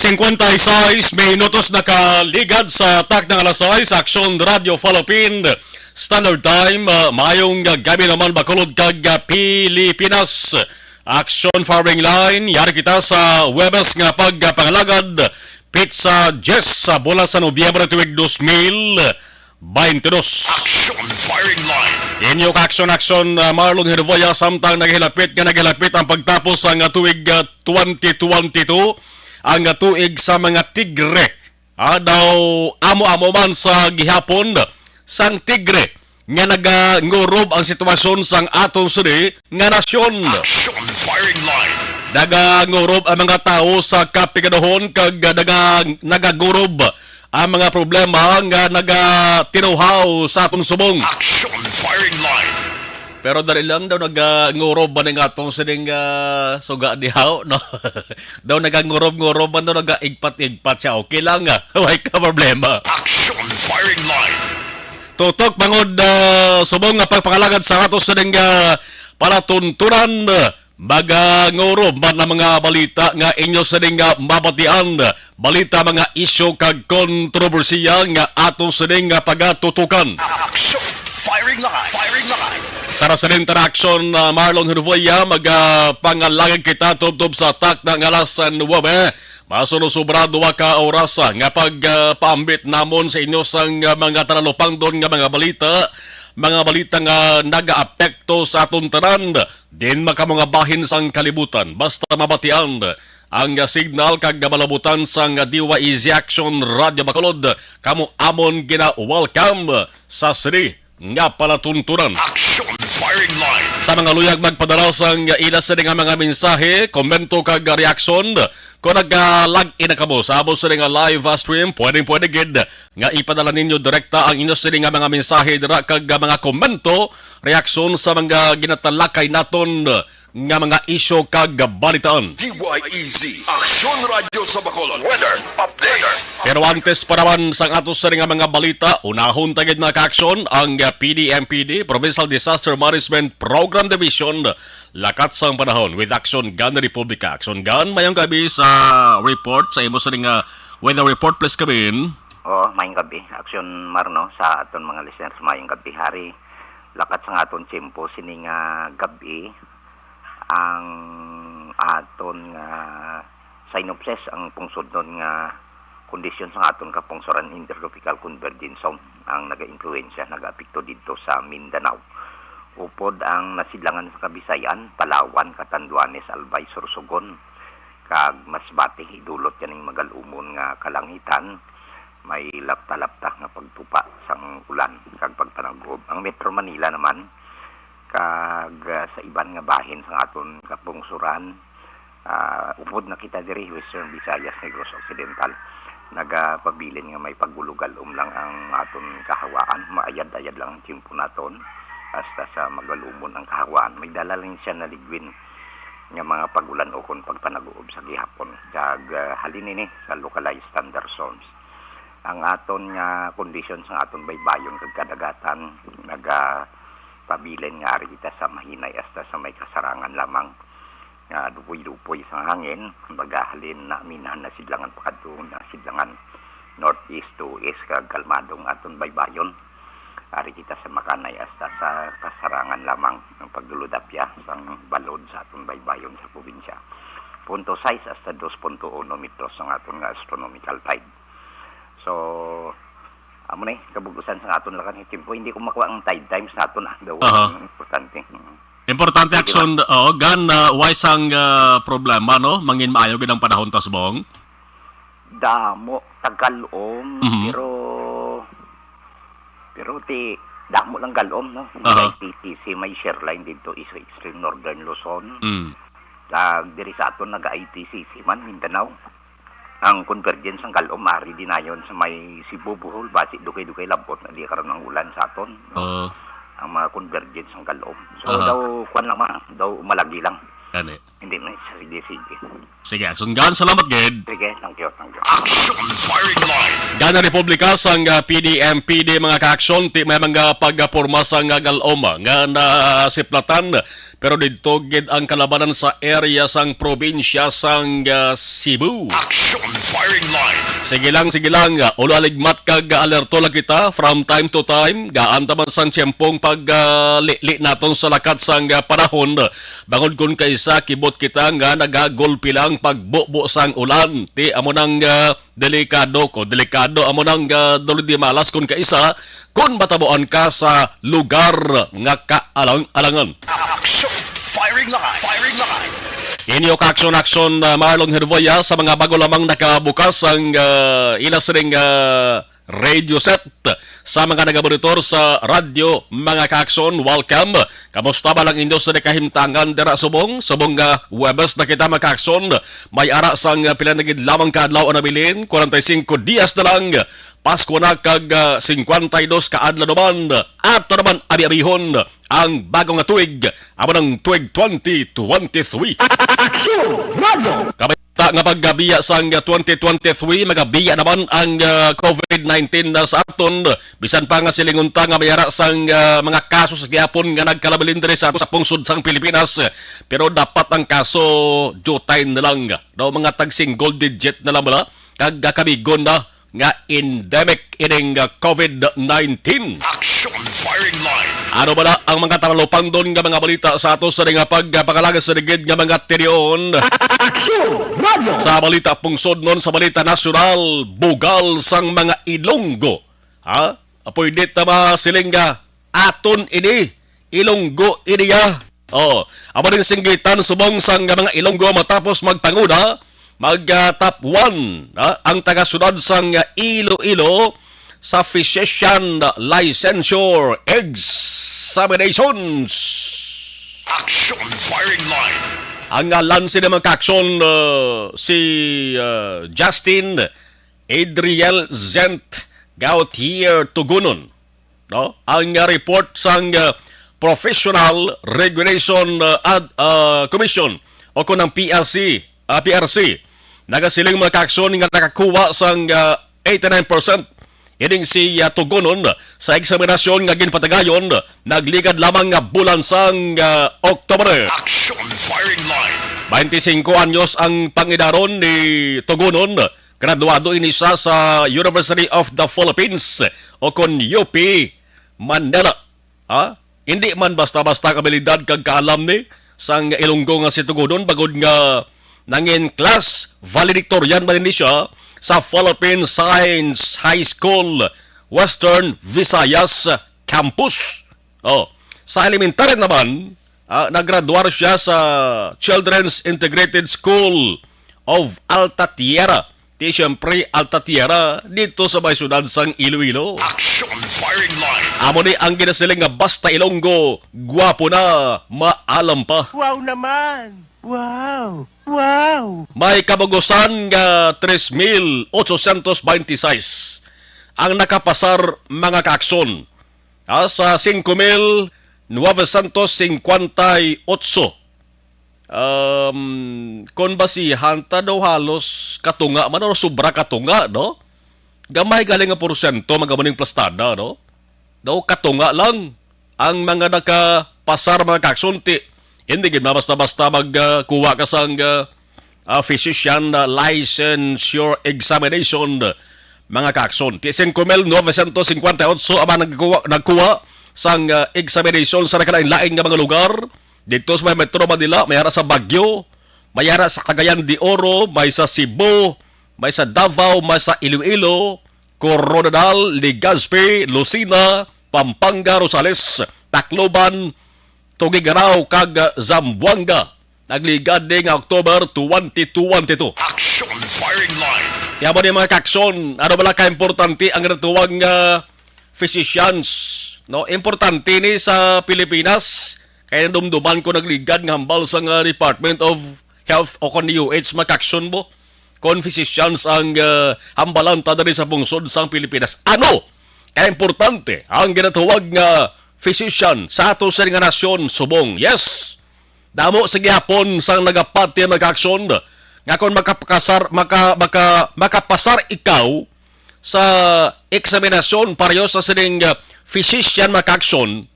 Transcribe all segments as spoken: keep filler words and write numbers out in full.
Singkwenta y seis minutos nakaligad sa takna nga alas sais, Aksyon Radio Philippine Standard Time. Ah, maayong, ah, gabi naman, Bacolod kag, ah, Pilipinas. Aksyon Firing Line, yari kita sa Huwebes nga pagpangalagad, pitsa diyes sa bulan sa Nobyembre tuig dos mil baynte dos. Action Firing Line. Inyo ka Action, Action, ah, Marlon Hervoya, samtang naghilapit nga naghilapit ang pagtapos sang, ah, tuig, ah, twenty twenty-two, ang, ah, tuig sa mga tigre. Ah, daw amo-amo man sa gihapon sang tigre nga nagangurob ang sitwasyon sang aton sini nga nasyon. Action Firing Line. Nagangurob ang mga tawo sa kapigadahon kag naga-, nagagurob ang mga problema nga nagatinawhaw sa aton subong. Action Firing Line. Pero dali lang daw nagangurob man ang atong sining, ah, suga dihaw, no? Daw nagangurob-ngurob man daw, nagaigpat-igpat siya. Okay lang, ah. Way ka problema. Action Firing Line. Tutok bangod, ah, subong nga pagpangalagad sa ato sining, ah, palatuntunan. Magangurob man ang mga balita nga inyo sining, ah, mabatian. Balita, mga isyu kag kontrobersiya nga ato sining, ah, pagatutukan. Action! Firing line! Firing line! Sa Residente Action, ah, Marlon Hervoya, magapangalagan kita tubtob sa takna nga alas nuwebe. Masuno sobra duha ka oras, ah, nga pagpaambit namon sa inyo sang, ah, mga talupangdon nga mga balita, mga balita nga nagaapekto sa aton tanan. Din makamo nga bahin sang kalibutan, basta mabatian ang signal kag malabutan sang D Y E Z Action Radio Bacolod, kamo amon gina-welcome sa sini nga palatuntunan. Action Firing Line. Sa mga luyag magpadala sang ila sini nga mga mensahe, komento kag reaksyon, kung nag-log in na kamo sa amo sini nga live, ah, stream, pwedeng-pwede gid nga ipadala ninyo direkta ang inyo sini nga mga mensahe dira kag, ah, mga komento, reaksyon sa mga ginatalakay naton nga mga isyu kag balitaan. D Y E Z, Aksyon Radyo sa Bacolod. Weather update. Pero antes pa naman sang ato sini nga mga balita, unahon ta gid, mga ka-aksyon, ang, ah, P D M P D, Provincial Disaster Management Program Division, lakat sang panahon with Action Gun Republika. Action Gun, mayong gabi sa report, sa imo sini nga weather report, please come in. Oo, mayong gabi, Action Marno, sa aton mga listeners, mayong gabi. Hari, lakat sang aton tiyempo sini nga gab-i, ang aton nga synopsis, ang pungsodnon nga kondisyon sa aton kapungsoran, Intertropical Convergence Zone ang nagaimpluwensya, nagaapekto didto sa Mindanao. Upod ang nasidlangan sa Kabisayan, Palawan, Catanduanes, Albay, Sorsogon, kag Masbate, idulot kaning magal-umon nga kalangitan, may lapta-lapta nga pagtupa sang ulan kag pagpanag-uob. Ang Metro Manila naman, kag, ah, sa iban nga bahin sang aton kapungsoran, ah, upod na kita diri, Western Visayas, Negros Occidental, nagapabilin nga may pagulo-gal-om lang ang aton kahawaan. Maayad-ayad lang ang tiyempo naton, hasta sa magal-umon ang kahawaan. May dala lang siya na ligwin nga mga pag-ulan ukon pagpanag-uob sa gihapon. Kag, ah, halin ini sa localized thunderstorms. Ang aton nga kondisyon sa aton baybayon kag kadagatan nagapabilin nga ari kita sa mahinay hasta sa may kasarangan lamang nga dupoy-dupoy sang hangin, baga halin na minhan na sidlangan pakadto na sidlangan northeast to east, kag kalmado ang aton baybayon. Ari kita sa makanay hasta sa kasarangan lamang ang pagdulod apya sang balod sa aton baybayon sa probinsya. Punto sais hasta dos punto uno metros ang aton nga astronomical tide. So, amo ni kabug-usan sa aton lakat nga tiyempo. Hindi ko makuha ang tide times naton, ah. Daw Aha. ang importante. Mm. Importante Sige, action, oo, gan, ah, why sang, ah, problema, no? Mangin maayo gid ang panahon ta subong. Damo, tagal-om, Mhm. pero, pero ti, damo lang gal-om, no? May Aha. I T C C, may Share Line dito, is extreme northern Luzon. Mm. Kag diri sa aton, nag-I T C C man, Mindanao. Ang convergence sang gal-om, ari dinayon sa may Cebu, Bohol, basi dugay-dugay labot na di karon ang ulan sa aton, no? Oo. Ang mga convergence sang gal-om. So, Aha. daw, kwan lang, ma, daw malagi lang. Gani. Hindi man, sige, sige. Sige, Aksyon Gan, salamat gid. Sige, thank you, thank you. Action firing line. Gana Republika sang ah, P D M P D, mga kaaksyon, ti may mga pagporma sang ah, galom nga nasiplatan, pero didto gid ang kalabanan sa area sang probinsya sang ah, Cebu. Action firing line. Sige lang, sige lang. Ulo aligmat kag alerto lang kita from time to time. Gaan ta man sang tiyempong pag ah, li-, li naton sa lakat sang ah, panahon. Bangod kun kaisa kibot kita nga nagagulpi lang pagbubo sang ulan. Ti amo nang ah, delikado ko, delikado amo nang ah, dulid di malas kun kaisa kun matabuan ka sa lugar nga kaalang-alangan. Action firing line. Firing line. Inyo ka-aksyon-aksyon, ah, Marlon Hervoya, sa mga bago lamang nakabukas ang ah, ila sining ah, radio set. Sa mga nagamonitor sa radyo, mga kaaksyon, welcome. Kamusta ba lang inyo sa kahimtangan dira subong, subong nga Huwebes na kita, mga kaaksyon? May ara sang ah, pila na gid lamang ka adlaw ang nabilin, forty-five dias na lang. Pasko na kag ah, fifty-two ka adlaw naman. Ato naman abi-abihon ang bago nga tuig, amo nang tuig twenty twenty-three. Aksyon! Radyo! Kabalita nga paggabiya sang twenty twenty-three, magabiya naman ang ah, covid nineteen na sa aton. Bisan pa nga silingon ta nga may ara sang ah, mga kaso sa gihapon nga nagkalabilin diri sa ato sa pungsod sang Pilipinas, pero dapat ang kaso jutay na lang, no, mga tag single digit na lang bala, kag ah, kamigon na nga endemic ining ah, covid nineteen. Action firing line. Ano bala ang mga talupangdon nga mga balita sa ato sa nga pagpakalaga sa ligid nga mga terion? Aksyon! Radyo! Sa balita pungsod nun, sa balita nasyonal, bugal sang mga Ilonggo. Ha? Pwede ta ba siling nga aton ini, Ilonggo ini ya? Oh, amo ning singgitan subong sang mga Ilonggo matapos magpanguna, mag ah, top one, ha? Ang taga-syudad sang Iloilo sa physician licensure examinations. Action firing line. Ang ngalan sini, mga kaaksyon, uh, si uh, Justin Adriel Zent Gautier Tugunon, no? Ang uh, report sang uh, Professional Regulation uh, Ad, uh, Commission o kun ang P R C, uh, P R C, nagasiling, mga kaaksyon, nga nakakuha sang uh, eighty-nine percent ining si uh, Tugunon sa eksaminasyon nga ginpatagayon nagligad lamang nga bulan sang uh, Oktubre. Action firing line. Twenty-five anyos ang pangidaron ni Tugunon. Graduado ini siya sa University of the Philippines o kon U P Manila. Ha? Hindi man basta-basta ang abilidad kag kaalam ni sang Ilonggo nga si Tugunon, bangod nga nangin class valedictorian man ini siya sa Philippine Science High School, Western Visayas Campus. Oh, sa elementary naman, ah, naggraduar siya sa Children's Integrated School of Alta Tierra. Ti siyempre, Alta Tierra, dito sa may syudad sang Iloilo. Action firing line. Amo ni ang ginasiling nga basta Ilonggo, gwapo na, maalam pa. Wow naman! Wow! Wow! May kabugusan nga tres mil ochocientos veintiséis ang nakapasar, mga kaaksyon, ah, sa singko mil nuwebesyentos singkwenta y otso. Um, kon basihan ta daw halos katunga man o sobra katunga, no? Gamay galing nga porsyento, magamuning plastada, no? Daw katunga lang ang mga nakapasar, mga kaaksyon, ti hindi gid basta-basta magkuha ka sang ah, ah, physician ah, licensure examination, mga kaaksyon. Ti singko mil novecientos singkwenta y otso ang mga nagkuha, nagkuha sang ah, examination sa nagkalain-lain nga mga lugar. Dito sa may Metro Manila, may ara sa Baguio, may ara sa Cagayan de Oro, may sa Cebu, may sa Davao, may sa Iloilo, Coronadal, Legazpi, Lucena, Pampanga, Rosales, Tacloban, Tuguegarao, kag Zamboanga. Nagligad ni nga October twenty twenty-two. Action firing line. Kaya mo ni, mga kaaksyon, ano bala ka importante ang natuwag nga physicians, no? Importante ni sa Pilipinas, kaya nadumduman ko nagligad nga hambal sa nga Department of Health o kon D O H, mga kaaksyon mo. Kon physicians ang ah, hambalan ta diri sa pungsod sang Pilipinas. Ano ka importante ang ginatuwag nga physician sa ato sa nga nasyon subong? Yes. Damo sa gihapon sang nagapati, mga kaaksyon, nga kon makapakasar, maka, maka, makapasar ikaw sa eksaminasyon pareho sa sining, ah, physician, mga kaaksyon,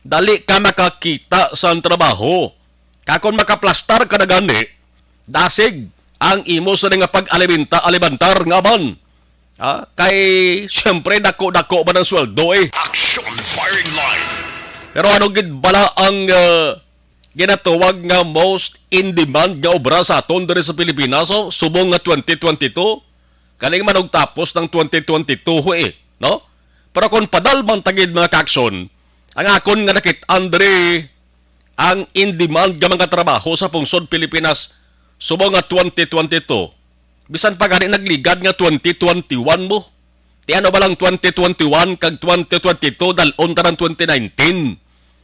dali ka makakita sang trabaho. Kag kon makaplastar ka na gani, dasig ang imo sini nga pag-alimenta-alibantar nga man. Ha? Kay, siyempre, dako-dako man ang sweldo, eh. Action Firing Line. Pero ano gid bala ang, ah, ginatawag nga most in demand nga obra sa aton diri sa Pilipinas, oh, subong nga twenty twenty-two? Kaning manugtapos ng twenty twenty-two, eh, no? Pero kung padalman ta gid, mga kaaksyon, ang akon nga nakit-an diri, ang in demand nga mga trabaho sa pungsod Pilipinas subong nga twenty twenty-two, bisan pa gani nagligad nga twenty twenty-one mo. Ti ano ba lang twenty twenty-one kag twenty twenty-two, dal-on ta ng twenty nineteen?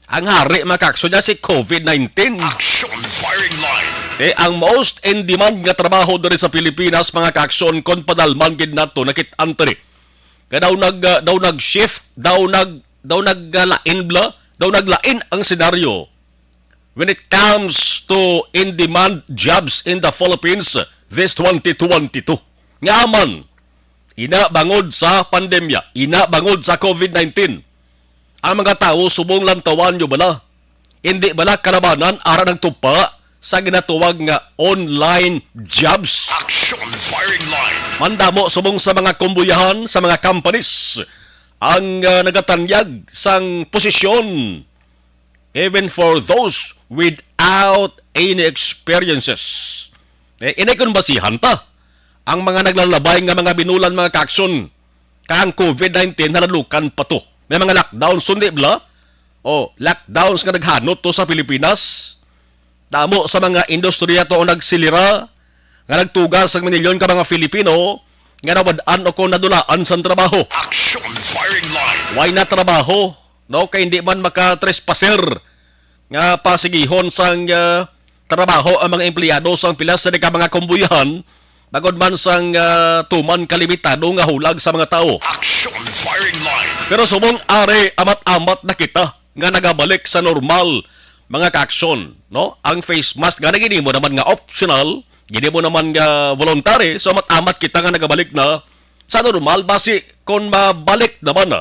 Ang hari, mga kaaksyon, niya si COVID nineteen. Action Firing Line. Ti ang most in demand nga trabaho diri sa Pilipinas, mga kaaksyon, kon padalman gid nato, nakit-an ta ni. Kaya daw nag, ah, daw nag-shift, daw nag, daw nag, ah, lain bla, daw naglain ang senaryo when it comes to in-demand jobs in the Philippines this twenty twenty-two. Nga man, ina bangod sa pandemya, ina bangod sa COVID nineteen, ang mga tawo subong lantawan nyo bala, hindi bala kalabanan ara nagtupa sa ginatuwag nga online jobs. Action Firing Line. Mandamo subong sa mga kumbuyahan, sa mga companies, ang, ah, nagatanyag sang posisyon, even for those without any experiences. Eh, inay kung basihan ta, ang mga naglalabay nga mga binulan, mga kaaksyon, kang COVID nineteen, halalukan pa to. May mga lockdown, sundi bala? O, lockdowns nga naghanot to sa Pilipinas. Damo sa mga industriya to ang nagsilira, nga nagtuga sa minilyon ka mga Filipino nga nawad-an o kon nadulaan sang trabaho. Action Firing Line. Way na trabaho, no? Kay hindi man maka-trespasser nga pasigihon sang, ah, trabaho ang mga empleyado sang pila sa ka mga kumbuyahan, bangod man sang, ah, tuman ka limitado nga hulag sa mga tawo. Action Firing Line. Pero subong ari, amat-amat na kita nga nagabalik sa normal, mga kaaksyon, no? Ang face mask nga ginimo naman nga optional, ginimo naman nga voluntary, so amat-amat kita nga nagabalik na sa normal, basi kon mabalik naman na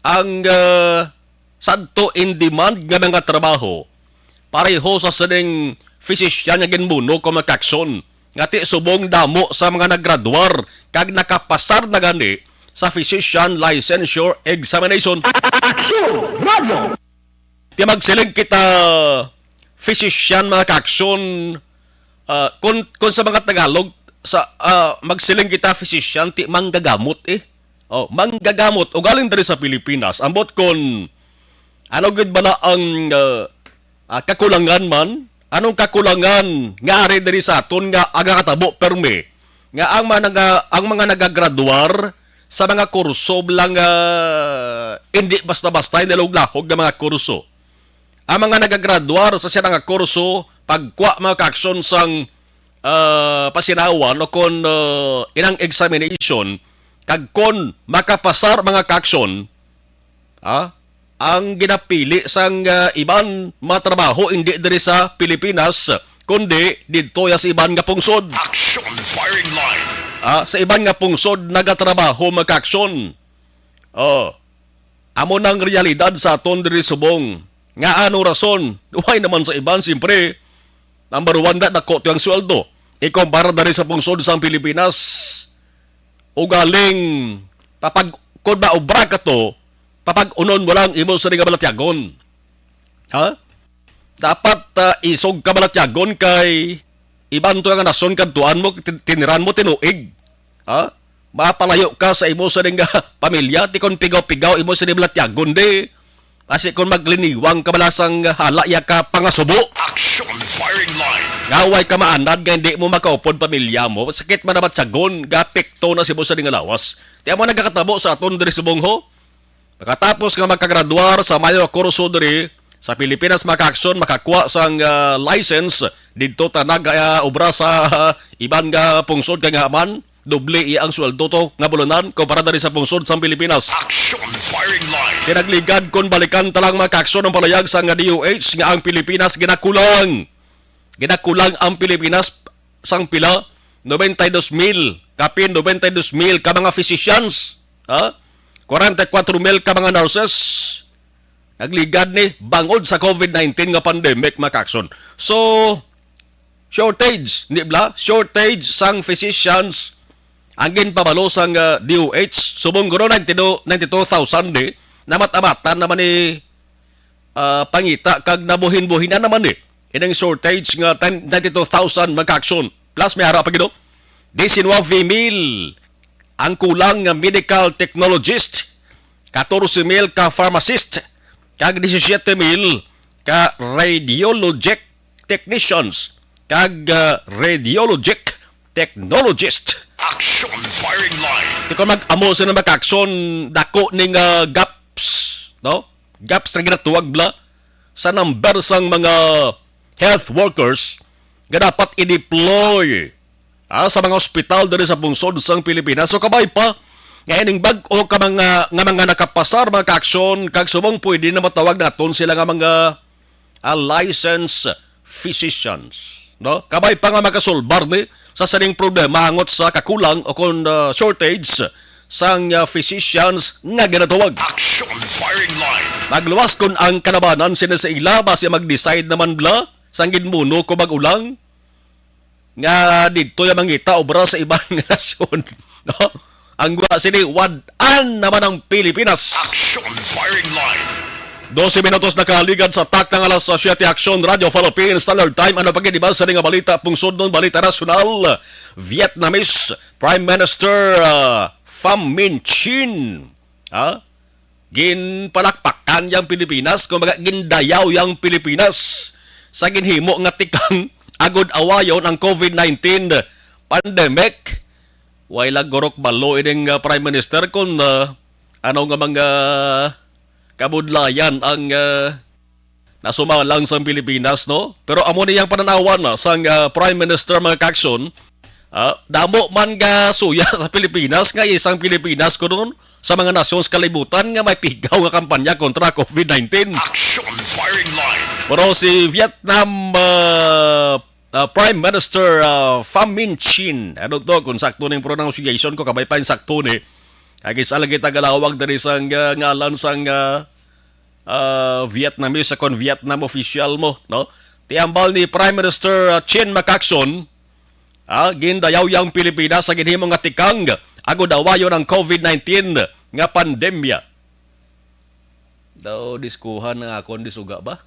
ang, ah, sadto in demand nga mga trabaho, pareho sa sining physician nga ginbuno ko, mga kaaksyon, nga ti subong damo sa mga naggraduar kag nakapasar na gani sa physician licensure examination. Action! Radyo! Ti magsiling kita, physician, mga kaaksyon, ah, kun, kun sa mga Tagalog, sa, ah, magsiling kita, physician, ti manggagamot, eh. Oh, manggagamot, ugaling diri sa Pilipinas. Ambot kun ano gid bala ang, ah, ah, kakulangan man? Anong kakulangan nga ari diri sa aton nga aga katabo permi? Nga ang mga naga-, ang mga nagagraduar sa mga kurso lang, ah, hindi basta-basta, hinalog-lahog nga mga kurso. Ang mga nagagraduar sa sila nga kurso, pagkuha, mga kaaksyon, sang, ah, pasinawan o kon, ah, inang examination, kag kon makapasar, mga kaaksyon, ah, ang ginapili sang, ah, iban mga trabaho hindi diri sa Pilipinas, kundi didto ya sa iban nga pungsod. Action Firing Line. Ah, sa iban nga pungsod nagatrabaho, mga kaaksyon. Oh. Amo nang realidad sa aton diri subong. Nga ano rason? Why naman sa iban, siyempre, number one, da, dako to ang sweldo. Ikumpara diri sa pungsod sang Pilipinas. Ugaling, papag-, kung naobra ka to, papag-unon mo lang imo sa nga balatyagon. Ha? Dapat, ah, isog ka balatyagon kay iban to nga nasyon kadtuan mo, tin-, tiniran mo, tinuig. Ha? Mapalayo ka sa imo sa nga pamilya, ti kon pigaw-pigaw imo sa balatyagon, di. Kasi kung magliniwang ka, balasang hala ya ka pangasubo. Action Firing Line. Nga way ka maanad nga hindi mo makaupod pamilya mo, sakit man naman tiyagon, gapikto na si mo sa nga lawas. Ti amo nagakatabo sa aton diri subong, ho. Pagkatapos nga makagraduar sa mayo kurso diri sa Pilipinas, makaaksyon, makakuha sang, ah, license didto ta nag, ah, obra sa, ah, iban nga pungsod kay nga man doble iya ang sweldo to nga bulanan kumpara diri sa pungsod sang Pilipinas. Action Firing Line. Kinagligad kon balikan ta lang, makaaksyon, ang palayag sang D O H nga ang Pilipinas ginakulang Ginakulang ang Pilipinas sang pila? Noventa y dos mil, kapin noventa y dos mil ka mga physicians, ha? Kwarenta y kwatro mil ka mga nurses. Nagligad ni bangod sa COVID nineteen nga pandemic, mga kaakson. So, shortage, di bala? Shortage sang physicians ang ginpabalo sang, ah, D O H. Subong guro, ninety-two, ninety-two thousand ni, namat-amatan naman ni, ah, pangita kag nabuhin-buhinan naman ni ining shortage nga ten, ninety-two thousand, mga kaakson. Plus, may ara pa gid, oh. Diecinueve mil ang kulang nga medical technologist, catorce mil ka pharmacist, kag disisyete mil ka radiologic technicians, kag, ah, radiologic technologist. Action firing line. Di ko mag-amo sa nang makaakson, dako ning, ah, gaps, no? Gaps na ginatuwag bala sa number sang mga health workers nga dapat i-deploy, ah, sa mga ospital diri sa pungsod sang Pilipinas. So, kabay pa nga ining bag-o ka mga, nga mga nakapasar, mga kaakson, kag subong pwede na matawag naton sila nga mga, ah, licensed physicians, no? Kabay pa nga makasolbar ni sa sining problema angot sa kakulang o kon, ah, shortage sang, ah, physicians nga ginatawag. Action firing line. Magluwas kon ang kalabanan sini sa ila, basi mag-decide naman bala sang ginmuno ko bag-o lang nga didto ya mangita obra sa iban nga nasyon, no? Ang gwa sini, wad-an naman ang Pilipinas. Action firing line. Dose minutos na kaligad sa takna nga alas siyete. Action Radio Philippines Standard Time. Ano pa gid iban sa nga balita, pungsod nun, balita nasyonal? Vietnamese Prime Minister, ah, Pham Minh Chinh, ha? Ginpalakpakan yang Pilipinas, kumbaga, gindayaw yang Pilipinas sa ginhimo nga tikang agod awayon ang COVID nineteen pandemic. Way lang gurok balo ining, ah, Prime Minister kung, ah, ano nga mga kabudlayan ang, ah, nasumalang sang Pilipinas, no? Pero amo ni ang pananawan, ah, sang, ah, Prime Minister, mga kaakson. Ah, damo man nga suya sa Pilipinas nga isang Pilipinas kuno sa mga nasyon sa kalibutan nga may pigaw nga kampanya kontra COVID nineteen. Action firing line. Pero si Vietnam, ah, ah, Prime Minister, ah, Pham Minh Chinh, ano to, kung sakto ning pronunciation ko, kabay pa yung sakto ni. Kag isa lagi tagalawag diri sang, ah, ngalan sang, ah, ah, Vietnamese, sa kon Vietnam official mo, no? Ti hambal ni Prime Minister, ah, Chinh, mga kaakson, ah, gindayaw yang Pilipinas sa ginhimo nga tikang agod awayon ang COVID nineteen nga pandemya. Daw diskuhan ang akon disuga ba?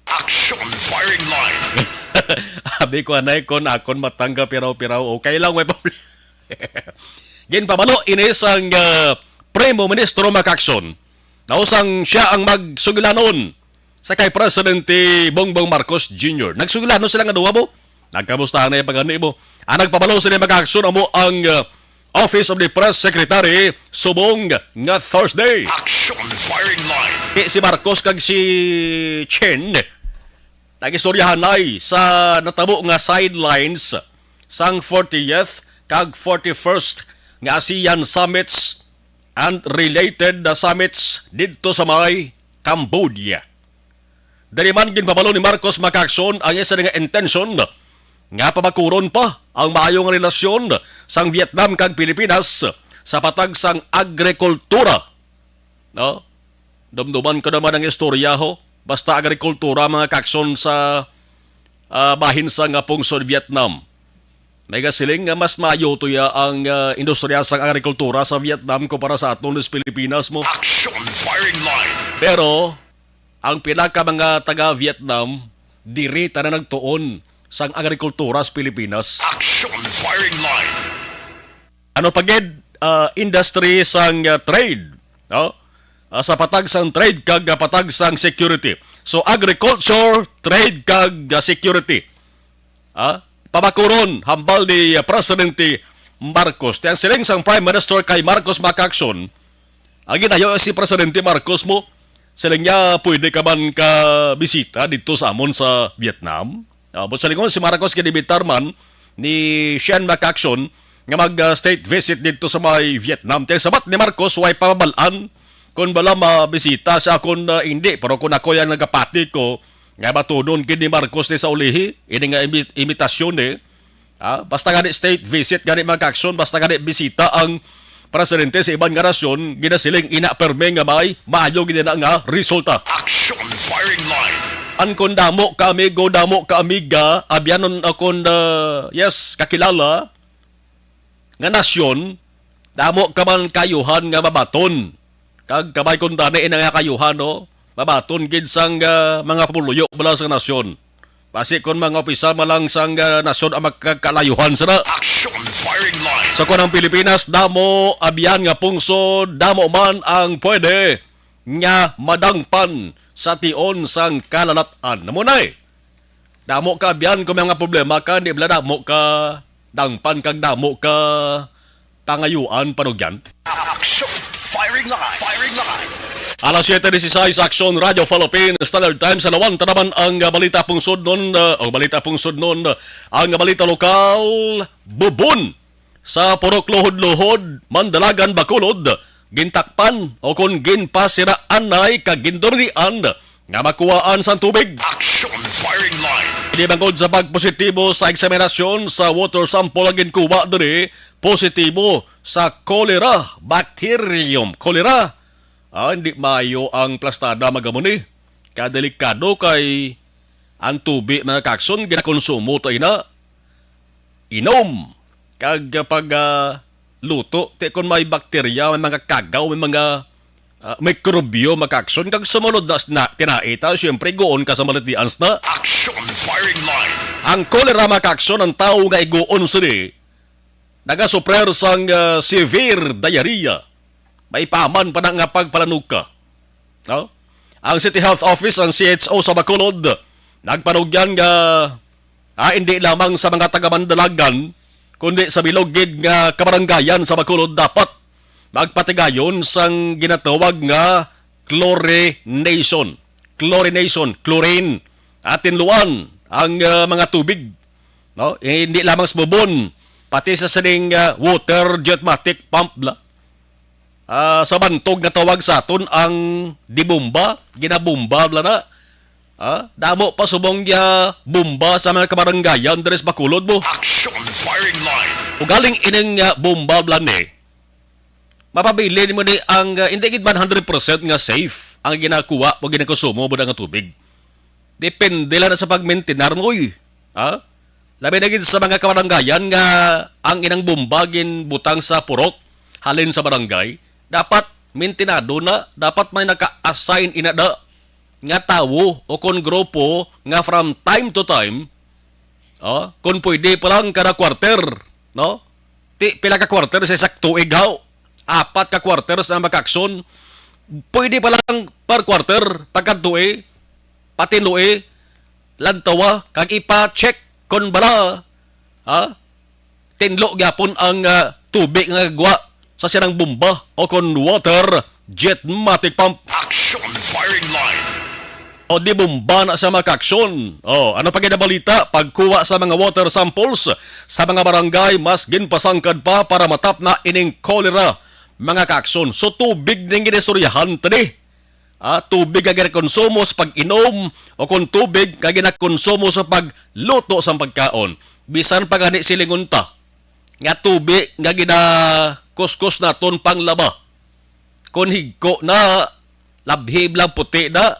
Action firing line. Abi ko, anay, kon akon matangga piraw-piraw, okay lang, may problema. Ginpabalo ini sang, ah, Primo Ministro, mga kaakson, na usang siya ang magsugilanon sa kay Presidente Bongbong Marcos Junior. Nagsugilanon sila nga duha mo. Nagkamustahan na yung pagani mo. Ang nagpabalo sila, mga kaakson, amo ang, ah, Office of the Press Secretary subong nga Thursday. Action firing line. Di si Marcos kag si Chinh nagistoryahanay sa natabo nga sidelines sang fortieth kag forty-first nga ASEAN Summits and related na summits didto sa may Cambodia. Diri man ginpabalo ni Marcos, mga kaakson, ang iya sini nga intensyon nga pabakuron pa ang maayo nga relasyon sang Vietnam kag Pilipinas sa patag sang agrikultura, no? Dumduman ko naman ang istorya, ho. Basta agrikultura, mga kaakson, sa, ah, bahin sa nga pungsod Vietnam. May gasiling nga mas maayo tuya ang, ah, industriya sang agrikultura sa Vietnam kumpara sa aton sa Pilipinas mo. Action firing line. Pero ang pila ka mga taga Vietnam diri tanan nagtuon sang agrikultura sa Pilipinas. Action firing line. Ano pa gid, ah, industry sang, ah, trade, no? Ah, sa patag sang trade kag, ah, patag sang security. So, agriculture, trade kag, ah, security. Ah, pabakuron, hambal ni, ah, Presidente Marcos. Ti ang siling sang Prime Minister kay Marcos, mga kaakson, ang ginayo si Presidente Marcos mo, siling niya, pwede ka man ka bisita dito sa amon sa Vietnam. Ah, but sa lingon si Marcos, ginibitar man ni Shen, mga kaakson, nga mag, ah, state visit dito sa may Vietnam. Ti sabat ni Marcos, way pamabalaan kung bala mabisita siya kung, ah, hindi. Pero kung ako yan nagapati ko, Kaya batunon gid ni Marcos ni sa ulihi, ini nga imi-, imitasyon ni. Ah, basta gani state visit gani, mga kaaksyon, basta gani bisita ang presidente sa iban nga nasyon, ginasiling ina perme nga may maayo gid na nga resulta. Action firing line. An kon damo ka amigo, damo ka amiga, abyanon akon, ah, yes, kakilala nga nasyon, damo ka man kayuhan nga mabaton. Kag kabay kon tani ina nga kayuhan, no? Mabaton gid sang, ah, mga pumuluyo bala sang nasyon. Basi kon mga opisyal man lang sang, ah, nasyon ang magkakalayuhan sila. Action firing line. Sa kunang Pilipinas, damo abyan nga pungsod, damo man ang pwede nga madangpan sa tion sang kalalat-an. Amo na eh. Damo ka abyan kung may mga problema ka, di bala damo ka dangpan kag damo ka pangayuan, panugyan. Action! Firing line! Firing line! Alas siyete dieciséis, Action Radio Philippines Standard Time sa lawan. Tanaman ang, ah, balita pungsod nun, ah, o balita pungsod nun, ah, ang balita lokal, Bubon sa Purok Luhod-Luhod, Mandalagan, Bacolod, gintakpan o kon ginpasiraanay kag gindurnian nga makuhaan sang tubig. Action firing line. Ini bangod sa pagpositibo sa eksaminasyon sa water sample ang ginkuha diri, positibo sa cholera bacterium. Cholera, ah, hindi maayo ang plastada, mga muni. Kadelikado kay ang tubig, mga kaaksyon, ginakonsumo ta ina. Inom. Kag pag, ah, luto, ti kon may bakterya, may mga kagaw, may mga, ah, mikrobyo, mga kaaksyon, kag sumulod na, na tinai ta, siyempre, guon ka sa malitian na. Action firing line. Ang cholera, mga kaaksyon, ang tawo nga iguon sini, nagasuffer sang, ah, severe diarrhea. May paman pa na nga pagpalanuka. No? Ang City Health Office, ang C H O sa Bacolod, nagpanugyan nga, ah, hindi lamang sa mga taga-Mandalagan, kundi sa bilog gid nga kabarangayan sa Bacolod dapat magpatigayon sang ginatawag nga chlorination. Chlorination, chlorine, at tinluan ang, ah, mga tubig, no? Eh, hindi lamang sa Bubon, pati sa sining, ah, water jetmatic pump la. Ah, sa bantog nga tawag sa aton ang dibomba, ginabomba bala na. Ah, damo pa subong nga bomba sa mga kabarangayan diri sa Bacolod mo. Action firing line. Ugaling ining, ah, bomba bala ni, mapabilin mo ni ang, ah, hindi gid man hundred percent nga safe ang ginakuha o ginakonsumo mo nga tubig. Depende lang na sa pagmintinar mo, uy. Ha? Labi na gid sa mga kabarangayan nga ang inang bomba ginbutang sa purok halin sa barangay, dapat mintinado na, dapat may naka-assign ina da nga tawo o kon grupo nga from time to time, oh, kon pwede pa lang kada quarter, no? Ti, pila ka quarter sa isa ka tuig, haw? Apat ka quarters ang magkakson. Pwede pa lang per quarter, pagkadtoi, patinloi, lantawa, kag ipa-check kon bala, ha? Tinlo gyapon ang, ah, tubig nga gwa sa sirang bomba o kon water jetmatic pump. Action firing line. O di bomba na sa mga kaaksyon. O, ano pa gid ang balita? Pagkuha sa mga water samples sa mga barangay, mas ginpasangkad pa para matapna ining cholera, mga kaaksyon. So, tubig ning ginistoryahan tani. Ah, tubig nga ginakonsumo sa pag-inom o kung tubig nga ginakonsumo sa pagluto sang pagkaon. Bisan pa gani silingon ta nga tubig nga ginakuskus naton panglaba. Kon higko na, labhi lang puti na.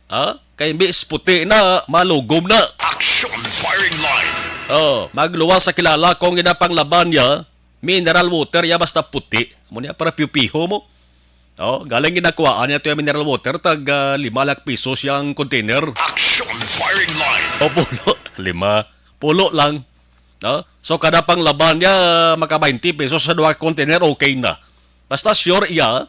Ha? Kay imbis puti na, malugom na. Action firing line. Oh, magluwas sa kilala kung ginapanglaban niya, mineral water ya basta puti. Amo niya, para piho-piho mo. Oh, galing ginakuhaan niya to yung mineral water, tag, ah, lima lang piso siyang container. Action firing line. O pulo, lima. Pulo lang. No? So, kada panglaban niya, maka twenty pesos sa duha ka container, okay na. Basta sure iya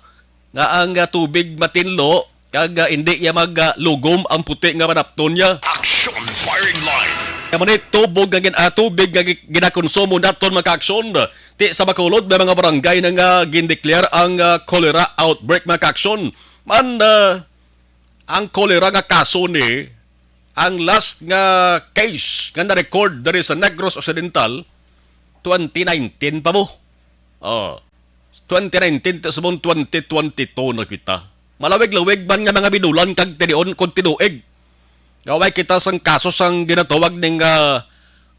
nga ang, ah, tubig matinlo, kag, ah, hindi iya mag, ah, lugom ang puti nga manapton niya. Action firing line. Kaya man, eh, tubog nga gin-, ah, tubig nga gi-, ginakonsumo naton, mga kaaksyon. Ti sa Bacolod, may mga barangay na nga gindeclare ang, ah, cholera outbreak, mga kaaksyon. Man, ah, ang cholera nga kaso ni, ang last nga case nga na-record diri sa Negros Occidental, twenty nineteen pa mo. Oh. Twenty nineteen, ta subong twenty twenty-two na kita. Malawig-lawig man nga mga binulan kag tinion kung tinuig. Nga way kita sang kaso sang ginatawag ning, ah,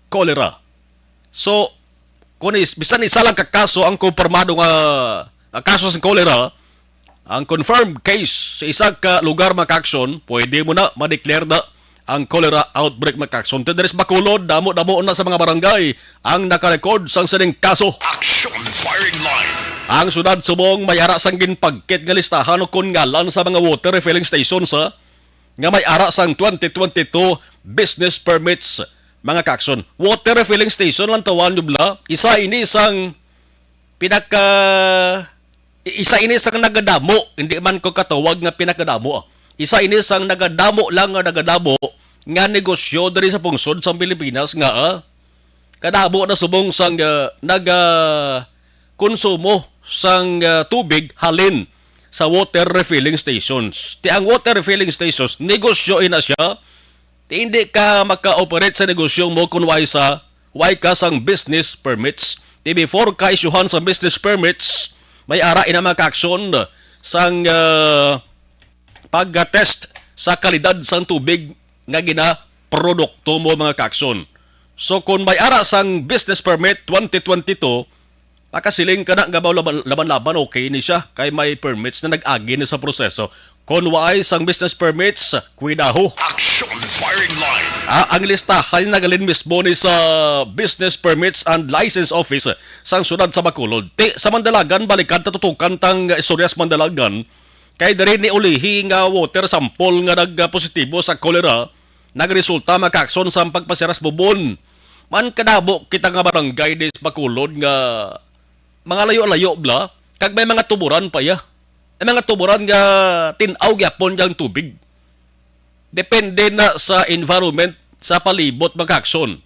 cholera. So, kung is, bisan isa lang ka kaso ang kumpirmado nga, nga kaso sang cholera, ang confirmed case sa isa ka lugar, mga ka-aksyon, pwede mo na ma-declare na ang cholera outbreak, mga ka-aksyon. Diri sa Bacolod, damo-damo na sa mga barangay ang nakarecord sang sining kaso. Action Firing Line. Ang siyudad subong may ara sang ginpagkit nga listahan o kon ngalan sa mga water refilling stations, ha, nga may ara sang twenty twenty-two business permits, mga ka-aksyon. Water refilling station lang tawag nyo bala. Isa ini sang pinaka, isa ini sang nagadamo, hindi man ko katawag nga pinakadamo, ah. Isa ini sang nagadamo lang nga nagadamo nga negosyo diri sa pungsod sa Pilipinas nga, ah, kadamo na subong sang, ah, naga konsumo sang, ah, tubig halin sa water refilling stations. Ti ang water refilling stations, negosyo ina siya. Ti hindi ka maka-operate sa negosyo mo kung way sa, way ka sang business permits. Ti before ka isyuhan sa business permits, may ara ina mga ka-aksyon sang, ah, pag-test sa kalidad sang tubig nga ginaprodukto mo, mga ka-aksyon. So, kung may ara sang business permit twenty twenty-two, makasiling ka na nga ba laban-laban, okay ni siya kay may permits na nag-agi ni sa proseso. Kung waay sang business permits, kuidaho. Action Firing Line. Ah, ang listahan nagalin mismo ni sa Business Permits and License Office sang siyudad sa Bacolod. Ti, sa Mandalagan, balikan ta tutukan tang istorya sa Mandalagan. Kay diri ni ulihi nga water sample nga nagpositibo sa cholera, nagresulta mga ka-aksyon sa pagpasira sa bubon. Man kadamo kita nga barangay di sa Bacolod nga mga layo-layo bala, kag may mga tuburan pa ya. May mga tuburan nga tin-aw gyapon yang tubig. Depende na sa environment sa palibot mga ka-aksyon.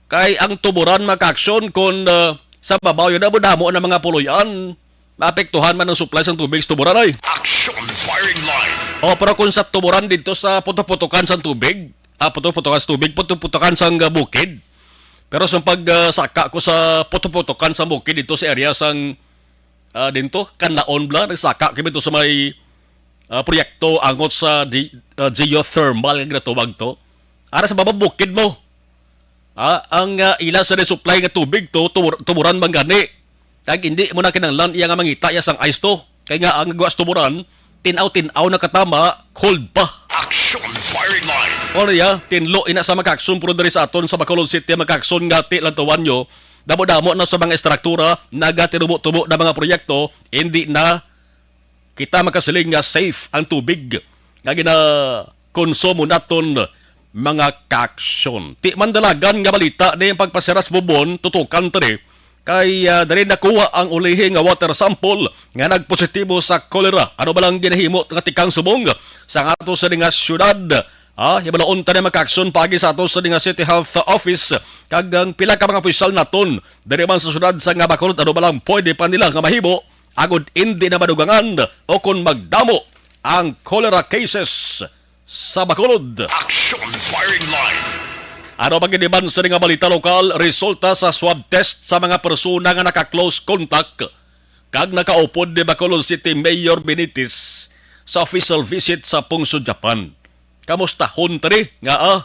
Kay ang tuburan mga ka-aksyon, kung, ah, sa babaw yun, damo-damo na mga puloy-an, maapektuhan man ang supply sang tubig sa tuburan ay. Action Firing Line. O, pero kung sa tuburan dito sa putok-putokan sang tubig, ah, putok-putokan sa tubig, putok-putokan sang, ah, bukid. Pero sa pag, ah, saka ko sa putok-putokan sa bukid dito sa area sang, ah, dito, Kanlaon bala, nagsaka kami dito sa may, ah, proyekto angot sa di-, ah, geothermal nga ginatawag to. Ara sa baba bukid mo. Ah, ang, ah, ila sa supply nga tubig to, tubur-, tuburan man gani. Kag hindi mo na kinahanglan iya nga mangita iya sang ice to. Kay nga ang guas tuburan, tin-aw-tin-aw na katama, cold pa. Action Firing Line. O niya, tinlo ina sa mga ka-aksyon, pero diri sa aton sa Bacolod City, mga ka-aksyon nga ti lantawan nyo, damo-damo na sa mga estruktura, nagatinubo-tubo na mga proyekto, hindi na kita makasiling nga safe ang tubig nga ginakonsumo naton, mga ka-aksyon. Ti Mandalagan nga balita ni ang pagpasiras bubon, tutukan tani kay, ah, diri nakuha ang ulihi nga water sample nga nagpositibo sa cholera. Ano ba lang ginahimo nga tikang subong sa ato sa nga syudad? Ah, hibaloon tani mga ka-aksyon paagi sa ato sa nga City Health Office kag ang pila ka mga opisyal naton diri man sa syudad sa nga Bacolod, ano ba lang pwede pa nila nga mahimo agod indi na madugangan o kon magdamo ang cholera cases sa Bacolod. Action Firing Line. Ano pa gid iban sa nga balita lokal, resulta sa swab test sa mga persona nga naka-close contact kag nakaupod ni Bacolod City Mayor Benitez sa official visit sa Pungsod Japan. Kamustahon tani nga, ah,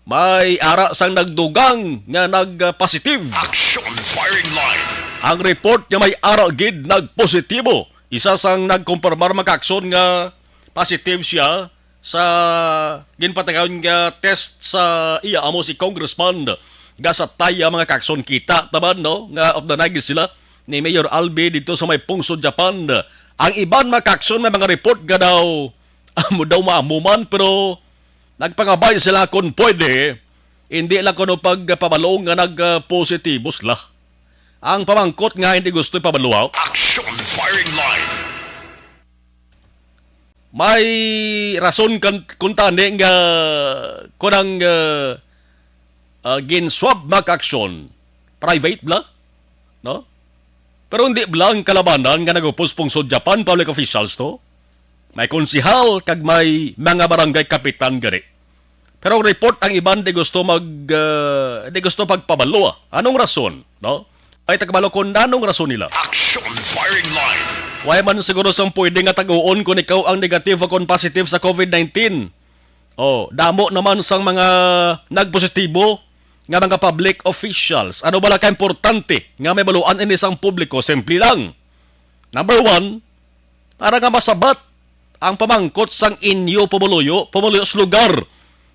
may ara sang nagdugang nga nag-positive. Action Firing Line. Ang report nga may ara gid nagpositibo. Isa sang nagkumpirmar mga ka-aksyon nga positive siya sa ginpatayon nga test sa iya amo si Congressman Gasataya mga ka-aksyon. Kita taban, no, nga of the night sila ni Mayor Albi dito sa may Pungsod Japan. Ang iban mga ka-aksyon may mga report nga daw amo daw maamuman, pero nagpangabay sila kung pwede, hindi lang kuno pagpabalo nga nagpositibo sila. Ang pamangkot nga hindi gusto ipabalo, ah. Action Firing Line. May rason kan, kung tani nga kung ang, ah, ah, gin-swab mga ka-aksyon, private bala, no? Pero hindi bala ang kalabanan nga nagupos Pungsod Japan public officials to? May konsihal kag may mga barangay kapitan gani. Pero ang report ang iban di gusto mag, ah, di gusto pagpabalo, ah. Anong rason, no? Ay, takabalo kung nanong rason nila. Action Firing Line. Wala man siguro sang pwede nga taguon kung ikaw ang negative o kung positive sa COVID nineteen. Oh, damo naman sang mga nagpositibo nga mga public officials. Ano bala ka importante nga mahibaluan ini sang publiko? Simple lang. Number one, para nga masabat ang pamangkot sang inyo pumuluyo, pumuluyo sa lugar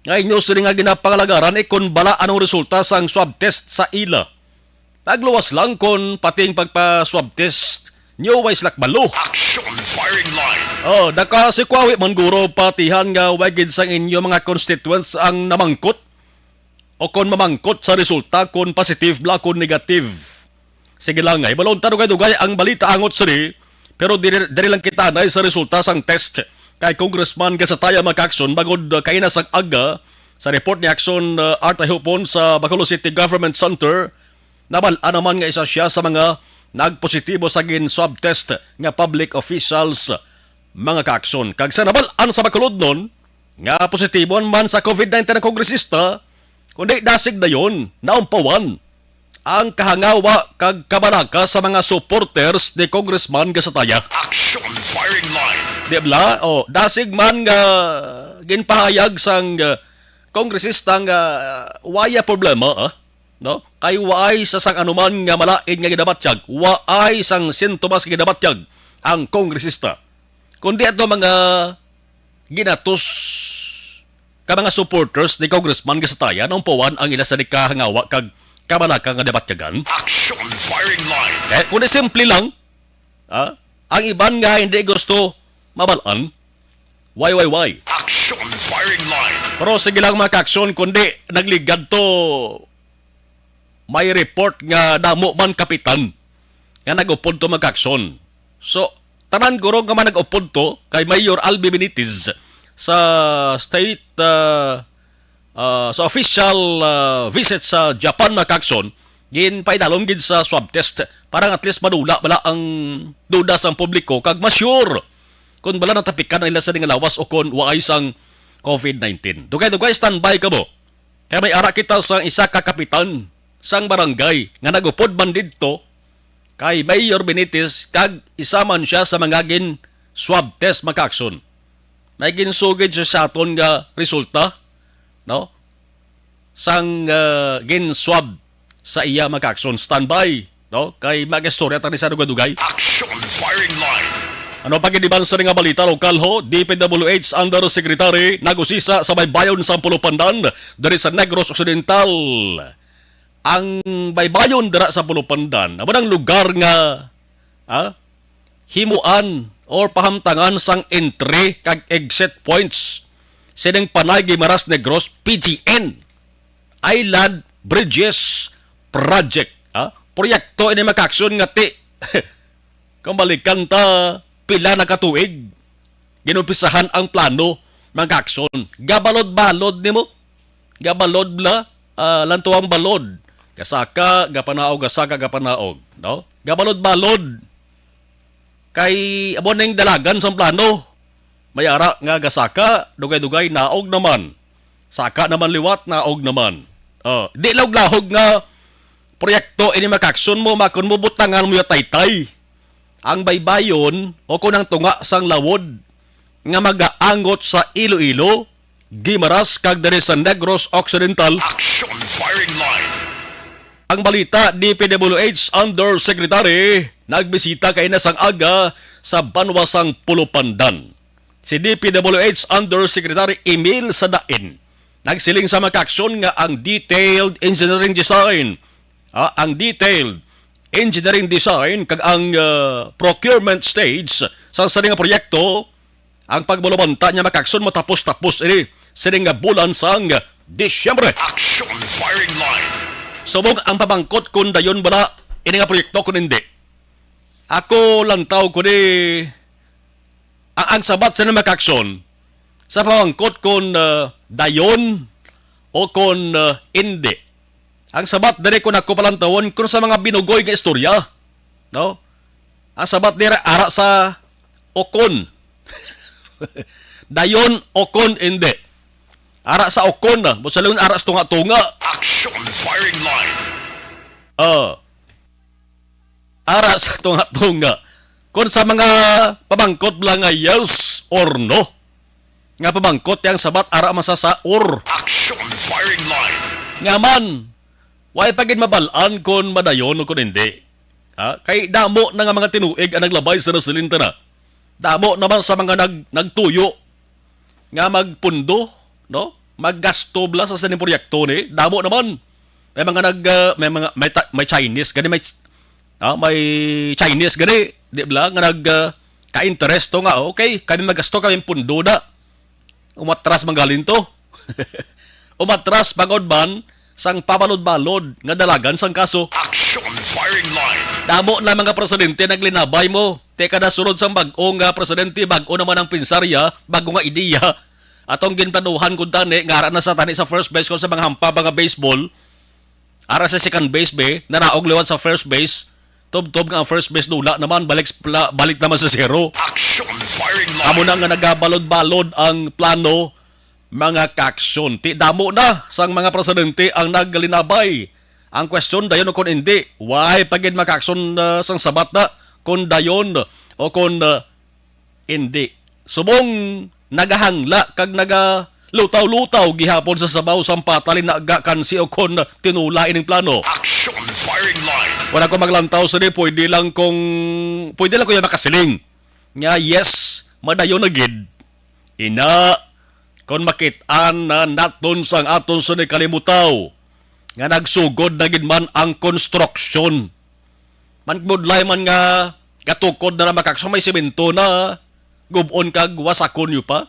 nga inyo sini nga ginapangalagaran, eh, kon bala anong resulta sang swab test sa ila. Nagluwas lang kon pati ang pagpa-swab test nyo way sila kabalo. Action firing line. Oh, nakasikwawi man guro patihan nga way gid sang inyo mga constituents ang namangkot o kon mamangkot sa resulta kon positive bala kon negative. Sige lang, hibalon ta dugay-dugay ang balita angot sini, pero diri, diri lang kita anay sa resulta sang test. Kay Congressman Gasataya, mga ka-aksyon, bangod, uh, kaina sang aga, sa report ni Aksyon, uh, Art Ahupon sa Bacolod City Government Center, nabal-an naman nga isa siya sa mga nagpositibo sa gin-swab test nga public officials, mga ka-aksyon. Kag sa nabal-an sa Bacolodnon nga positibo man sa covid nineteen ang kongresista, kundi dasig dayon naumpawan ang kahangawa kag kabalaka sa mga supporters ni Congressman Gasataya. Action firing line. Di bala? O, dasig man nga ginpahayag sang, uh, kongresista nga, uh, waya problema, ah, no? Kay waay sa sang anuman nga malain nga ginabatyag, waay sang sintomas nga ginabatyag ang kongresista. Kundi ato mga ginatos ka mga supporters ni Congressman Gasataya, naumpawan ang ila sa nikahangawa kag kabalaka nga nabatyagan. Action firing line. Eh, kundi simple lang, ah, ang iban nga hindi gusto mabal-an, why, why, why? Action firing line. Pero sige lang, mga ka-aksyon, kundi nagligad to, may report nga damo man kapitan nga nag-upod to, mga ka-aksyon. So, tanan guro nga man nag-upod to kay Mayor Albi Benitez sa state, ah, ah, sa official, ah, visit sa Japan, mga ka-aksyon, ginpaidalom gid sa swab test para nga at least madula bala ang duda sang publiko kag ma-sure kung bala natapikan ang ila sa nga lawas o kon waay sang covid nineteen. Dugay-dugay, standby kamo. Kay may ara kita sang isa ka kapitan sang barangay nga nag-upod man didto kay Mayor Benitez, kag isa man sia sa mga gin-swab test, mga ka-aksyon. May ginsugid siya sa aton nga resulta, no? Sang, ah, gin-swab sa iya, mga ka-aksyon. Standby, no? Kay mag-istorya ta ni sa dugay-dugay. Action firing line. Ano pa gid iban sa nga balita lokal, ho? D P W H Undersecretary nag-usisa sa baybayon sa Pulupandan diri sa Negros Occidental. Ang baybayon dira sa Pulupandan, amo nang lugar nga, ah, himuan or pahamtangan sang entry kag exit points sining Panay Guimaras Negros P G N Island Bridges Project, ah. Proyekto ini, mga ka-aksyon, nga ti kung balikan ta, pila na ka tuig ginumpisahan ang plano, mga ka-aksyon. Gabalod-balod nimo. Gabalod bala, ah, lantuang balod. Gasaka, gapanaog, gasaka, gapanaog, no? Gabalod-balod. Kay amo ning dalagan sang plano. May ara nga gasaka, dugay-dugay naog naman. Saka naman liwat, naog naman. Oh, di lahog-lahog nga proyekto ini, mga ka-aksyon, mo makon mo butangan mo ya taytay. Ang baybayon o kon ang tunga sang lawod nga magaangot sa Iloilo, Guimaras kag diri sa Negros Occidental. Action firing line. Ang balita, D P W H Undersecretary nagbisita kaina sang aga sa banwa sang Pulupandan. Si D P W H Undersecretary Emil Sadain nagsiling sa mga ka-aksyon nga ang detailed engineering design, ah, ang detailed engineering design kag ang, ah, procurement stage sa sini nga proyekto, ang pagbalumanta niya, mga ka-aksyon, matapos-tapos ini sini nga bulan sang Disyembre. Action firing line. Subong ang pamangkot kung dayon bala ini nga proyekto kung hindi. Ako lantaw ko di ang, ang sabat sa mga ka-aksyon sa pamangkot kon, ah, dayon o kon, ah, indi. Ang sabat diri, kon ako palantawon, kon sa mga binugoy nga istorya, no? Ang sabat diri ara sa ukon. Dayon, ukon, indi. Ara sa ukon na, busa lang ara sa tunga-tunga. Action firing line. Ah. Ara sa tunga-tunga. Kung sa mga pamangkot lang nga yes or no, Nga pamangkot yang sabat ara man sa saor. Action firing line. Nga man, way pa gid mabal-an kon madayon o kon hindi. Ha? Kay damo na nga mga tinuig ang naglabay sa nasilinta na. Damo naman sa mga nag-, nagtuyo nga magpundo, no? Maggasto bala sa sining proyekto ni. Damo naman. May mga nag, ah, may mga, may ta-, may Chinese gani, may, ah, may Chinese gani, di bala, nga nag, ah, ka-interest to nga, okay, kami magasto, kami pundo na. Umatras man galing to. Umatras bangod man sang pabalod-balod nga dalagan sang kaso. Action firing line. Damo na mga presidente naglinabay mo. Te, kada sulod sang bag-o nga presidente, bag-o naman ang pinsarya, bag-o nga ideya. Atong ginplanuhan kun tani, nga ara na sa tani sa first base ko sa mga hampa, mga baseball. Ara sa second base, be, naraog liwat sa first base. Tubtob nga ang first base nula naman, balik, pla-, balik naman sa zero. Action firing line. Amo na nga nagabalod-balod ang plano, mga kaaksyon. Ti damo na sang mga presidente ang naglinabay. Ang question dayon kung hindi, why pa gid makaksyon, ah, sang sabat na kung dayon o kung, ah, hindi. Subong nagahangla kag nagalutaw-lutaw gihapon sa sabaw sang patalinaga kansi o kon tinula ining plano. Action firing line. Wala ko maglantaw sa di, pwede lang kung, pwede lang ko yung makasiling nga yes, madayon na gid. Ina, kon makit-an na naton sang aton sa nikalimutaw nga nagsugod na gid man ang konstruksyon. Mangbudlay man nga gatukod na lang makakso may semento na gub-on kag wasakon niyo pa.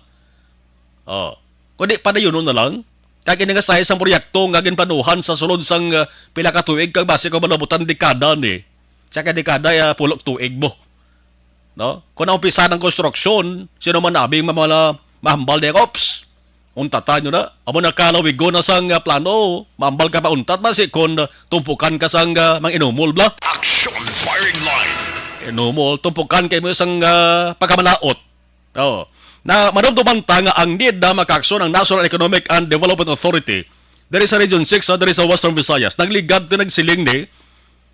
Oh. Kundi padayunon na lang. Kag ini nga size sang proyekto nga ginplanuhan sa sulod sang, ah, pila ka tuig kag basi ko malabutan dekada ni. Sa ka dekada, ah, pulok tuig mo. No? Kung naumpisa ng konstruksyon, sino man abing mamala mahambal di ops? Untatan nyo na. Amo na kalawigon na sang, ah, plano. Mambal ka pa untat ba si kon, ah, tumpukan ka sang, ah, mang inumol bla? Action firing line. Inumol, tumpukan kay mo sang, ah, pagkamalaot. Oh. Na madumduman ta nga ang need na makakson ang National Economic and Development Authority diri sa Region six, ah, diri sa Western Visayas. Nagligad na nagsiling ni,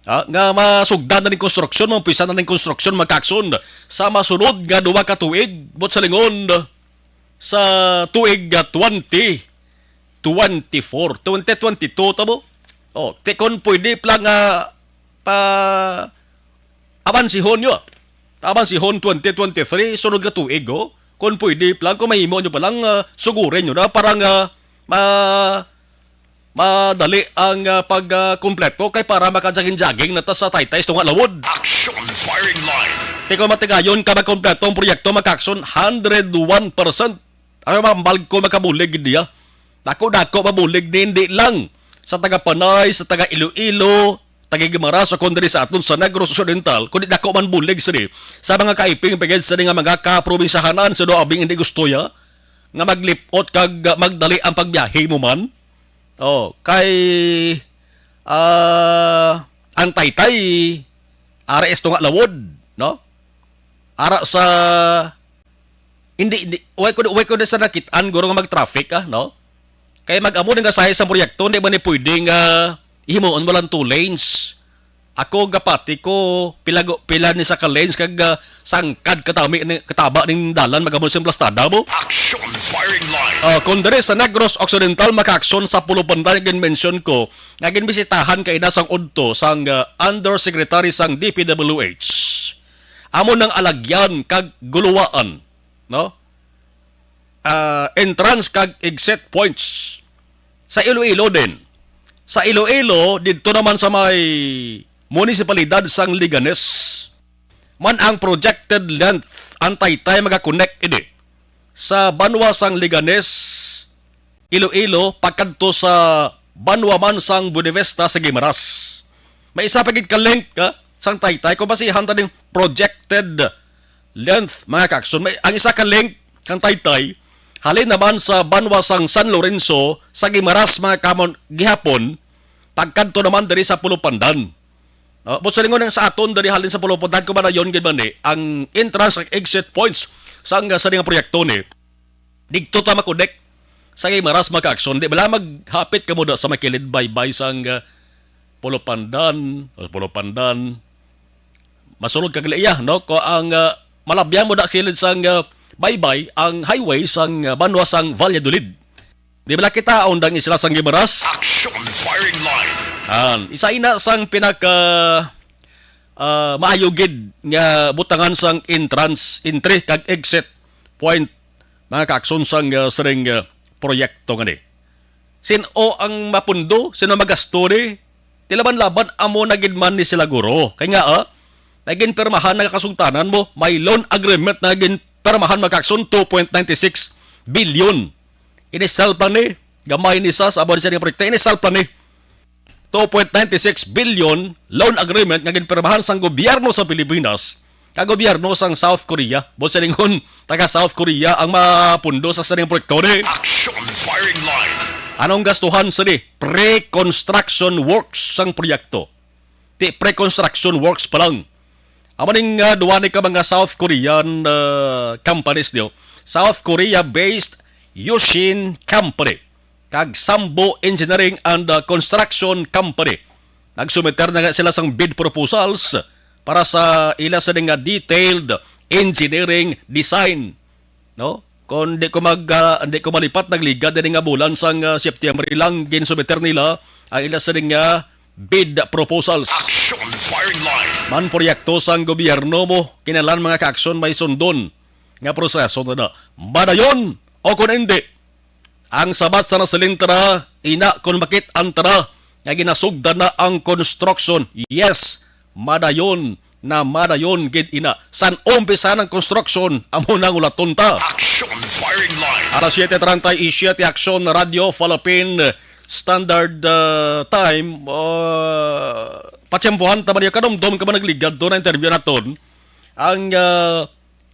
ah, nga masugdan na ning konstruksyon, maumpisa na ning konstruksyon, makakson sa masunod nga duha ka tuig, but sa lingon, sa tuig, ah, twenty twenty-four, twenty twenty-two ta mo? Oh, ti kon pwede pala nga pa abansihon nyo. Abansihon twenty twenty-three, sunod nga tuig, oh. Kung pwede pala, kung mahimo nyo palang, ah, sugurin nyo na, parang, ah, ma-, madali ang, ah, pag, ah, kumpleto kay para makajaging-jaging na ta sa Taytay sa tunga lawod. Action firing line. Ti kon matigayon ka magkumpleto ang proyekto, makakson hundred one percent. Ang mga balko makabulig gid niya. Dako-dako mabulig ni, hindi lang sa taga Panay, sa taga Iloilo, taga Guimaras, o kung diri sa aton sa Negros Occidental, kundi dako man bulig sini sa mga kaiping pagid sini nga mga kaprobinsyahanan, sino abing hindi gusto ya nga maglipot kag magdali ang pagbiyahe mo man. Oh, kay, ah, ang Taytay, ara isto nga lawod, no? Ara sa, hindi, hindi, way ko, way ko na sa nakit-an, guro nga mag-traffic, ah, no? Kay mag-amo nga size sa proyekto, hindi man ni pwede nga himuon mo lang two lanes. Ako, gapati ko, pila, go- pila ni sa ka lanes, kag, ah, sangkad katami, ni, kataba ning dalan, mag-amo sa plastada mo. Action firing line. Ah, kung diri sa Negros Occidental, makakson sa Pulupandan, gin-mention ko, nga ginbisitahan kay na sang udto sang, ah, undersecretary sang D P W H. Amo nang alagyan kag guluwaan, no? Ah, entrance kag exit points sa Iloilo din. Sa Iloilo, didto naman sa may munisipalidad sang Leganes, man ang projected length, ang Taytay magakonek ini sa banwa sang Leganes, Iloilo, pagkadto sa banwa man sang Buenavista sa Guimaras. May isa pa gid ka link, ha, sang Taytay, kung basihan ta ning projected length, mga kakson. May, ang isa ka link kang Taytay, halin naman sa banwa sang San Lorenzo, sa Guimaras, mga kamon, gihapon, pagkadto naman diri sa Pulupandan. No? But sa lingon sa aton, diri halin sa Pulupandan, kung ba na yun, gid man ni, ang entrance ug exit points sang, sa nga proyekto ni, digto ta makonek sa Guimaras, mga kakson. Di bala maghapit ka mo da sa makilid baybay sang, ah, Pulupandan, o Pulupandan. Masulod ka gali iya, no? Ko ang, ah, malabyan mo da kilid sang, ah, baybay ang highway sang, ah, banwa sang Valladolid. Di ba nakita ang isla sang Guimaras? Action firing line. An, isa ina sang pinaka, ah, maayo gid nga butangan sang entrance, entry kag exit point, mga kaakson, sang, ah, sining, ah, proyekto ngani. Sin-o ang mapundo? Sin-o magasto ni? Ti laban-laban amo na gid man ni sila, guro. Kay nga, ah, naginpirmahan na kasugtanan mo, may loan agreement na ginpirmahan, mga kaakson, two point nine six billion. Inisal pa ni, gamay ni sa, sa abo ni sa proyekto, inisal pa ni. Two point nine six billion loan agreement nga ginpirmahan sang gobyerno sa Pilipinas kag gobyerno sang South Korea. Buot silingon, taga South Korea ang mapundo sa sining proyekto ni. Action firing line. Anong gastuhan sini? Pre-construction works sang proyekto. Ti pre-construction works pa lang. Amo ning, ah, duwa ni ka mga South Korean, ah, companies niyo. South Korea-based Yushin Company kag Sambo Engineering and, ah, Construction Company. Nagsumiter na nga sila sang bid proposals para sa ila sini nga detailed engineering design, no? Kung di ko mag, ah, di ko malipat, nagligad ini nga bulan sang, ah, September lang, ginsumiter nila ang ila sini nga bid proposals. Action firing line. Man proyekto sang gobyerno mo, kinahanglan, mga kaakson, may sundon nga proseso na, na madayon o kung hindi. Ang sabat sa nasiling tara, ina, kung makit-an tara nga ginasugdan na ang construction. Yes, madayon na madayon gid ina. San umpisa ng construction, amo nang ulaton ta. Action firing line. Alas siete treinta y siete, Action Radio Philippine Standard, uh, Time. Uh, patiyempohan ta man yung kanumdom ka man nagligad doon na interview naton. Ang, uh,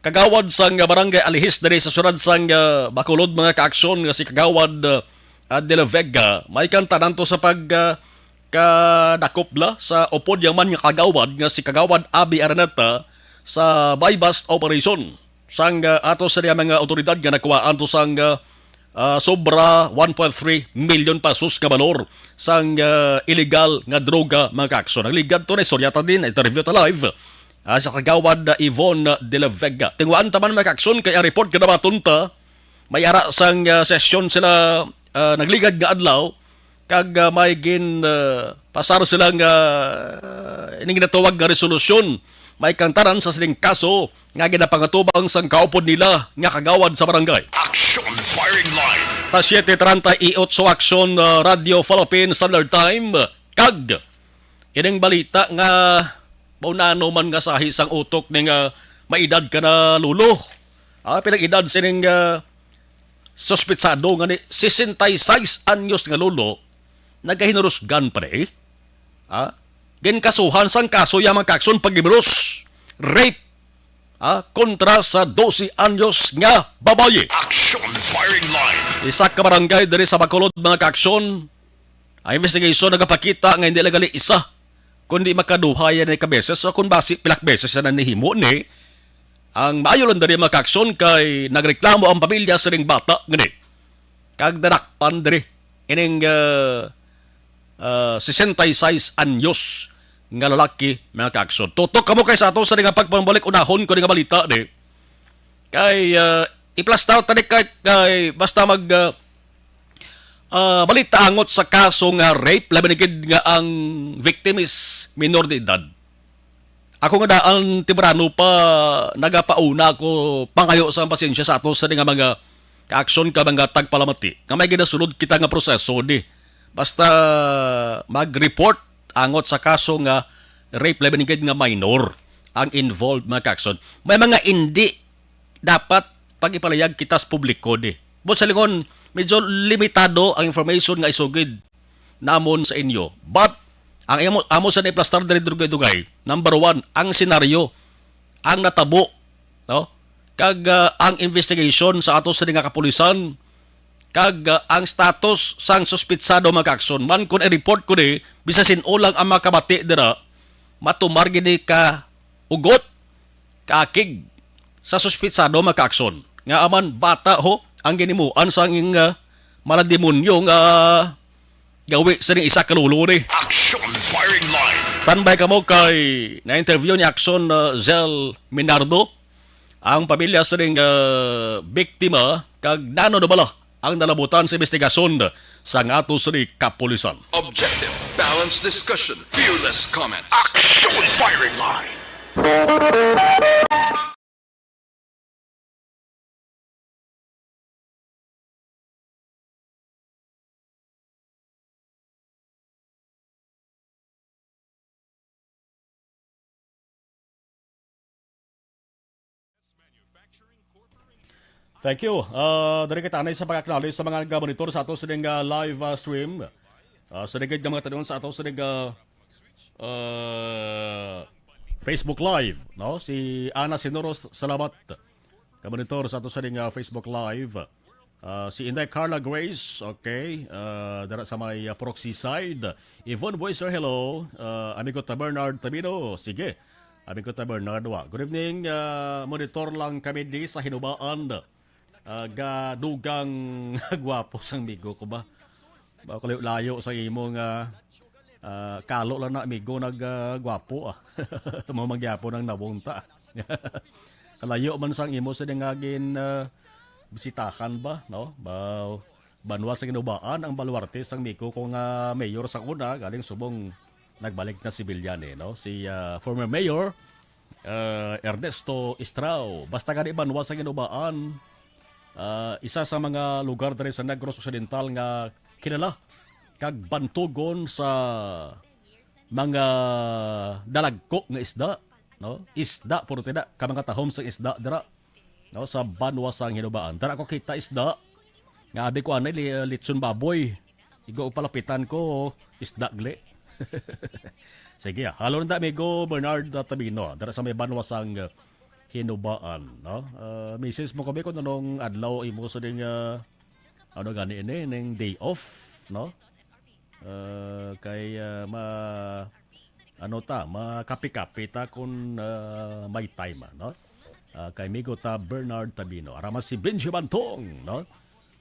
kagawad sang Barangay Alihis diri sa siyudad sang, ah, Bacolod, mga kaaksyon, nga si Kagawad, ah, ah, De La Vega, may kantanan to sa pag, ah, kadakop la sa upod yang man nga kagawad nga si Kagawad Abby Araneta sa buy-bust operation sang, ah, ato sa mga otoridad nga nakuhaan to sang, ah, ah, sobra one point three million pesos nga balor sang, ah, illegal nga droga, mga kaaksyon. Nagligad to na istorya ta din, interview ta live, ah, sa Kagawad, ah, Yvonne De La Vega. Tinguhaan ta man, mga kaaksyon, kay ang report ginabaton ta, may ara sang, ah, sesyon sila, ah, nagligad nga adlaw, kag, ah, may gin, ah, pasar sila nga, ah, ining ginatawag nga resolusyon. May kantanan sa sining kaso nga ginapangatubang sang kaupod nila nga kagawad sa barangay. Action firing line. Sa siete treinta y ocho Action, ah, Radio Philippine Standard Time, kag ining balita nga maunano man nga sahi sang utok ni nga maedad ka na, Lolo. Ah, pinag-edad sining, ah, suspitsado nga ni sesenta y seis anyos nga lolo, nagahinurusgan pa ni. Ah, ginkasuhan sang kaso ya, mga kaaksyon, paghimuros, rape, ah, kontra sa doce anyos nga babayi. Action firing line. Isa ka barangay diri sa Bacolod, mga kaaksyon, ang investigation nagapakita nga hindi lang gali isa, kundi makaduha yan ka beses. So, kung basi, pilak beses na nihimo ni, ang maayo lang diri, mga kaaksyon, kay nagreklamo ang pamilya sining bata ngani. Kag nadakpan diri ining, ah, ah, sesenta y seis anyos nga lalaki, mga kaaksyon. Tutok kamo kay sa ato sa nga pagpambalik unahon ko nga balita ni. Kay, ah, iplastar tani kay, kay basta mag, ah, ah, balita angot sa kaso nga rape, labi na gid nga ang victim is minor de edad. Ako nga daan, temprano pa, nagapauna ako pangayo sa pasensya sa ato sa nga mga kaaksyon ka mga tagpalamati nga may ginasulod kita nga proseso di. Basta mag-report angot sa kaso nga rape, labi na gid nga minor ang involved, mga kaaksyon. May mga indi dapat pag-ipalayag kita sa publiko di. Buot silingon, medyo limitado ang information nga isugid namon sa inyo. But, ang amo, amo sa naiplastar diri dugay-dugay, number one, ang senaryo, ang natabo, no? Kag, ah, ang investigation sa ato sa nga kapulisan, kag, ah, ang status sang suspitsado, mga kaaksyon. Man, kung i-report ko ni, bisan sin-o lang ang makabati dira, matumar gid ni ka ugot, kaakig sa suspitsado, mga kaaksyon. Nga aman bata ho ang ginimuan sang, ah, malademonyo nga gawi sa ning isa ka lolo ni. Action firing line. Standby kamo kay na-interview ni Action, ah, Zell Minardo. Ang pamilya sining, ah, biktima, kag nano na bala ang nalabutan sa investigasyon sang ato sini kapulisan. Objective, balanced discussion, fearless comments. Action firing line. Thank you. Ah, diri kita anay sa pag-acknowledge sa mga nag-monitor sa ato sining, ah, live, ah, stream. Ah, sa ligid nga mga tanon sa ato sining, ah, ah, Facebook Live, no? Si Ana Sinoros, salamat. Ka-monitor sa ato sining, ah, Facebook Live. Ah, si Inday Carla Grace, okay. Ah, dara sa may, ah, Purok Seaside. Yvonne Boyser, hello. Ah, amigo ta Bernard Tabino, sige. Amigo ta Bernard, wa. Good evening, ah, monitor lang kami di sa Hinubaan. Ah, gadugang gwapo sang migo ko ba? Ba, kalayo-layo sa imo nga, ah, kalo lang na, amigo, nag, ah, gwapo, ah. Mao man gyapon ang nawong ta. Kalayo man sang imo sa nga gin, ah, bisitahan ba, no? Ba, banwa sa Ginubaan ang baluarte sang migo ko nga mayor sa una, galing subong nagbalik na si Villani, no? Si, ah, former mayor, ah, Ernesto Estrao. Basta gani banwa sa Ginubaan, ah, isa sa mga lugar diri sa Negros Occidental nga kilala kag bantugon sa mga dalagko nga isda, no? Isda, puro tina, ka mga tahom sa isda dira, no? Sa banwa sang Hinubaan. Dira ko kita isda. Nga abi ko anay li-, litson baboy. Igo palapitan ko, isda gali. Sige, ah. Halo na, amigo Bernard Tabino. Dira sa may banwa sang, uh, Hinubaan, no? Uh, misis mo kami kung anong adlaw imo sa ding, uh, ano gani ini, ning day off, no? Uh, kay, uh, ma-, ano ta, makapi-kapi ta kung, uh, may time, ah, no? Ah, kay migo ta Bernard Tabino. Ara man si Benji Bantong, no?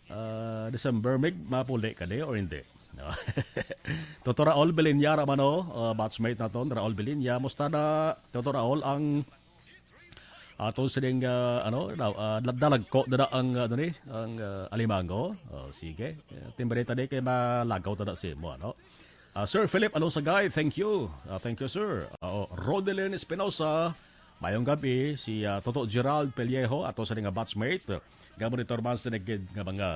Ah, December, mig mapuli ka di or hindi? No? Toto Raul Belinya, ara man, oh, ah, batchmate naton, Raul Belinya. Musta na, Toto Raul, ang aton sining, ah, ano, daw, ah, dalagko na ang, ano ni, ang, ah, alimango? Oh, sige. Eh, timbre ta di kay malagaw ta na si mo, ano? Ah, Sir Philip Alonsagay, thank you. Ah, thank you, sir. Ah, oh, Rodelyn Espinosa, mayong gabi. Si, ah, Toto Gerald Pellejo, ato sa nga batchmate. Nga monitor man sa nagid nga mga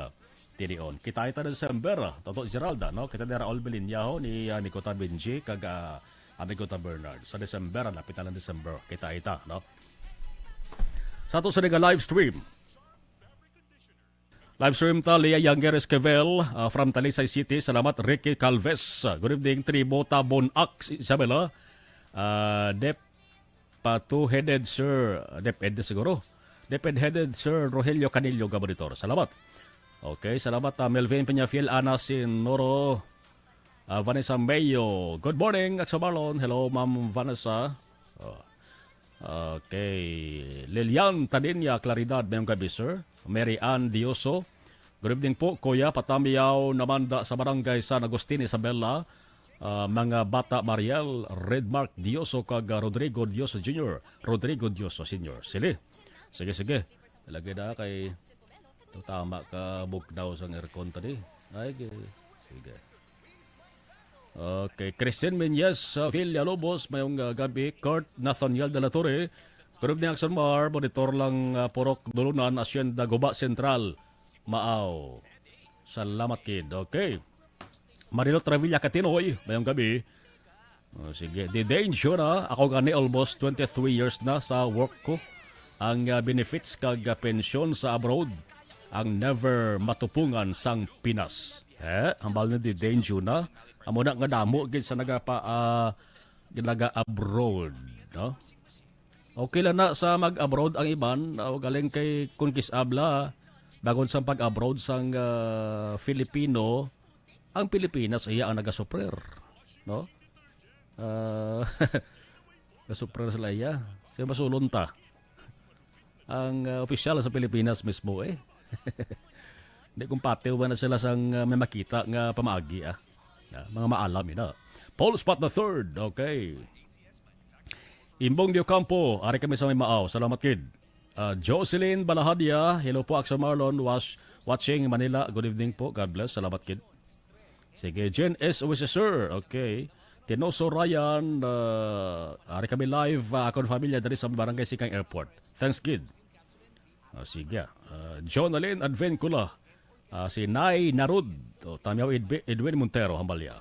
tinion. Kita ita December, ah, Toto Gerald, ah, no? Kita ni Raul Belinya, ho, ni, ah, Amigo ta Benji, kag, ah, Amigo ta Bernard. Sa December, ah, lapit na lang December. Kita ita, no? Sa ato sa nga live stream. Live stream ta, Lea Younger Esquivel, ah, from Talisay City. Salamat, Ricky Calves. Ah, good evening, Tribo Tabon Ax, Isabela. Ah, Dep, pa two-headed Sir, Dep Ed siguro. Dep Ed-headed Sir Rogelio Canillo Gabonitor. Salamat. Okay, salamat, ah, Melvin Peñafiel, Ana Sinoro, Ah, Vanessa Mayo. Good morning, Aksa Marlon. Hello, Ma'am Vanessa. Oh. Okay. Lilian Tadinya Claridad, mayong gabi, sir. Mary Ann Dioso. Good evening po, Kuya. Patamiyaw naman da sa Barangay San Agustin, Isabela. Ah, mga bata, Mariel, Redmark Dioso, kag, ah, Rodrigo Dioso Junior. Rodrigo Dioso Senior. Sili. Sige, sige. Lagi na kay Tutama ka bugnaw sang aircon tadi. Ay, gi-, sige. Okay, Christine Menyes, uh, Villalobos, mayong, uh, gabi. Kurt Nathaniel de la Torre, good evening, Action Mar. Monitor lang, uh, Purok Dulunan, Hacienda, Guba Central. Maaw. Salamat, kid. Okay. Marilo Travilla Katinoy, mayong gabi. Oh, sige. Di Dane Juna, ako gani almost twenty-three years na sa work ko. Ang, ah, benefits kag, ah, pensyon sa abroad ang never matupungan sang Pinas. Eh, hambal ni Di Dane Juna, amo na nga damo gid sa nagapa-, ah, naga-abroad, no? Okay lang na sa mag-abroad ang iban, ah, galing kay kun kis-a bala, bangod sa pag-abroad sang, ah, Filipino, ang Pilipinas iya ang nagasuffer, no? Ah, gasuffer sila iya. Siya masulon ta. Ang, ah, opisyal sa Pilipinas mismo, eh. Hindi kung patiw ba na sila sang, ah, may makita nga pamaagi, ah. Ah, mga maalam, ina. Paul Spot the third, okay. Imbong de Ocampo, ari kami sa may Maaw. Salamat, kid. Ah, Jocelyn Balahadia, hello po, Action Marlon, was watching Manila. Good evening po. God bless. Salamat, kid. Sige, Jen S. Wise, sir. Okay. Tinoso Ryan, ah, ari kami live, ah, akon family diri sa Barangay Sikang Airport. Thanks, kid. Ah, sige. Ah, Jonalyn Advencula, ah, si Nay Narud, o, Tamyaw Edbi-, Edwin Montero, Hambalya.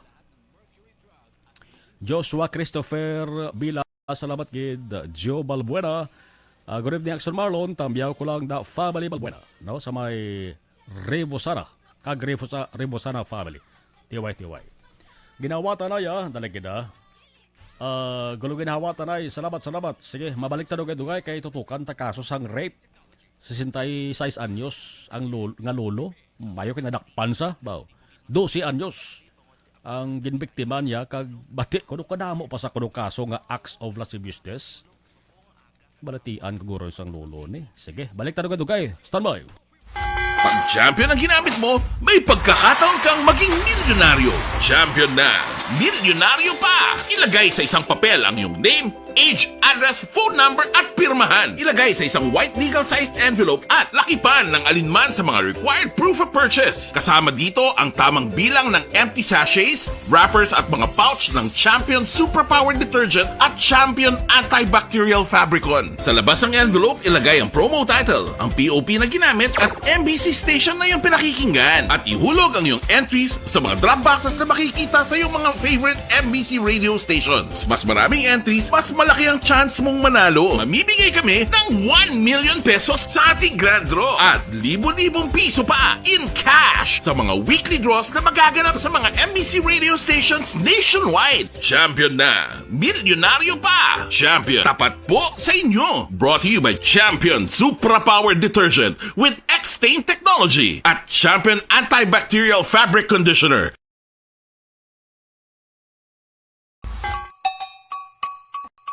Joshua Christopher Bila, salamat gid. Joe Balbuena, ah, good evening, Action Marlon. Tamyaw ko lang the family Balbuena, no, sa may Rebosana. Kag Rebosa-, Rebosana family. Tiway, tiway. Ginawatan na ya, dali gid, ah. Ah, gulo ginawatan ay, salamat, salamat. Sige, mabalik ta dugay-dugay kay tutukan ta kaso sang rape. Sesenta y seis anyos ang lol-, nga lolo. Mayo kay nadakpan sa, baw. Dose anyos ang ginbiktima niya kag bati kuno kadamo pa sa kuno kaso nga acts of lasciviousness. Balatian ko guro sang lolo ni. Sige, balik ta dugay-dugay. Standby. Pag champion ang ginamit mo, may pagkakataon kang maging milyonaryo. Champion na, milyonaryo pa! Ilagay sa isang papel ang iyong name, age, address, phone number, at pirmahan. Ilagay sa isang white legal-sized envelope at lakipan ng alinman sa mga required proof of purchase. Kasama dito ang tamang bilang ng empty sachets, wrappers, at mga pouch ng Champion Superpower Detergent at Champion Antibacterial Fabricon. Sa labas ng envelope, ilagay ang promo title, ang P O P na ginamit, at M B C station na iyong pinakikinggan. At ihulog ang iyong entries sa mga drop boxes na makikita sa iyong mga favorite M B C radio stations. Mas maraming entries, mas malaki ang chance mong manalo. Mamimigay kami ng one million pesos sa ating grand draw at libo-libong piso pa in cash sa mga weekly draws na magaganap sa mga M B C radio stations nationwide. Champion na! Milyonaryo pa! Champion, tapat po sa inyo! Brought to you by Champion Supra Power Detergent with X-Stain Technology at Champion Antibacterial Fabric Conditioner.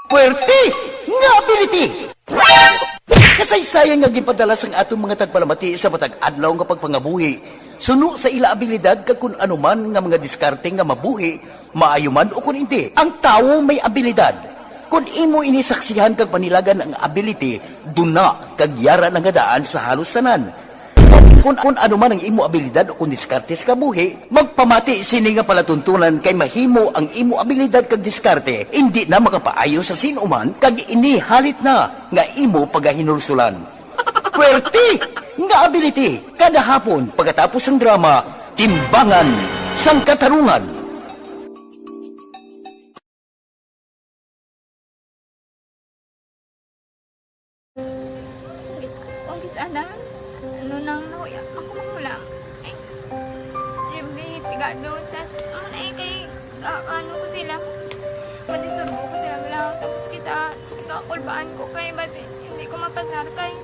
Puwerte nga ability! Kasaysayan nga ginpadala sang atong mga tagpalamati sa matag adlaw nga pagpangabuhi, suno sa ila abilidad kag kun ano man nga mga diskarte nga mabuhi, maayo man o kun indi. Ang tawo may abilidad. Kun imo ini saksihan kag panilagan ang ability, duna kag yara na nga daan sa halos tanan. Kun, kun ano man ang imo abilidad o kun diskarte sa kabuhi, magpamati sini nga palatuntunan kay mahimo ang imo abilidad kag diskarte indi na makapaayo sa sin-o man kag ini halit na nga imo pagahinulsulan. Puwerte nga ability. Kada hapon, pagkatapos sang drama, Timbangan sang Katarungan. Ang gis-, ang gis-, ana, ano nang nahuya, ako magulang. Ay, Jimmy, pigado, tas, ano na eh, kay, ah, ano ko sila, madisturbo ko sila, wala, tapos kita, kakulbaan ko kay, basi, hindi ko mapasar kay.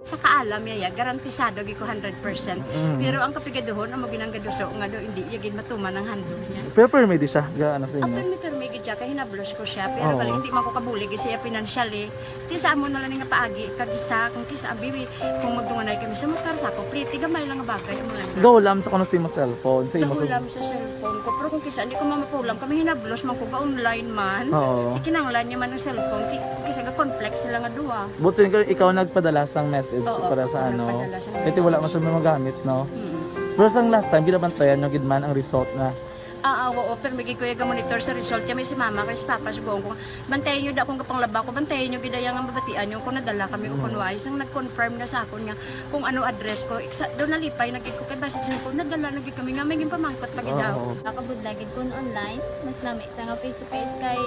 Sa kaalam niya, ya, garantisado gid ko hundred percent. Mm. Pero ang kapigaduhon, amo ginang gaduso nga daw hindi iya gid matuman ang handog niya. Pero permi di siya, ga-, ano sa inyo? Permi, permi gid siya, kay hinablos ko siya. Pero Oo. bali, hindi man ko kabulig siya financially. Ti sa amo na lang nga paagi, kag isa, kung kisa, bibi, kung magdunganay kami sa motor, sa ako, pretty, gamay lang nga bagay, amo lang. Gahulam sa kuno sa imo cellphone, sa imo sa Gahulam sa cellphone ko, pero kung kisa, hindi ko mamapulam, kami hinablos man ko, ga-online man. Oo. Ikinanglan niya man ang cellphone, ti, kung kisa, ga-conflict sila nga duha. But so, ikaw, ikaw nagpadala sang message Oo, para sa ako ano? nagpadala sang Kaya ti wala message. man siya magamit, no? Mm. Pero sang last time, ginabantayan nyo gid man ang result na Ah, ah, oo, pero may gid ko iya ga-monitor sa result. Kaya may si mama, kay si papa, sugoon ko, bantayan nyo da kung kapanglaba ko, bantayan nyo gid iya nga mabatian nyo kung nadala kami o Mm. kung wala. Isang nag-confirm na sa akon nga kung ano address ko. Iksa, daw nalipay na gid ko, kay basi sa ko, nadala na gid kami nga, may ginpamangkot pa gid Oo. daw. Nakabudlay gid kun online, mas lami sa nga face to face kay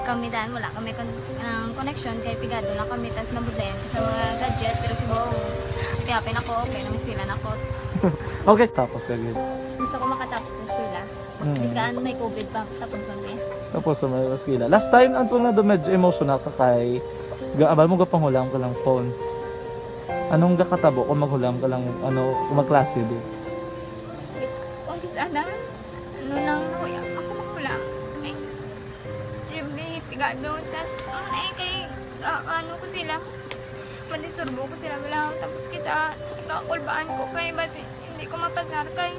kami dan, wala kami kon-, ang connection kay pigado lang kami, tas nabudlayan ko sa mga gadget, pero siguro, happy-happy na ko, okay na, may eskwela na ko. Okay, tapos ka gid. Gusto ko makatapos sa eskwela. Mm. Biskan may covid pa, tapos na eh. Tapos sa may eskwela. Last time, ang tunga do medyo emotional ka kay ga-, abal mo gapanhulam ka lang phone. Anong gakatabo kung maghulam ka lang, ano, kung magklase di? Kung kis-a na, ano lang, ako, ako maghulam. Ay, every pigado, tas, ang ay kay, ah, ano ko sila, madisturbo ko sila, wala, tapos kita, kakulbaan ko kay basi, hindi ko mapasar kay,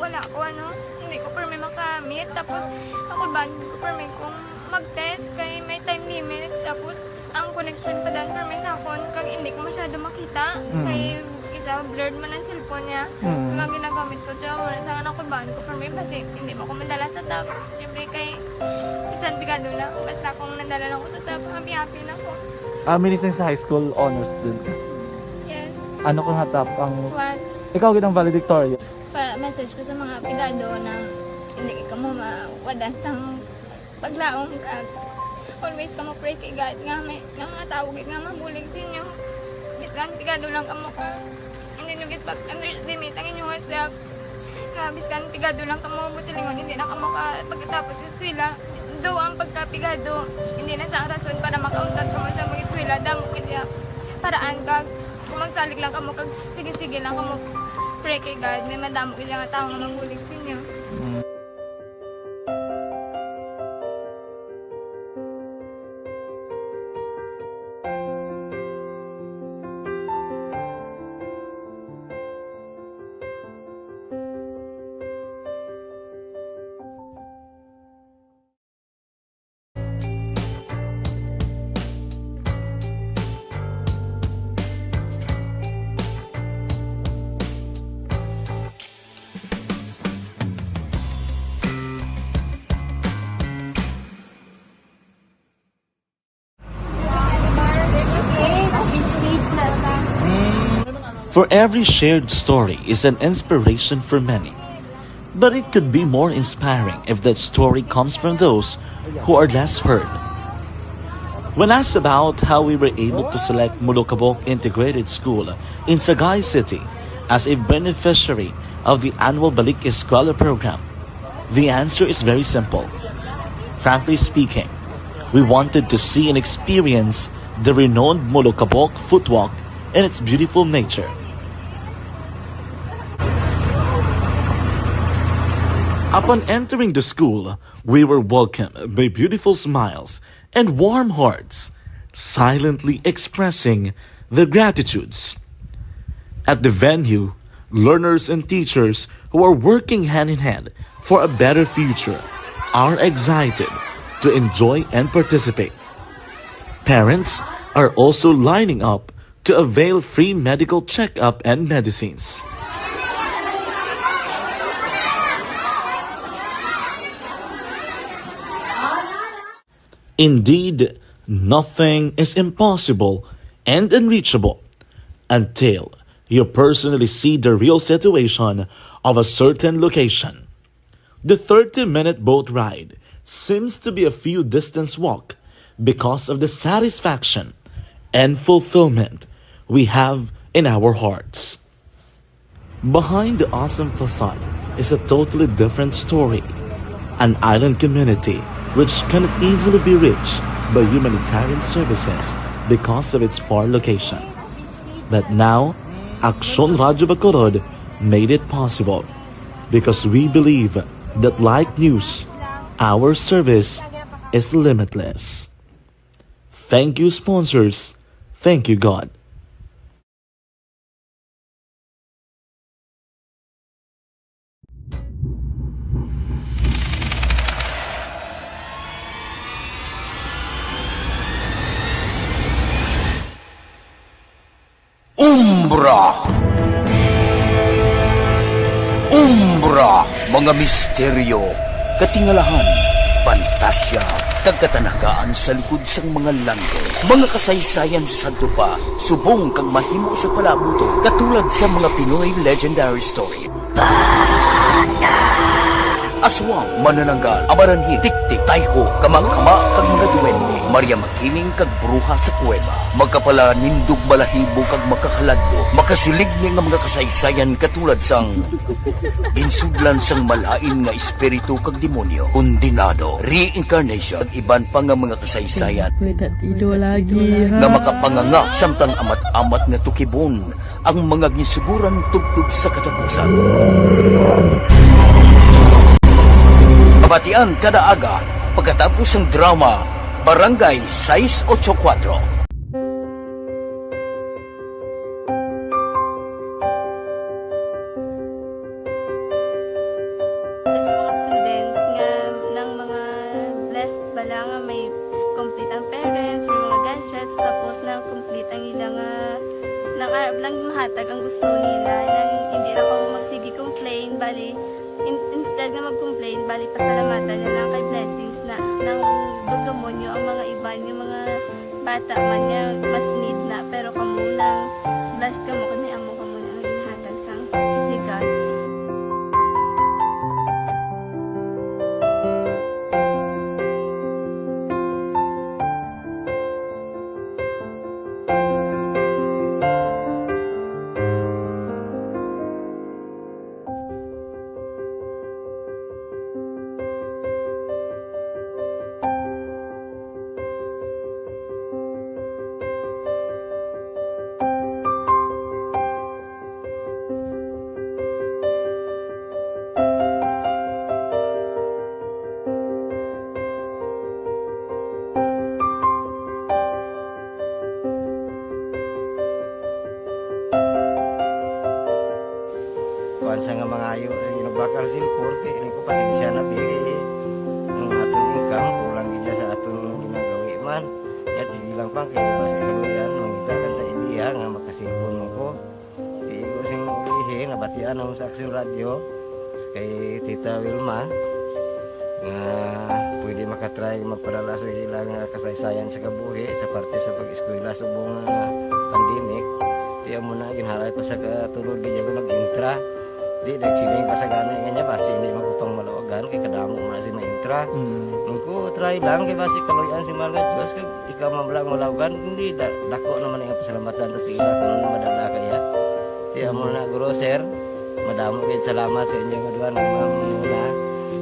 wala ko, ano, hindi ko permi makamit, tapos, kakulbaan ko permi kung mag-test kay may time limit, tapos, ang connection pa dan permi sa akon, kag hindi ko masyado makita, Mm. kay isa, blurred man ang cellphone niya. Mm. Nga ginagamit ko, tsaka wala sa anak ko, baan ko, pero may basi, hindi mo ko madala sa top. Siyempre, kay, bisan pigado lang, basta kung nadala lang ko sa top, happy-happy na ko. Ah, minising sa high school, honors din ka? Yes. Ano ka nga top ang One. Ikaw gid ang valedictorian? Pa, message ko sa mga pigado na hindi ka mo mawadan sa paglaom, kag always kamo pray kay God nga may, nga mga tawo gid nga mabulig sa inyo. Bisan pigado lang kamo ka, hindi nyo gid pag-underestimate ang inyong self. Nga bisan pigado lang kamo, buot silingon, hindi na kamo ka pagkatapos sa eskwela. Do ang pagkapigado, hindi na sa rason para makauntat kamo sa mag-eskwela. Damo gid ya paraan, kag kung magsalig lang kamo, kag sige-sige lang kamo pray kay God, may madamo gid nga tawo nga mabulig sa inyo. Mm. For every shared story is an inspiration for many. But it could be more inspiring if that story comes from those who are less heard. When asked about how we were able to select Molokabok Integrated School in Sagay City as a beneficiary of the annual Balik Eskwela program, the answer is very simple. Frankly speaking, we wanted to see and experience the renowned Molokabok Footwalk and its beautiful nature. Upon entering the school, we were welcomed by beautiful smiles and warm hearts, silently expressing their gratitudes. At the venue, learners and teachers who are working hand in hand for a better future are excited to enjoy and participate. Parents are also lining up to avail free medical checkup and medicines. Indeed, nothing is impossible and unreachable until you personally see the real situation of a certain location. The thirty-minute boat ride seems to be a few distance walk because of the satisfaction and fulfillment we have in our hearts. Behind the awesome facade is a totally different story, an island community which cannot easily be reached by humanitarian services because of its far location. But now, Aksyon Radyo Bacolod made it possible because we believe that like news, our service is limitless. Thank you, sponsors. Thank you, God. Umbra. Umbra, mga misteryo, katingalahan, pantasya, kag katanagaan sa likod sang mga langit. Mga kasaysayan sa sadto pa, subong kag mahimo sa palabuton, katulad sa mga Pinoy legendary story. Aswang, manananggal, amaranhil, tiktik, tayho, kama-kama, kag mga duwende, Maria Makiling, kag bruha sa kuweba, makapalanindog balahibo kag makahaladlok, makasiligni nga mga kasaysayan katulad sang ginsudlan sang malain nga espiritu kag demonyo, kondenado, reincarnation, kag iban pa nga mga kasaysayan Pwede ido lagi, ha? nga makapanganga samtang amat-amat nga tukibon ang mga ginsuguran tubtob sa katapusan. Mabatian kada aga pagkatapos sang drama Barangay sais ocho kuwatro. Sa mga students nga nang mga blessed bala nga may complete ang parents, may mga gadgets, tapos na complete ang ila nga, nang arab lang mahatag ang gusto nila, nang hindi lang kamo magsige complain, bali, in-, instead nga mag-complain, bali, pasalamatan na lang kay blessings na, nang dumdumon nyo ang mga iban, yung mga bata man nga mas need na, pero kamo nang blessed kamo kay may amo kamo na nga ginhatag sang ligat. Kuan sa nga mangayo sa ginagbakal cellphone, kay ini ko pasensya na, dili ang aton income, kulang gid sa aton ginagawi man. Yat, sige lang pang, kay basi kaluyan, mangita lang ta idea nga makaselpon mo ko. Di ko sing ulihi, nabatian ako sa Aksyon Radyo, kay Tita Wilma, nga pwede makatry magpadala sa ila nga kasaysayan sa kabuhi sa parte sa pag-eskwela subong nga pandemic. Di amo na, ginhalay ko sa katulod, di ako nag-intra. Di, nagsiling pa sa gani nga niya, basi hindi magkupang malawagan, kay kadamo mo na si ma-intra. Mm. Ang ko, try lang, kay basi kaluyan si Mahal nga Diyos, kag ikaw man lang malawagan, hindi, da-, dako naman ang pasalamatan ta sa ila kung madala kaya. Di amo na, guro, sir, madamo gid salamat sa inyo nga duha, ni Ma'am Mona,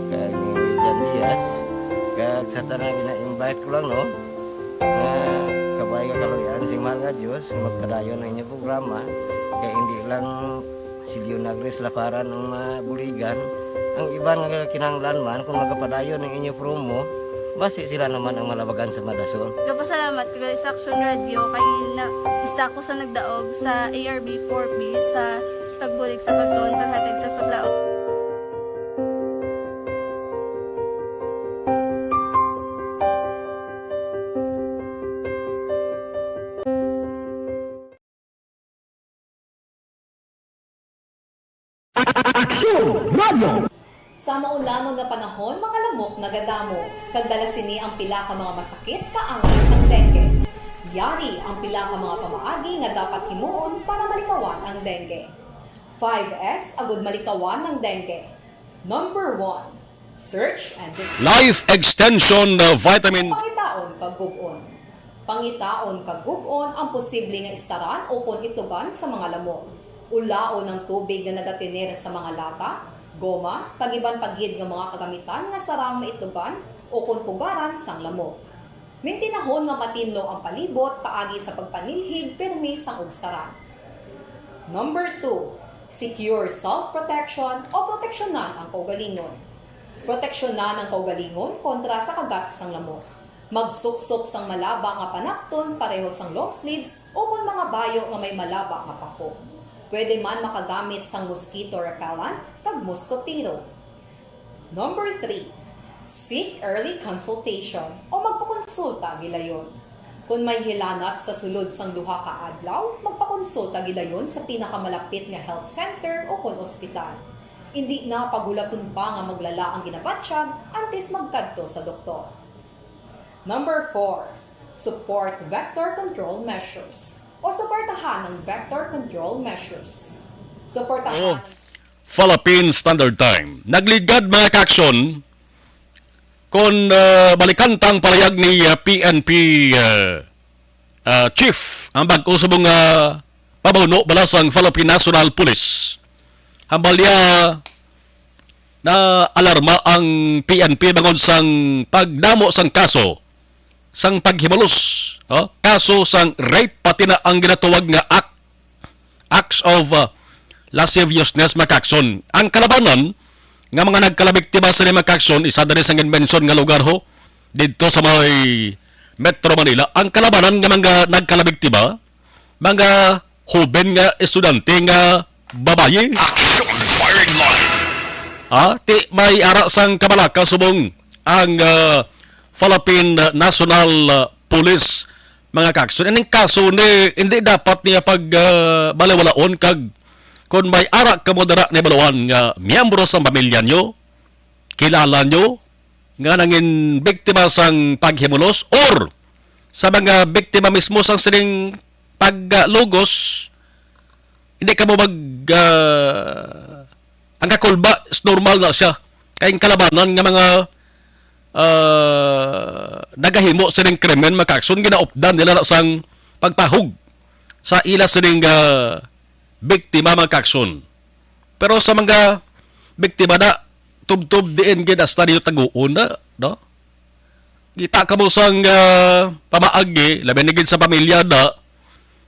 kag ni Jan Diaz, kag sa tanan gina-invite ko lang, no, nga kabay nga kaluyan si Mahal nga Diyos, magpadayon ang inyong programa, kay hindi lang si Leonagris Laparan ang mabuligan. Ang iban nga kinahanglan man, kung magapadayon ang inyo promo, basi sila naman ang malabagan sa madason. Gapasalamat ko gali sa Aksyon Radyo kay na, isa ko sa nagdaog sa A R B four B sa pagbulig sa pagtuon, paghatag sa paglaom. Aksyon Radyo. Sa maulamon nga panahon, mga lamok nagadamo, kag dala sini ang pila ka mga masakit kaangay sang dengue. Yari ang pila ka mga pamaagi nga dapat himuon para malikawan ang dengue. Five S agud malikawan ang dengue. Number one, search and dis- Life Extension, uh, Vitamin. Pangitaon kag gub-on. Pangitaon kag gub-on ang posible nga istaran ukon itugan sa mga lamok. Ulaon ang tubig nga nagatener sa mga lata, goma, kag iban pa gid nga mga kagamitan nga sarang maitugan ukon pugaran sang lamok. Mintinahon nga matinlo ang palibot paagi sa pagpanilhig pirmi sang ugsaran. Number two, secure self-protection o proteksyonan ang kaugalingon. Proteksyonan ang kaugalingon kontra sa kagat sang lamok. Magsuksok sang malaba nga panakton pareho sang long sleeves o kon mga bayo nga may malaba nga pako. Pwede man makagamit sang mosquito repellent kag mosquitero. Number three, seek early consultation o magpakonsulta gilayon. Kon may hilanat sa sulod sang duha ka adlaw, magpakonsulta gilayon sa pinakamalapit nga health center o kon ospital. Indi na paghulaton pa nga maglala ang ginabatyag antes magkadto sa doktor. Number four, support vector control measures o suportahan ang vector control measures. Suportahan Oo. Philippine Standard Time. Nagligad, mga kaaksyon, kon, ah, balikan tang palayag ni, ah, P N P, ah, ah, Chief, ang bag-o subong nga pamuno bala sang Philippine National Police. Hambal niya, naalarma ang P N P bangod sang pagdamo sang kaso sang paghimulos, oh, kaso sang rape, pati na ang ginatawag nga act, acts of, uh, lasciviousness, mga kaaksyon. Ang kalabanan nga mga nagkalabiktima sa mga kaaksyon, isa diri sa ginmention nga lugar ho, didto sa may Metro Manila. Ang kalabanan nga mga nagkalabiktima, mga hoben nga estudyante nga babayi. Action Firing Line. Ah, ti may ara sang kabalaka subong ang, ah, Philippine National, ah, Police, mga kaaksyon. Ining kaso ni, hindi dapat niya pag, ah, baliwalaon kag kung may ara kamo dira ni baluan nga miyembro sang pamilya nyo, kilala nyo, nga nangin biktima sang paghimulos or sa mga biktima mismo sang sining paglugos, hindi kamo mag, ah, ang kakulba is normal na siya. Kay ang kalabanan nga mga, ah, nagahimo sining krimen, mga kaaksyon, ginaupdan nila na sang pagpahog sa ila sining, ah, biktima, mga kaaksyon. Pero sa mga biktima na tubtob diin gid hasta ninyo taguon na, no? Kita kamo sang, ah, pamaagi, labi na gid sa pamilya na,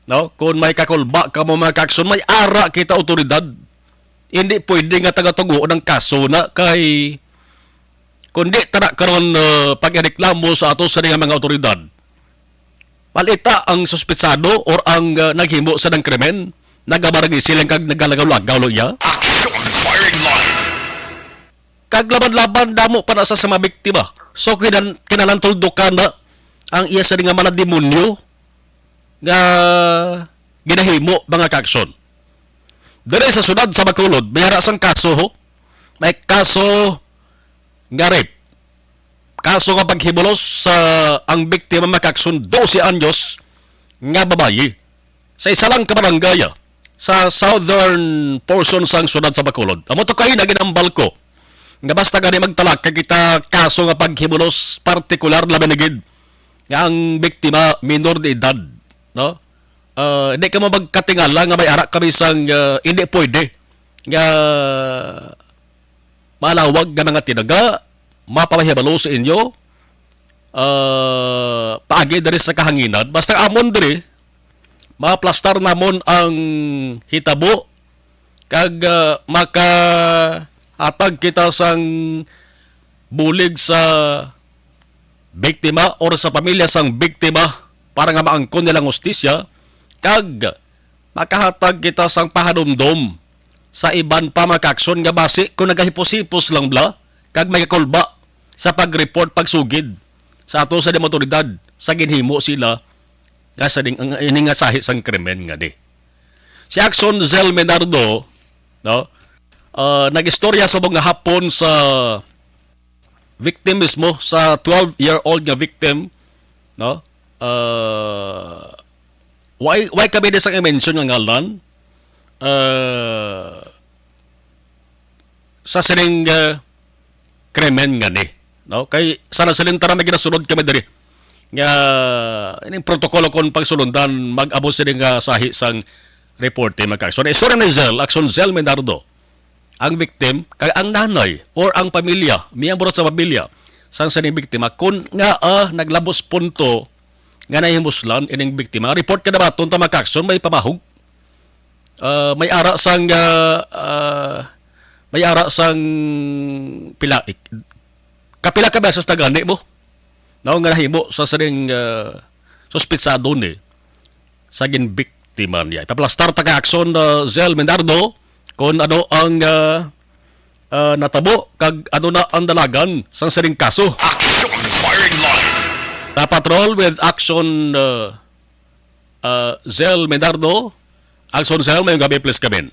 no? Kung may kakulba kamo, mga kaaksyon, may ara kita awtoridad. Hindi pwede nga taga-tuguon ang kaso na kay kundi tara karon, ah, pag-reklamo sa ato sa mga awtoridad. Palita ang suspetsado or ang, ah, naghimo sa ng krimen, nagabarangay silang kag nagalagaw-lagaw lang iya. Action Firing Line. Kag laban-laban damo pa na sa, sa mga biktima. So, kinan-, kinahanglan tuldukan na ang iya sa nga mga demonyo nga ginahimo, mga kaaksyon. Diri sa siyudad sa Bacolod, may ara sang kaso, ho. May kaso nga rape. Kaso nga paghimulos sa ang biktima, mga kaaksyon, dose anyos nga babayi. Sa isa lang ka barangay, ah, sa southern portion sang siyudad sa Bacolod. Amo to kaina ginambal ko nga basta gani magtalaka kita kaso nga paghimulos, partikular labi na gid nga ang biktima minor de edad, no? Ah, hindi ka mo magkatingala nga may ara kami sang, ah, hindi pwede nga malawag nga mga tinaga, mapamahibalo sa inyo, ah, paagi diri sa kahanginan. Basta amon diri, maplastar namon ang hitabo, kag, ah, makahatag kita sang bulig sa biktima or sa pamilya sang biktima para nga maangkon nilang hustisya, kag makahatag kita sang pahanumdom sa iban pa, mga kaaksyon, nga basi kung nagahipos-hipos lang bala kag may kakulba sa pag-report, pagsugid sa ato sa mga awtoridad sa ginhimo sila nga sa ding, ang, ini nga sahi sang krimen nga di. Si Action Zel Menardo, no, ah, nag-istorya sa mga hapon sa victim mismo, sa twelve-year-old nga victim, no? Ah, why, why kami di sang i-mention nga ngalan? Ah, sa sining, ah, krimen nga ni, no? Kay sana siling tara may ginasunod kami diri nga ining protokolo kon pagsulundan mag-amo sini nga sahi sang reporte, mga kaaksyon. Istorya ni Zel, Action Zel Menardo, ang victim, kag ang nanay or ang pamilya, miyembro sa pamilya sang sining biktima, kun nga, ah, naglabos punto nga nahimuslan ining biktima. Report ka na ba, tunta, mga kaaksyon, may pamahog? Ah, may ara sang, ah, ah, may ara sang pila, ik-, kapila ka beses na gani mo? No, nga nahimo sa sining, ah, suspitsado ni sa ginbiktima niya. Ipaplastar ta kay Action, ah, Zel Mendardo, kung ano ang, ah, ah, natabo kag ano na ang dalagan sang sining kaso. Action Firing Line. Ta Patrol with Action, ah, ah, Zel Mendardo. Action Zel, mayong gabi, please come in.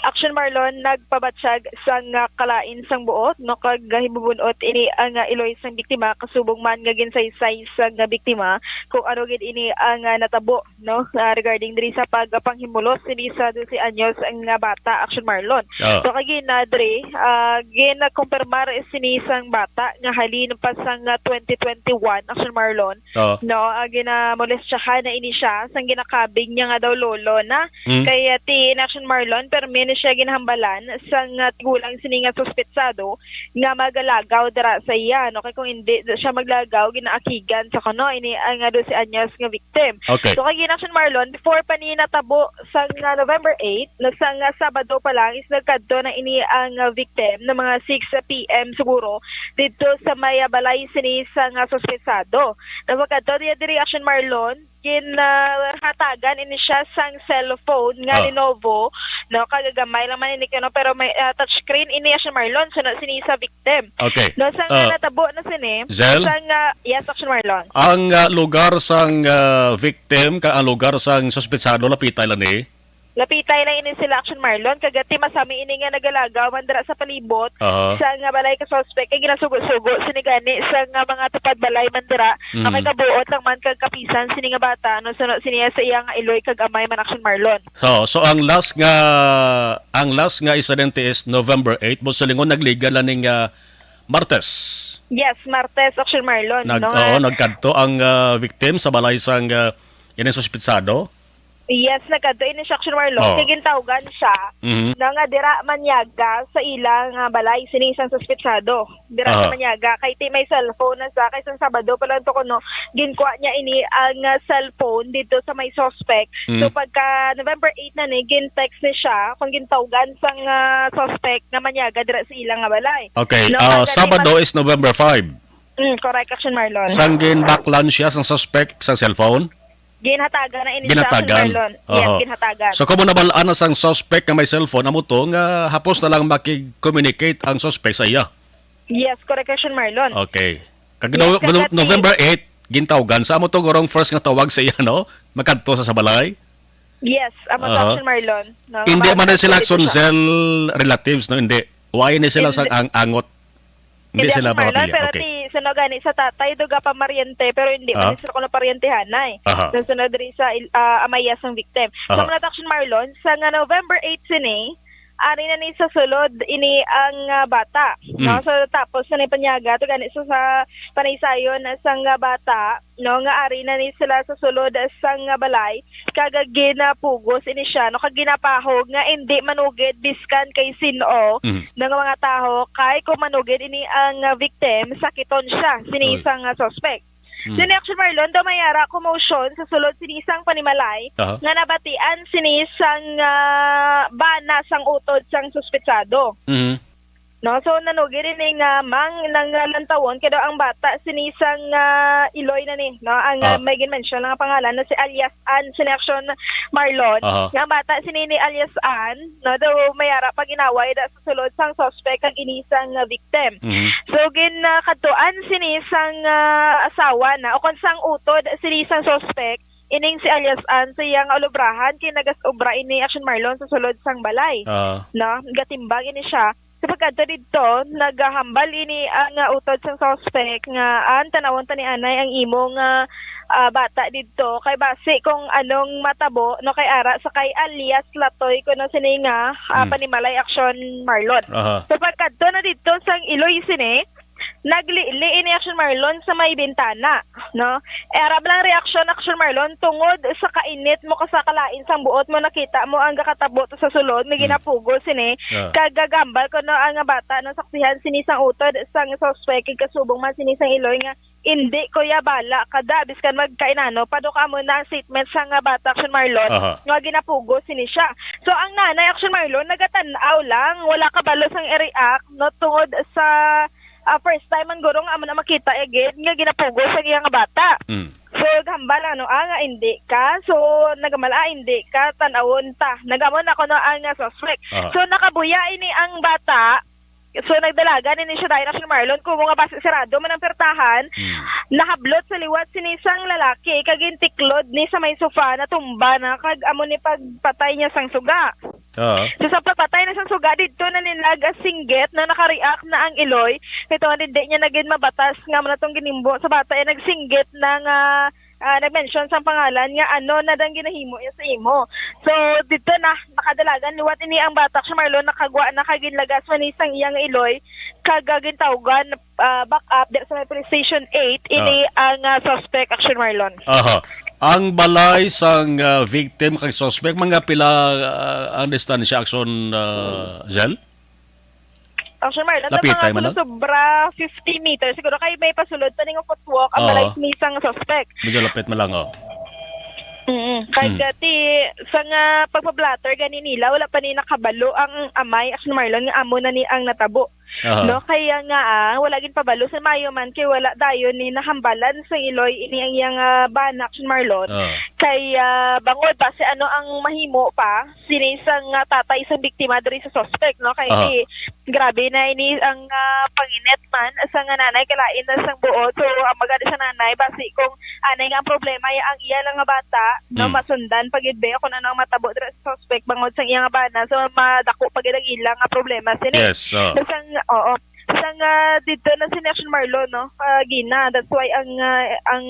Action Marlon, nagpabatyag sang, ah, kalain sang buot, no, kag, ah, himubun-ot ini ang, ah, iloy sang biktima, kasubong man nga ginsaysay sang, ah, biktima kung ano gid ini ang, ah, natabo, no, ah, regarding diri sa pagpanghimulos sini sa dose anyos nga bata, Action Marlon. Ah. So, kag gina diri, ah, ginakumpirmar sini sang bata nga halin pa sang, ah, twenty twenty-one, Action Marlon, Oo. No, ah, ginamolestyahan na ini siya sang ginakabig niya nga daw lolo na. Mm. Kay, ah, ti in Action Marlon, permi ni siya ginahambalan sang, ah, tigulang sini nga suspetsado nga magalagaw dira sa iya, no? Kay kung hindi siya maglagaw, ginaakigan sa kuno ini ang, ah, dose anyos nga victim. Okay. So, kay in Action Marlon, before pa ni natabo sang, ah, November eight, na sang, ah, Sabado pa lang, is nagkadto na ini ang, ah, victim na mga six P M siguro didto sa may, ah, balay sini sang, ah, suspetsado. Nagpakadto niya diri, Action Marlon, ginhatagan ini siya sang cellphone nga Ah. Lenovo, no, kagagamay lang man ini kuno, pero may, ah, touchscreen ini, Action Marlon, suno sini sa victim. Okay. No, sang, ah, Ah. natabo na sini, Zel? sang, ah, yes, Action Marlon. Ang, ah, lugar sang, ah, victim, ka ang lugar sang suspetsado, lapitay lang ni? Lapitay lang ini sila, Action Marlon, kag ti masami ini nga nagalagaw man dira sa palibot Aha. sa nga balay ka suspek, kay ginasugo-sugo sini gani sa nga mga tupad balay man dira, nga may Mm. kabuot lang man kag kapisan sini nga bata, no, suno sini sa iya nga iloy kag amay man, Action Marlon. So, so ang last nga, ang last nga insidente is November eight, mo silingon nagligal lang ning, ah, Martes. Yes, Martes, Action Marlon, Nag-, no, oo, nga nagkadto ang, ah, victim sa balay sang, ah, ining suspitsado. Yes, nagkadto ini siya, Action Marlon. Oh. Kay gintawgan siya Mhm. na nga dira manyaga sa ila nga balay sini sang suspetsado. Dira Aha. sa manyaga kay ti may cellphone na sa kay sang Sabado pa lang to kuno ginkuha niya ini ang, ah, cellphone dito sa may suspect. Mm. So pagka November eight na ni gin-text ni siya kung gintawgan sang, ah, suspect nga manyaga dira sa ila nga balay. Okay, No, ah, kag Sabado gani is November five. Mm, correct, Action Marlon. Sang ginbaklan siya sang suspect sang cellphone? Ginhatagan na ini siya, Ginhatagan. Marlon. Yes, Oho. ginhatagan. So, kamo nabal-an na sang suspect nga may cellphone, amo to nga hapos na lang makig-communicate ang suspect sa iya? Yes, correct, Action Marlon. Okay. Kag Yes, No-, kag No-, ati- November eight, gintawgan. Sa amo to gurong first nga tawag sa iya, no? Magkadto sa, sa balay? Yes, amo to, Aha. Action Marlon. No? Hindi Para man na sa sila police Action station. Zel relatives, no? Hindi. Why ni sila Hindi. sang ang angot? Hindi Hindi sila ako, Marlon, mapili. pero Okay. ti, suno gani sa tatay, duga pa pariente, pero hindi Ah? man sila kuno parientehanay. Aha. Nang sunod diri sa il-, ah, amaya sang victim. Aha. Sa mga Action Marlon, sa nga November eight sini, ari na ni sa sulod ini ang, ah, bata. No? Mm. So, tapos sa ni panyaga, to gani sa, sa panaysayon sang, ah, bata, no, nga ari na ni sila sa sulod sang, ah, balay, kag ginapugos ini siya, no, kag ginapahog nga indi manugid biskan kay sin-o Mhm. nga mga tawo, kay kung manugid ini ang, ah, victim, sakiton siya sini Oy. sang, ah, suspect. Mm. Sini Action Marlon, daw may ara commotion sa sulod sini sang panimalay Aha. nga nabatian sini sang, ah, bana sang utod sang suspetsado. Mhm. No, so nanugid ini nga mang nang, ah, lantawon kay daw ang bata sini sang, ah, iloy na ni, no, ang, ah, Ah. may ginmension nga pangalan na si alias Ann sini Action Marlon. Aha. Nga ang bata sini ni alias Ann, no, daw may ara pa ginaway da sa sulod sang suspect kag ini sang, ah, victim. Mhm. So gin, ah, kadtuan sini sang, ah, asawa na o kon sang utod sini sang suspect, ining si alias Ann sa iya nga ulubrahan kay nagas-obra ini Action Marlon sa sulod sang balay. Ah. No, gatimbang ini siya. Sa pagkadto didto, nagahambal ini ang, ah, utod sang suspect nga, "An, tanawon ta ni anay ang imo nga, ah, bata didto kay basi kung anong matabo, no, kay ara sa kay alias Latoy kuno sini nga, ah, Hmm. panimalay Action Marlon." Aha. Sa pagkadto na didto sang iloy sini, naglili ini Action Marlon sa may bintana, no? E, ara lang reaksyon Action Marlon tungod sa kainit mo ka sa kalain sang buot mo nakita mo ang gakatabo to sa sulod nga Hmm. ginapugos sini Ah. kag gagambal kuno ang bata no saksihan sini sang utod sang suspect kag kasubong man sini sang iloy nga Hindi, kuya, bala ka da, biskan magkainano pa, do ka mo na ang statement sa nga bata, Action Marlon, Aha. nga ginapugos sini siya. So, ang nanay, Action Marlon, nagatan-aw lang, wala kabalo sang i-react, no, tungod sa, ah, first time man guro nga amo na makita agad nga ginapugos ang iyang bata. Mm. So, gahambal, ano, ah, nga hindi ka. So, nagambal, ah, hindi ka, tan-awon ta. Nag-amo na kuno ang, ah, suspect. Aha. So, nakabuya ini ang bata. So, nagdalagan ini siya dahil, Action Marlon, kumo nga basi sirado man ang pertahan, Hmm. nahablot sa liwat sini sang lalaki, kag gintiklod ni sa may sofa, natumba na, kag amo ni pagpatay niya sang suga. Oo. So, sa pagpatay na sang suga, didto na ninag singgit na naka-react na ang iloy. Kay tungod hindi niya na gid mabatas nga amo na tong ginimbo sa bata, eh, nagsinggit na nga, ah, nag-mention sang pangalan nga ano na dang ginahimo niya sa imo. So, didto na, nakadalagan liwat ini ang bata, si Marlon, nakagwa na kag ginlagas man ni sang iyang iloy, kag, ah, gintawgan, ah, back up dira sa may police station eight, ini Ah. ang, ah, suspect, Action Marlon. Aha. Ang balay sang, ah, victim kag suspect, mga pila, ah, ang distansya, Action, ah, Zell? Action Marlon, Lapitay mga man lang? Sobra fifty meters. Siguro kay may pasulod pa ning footwalk ang Oo. balay ni sang suspect. Medyo lapit man lang, oh. Mm, kay Mm. gati, sa nga pagpa-blotter gani nila, wala pa ni nakabalo ang amay, Action Marlon, nga amo na ni ang natabo. Aha. No, kaya nga, ah, wala gid pabalo sa mayo man kay wala dayon ni nahambalan sa iloy ini ang iyang, ah, bana, Action Marlon. Ah. Kay, ah, bangod basi ano ang mahimo pa, sini sang, ah, tatay sang biktima diri sa suspect, no? Kay Aha. di, grabe na ini ang, ah, panginit man sa nga nanay, kalain na sang buot. So, ang magani sa nanay, basi kung anay nga ang problema, ya ang iya lang nga bata, no, Mm. masundan pa gid be kung ano ang matabo dira sa suspect bangod sang iya nga bana. So, madako pa gid ang ila nga problema sini. Yes, oh. Sang, oo. Sang, ah, didto na si Action Marlon, no? Ah, Gina, that's why ang, ah, ang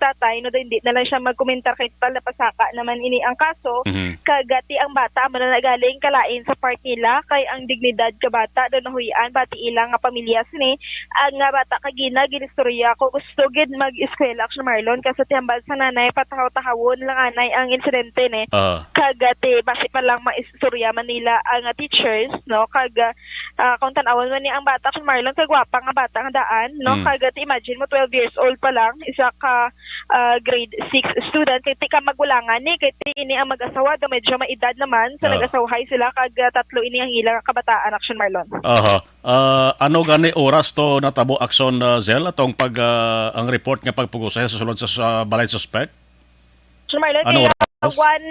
tatay, no, hindi na lang siya magkomentar kay total napasaka naman ini ang kaso. Mhm. Kag ti ang bata, amo na nagaling kalain sa part nila, kay ang dignidad ka bata, do nahuy-an, bati ila nga pamilya sini. Ang, ah, bata ka Gina, ginistorya ko, gusto gid mag-eskwela, Action Marlon, kaso ti hambal sa nanay, patahaw-tahawon lang anay ang insidente, ne? Ah. Kag, ah, ti, basi pa lang maistorya man nila ang, ah, teachers, no? Kag, ah, ah, kung tan-awon man ni ang bata, Action Marlon, kay gwapa nga bata nga daan, no? Mm. Kag, ah, ti, imagine mo, twelve years old pa lang, isa ka, ah, grade six student, kay ti ka magulangan ni, kay ti ini ang mag-asawa, do medyo maedad naman, sa Oh. nag-asawahay sila, kag, ah, tatlo ini ang ilang kabataan, Action Marlon. Aha. Ah, ano gani oras to natabo, Action, ah, Zell, atong pag, ah, ang report nga pagpugos sa sulod sa, sa balay suspect? Action Marlon, Ano kaya oras? one,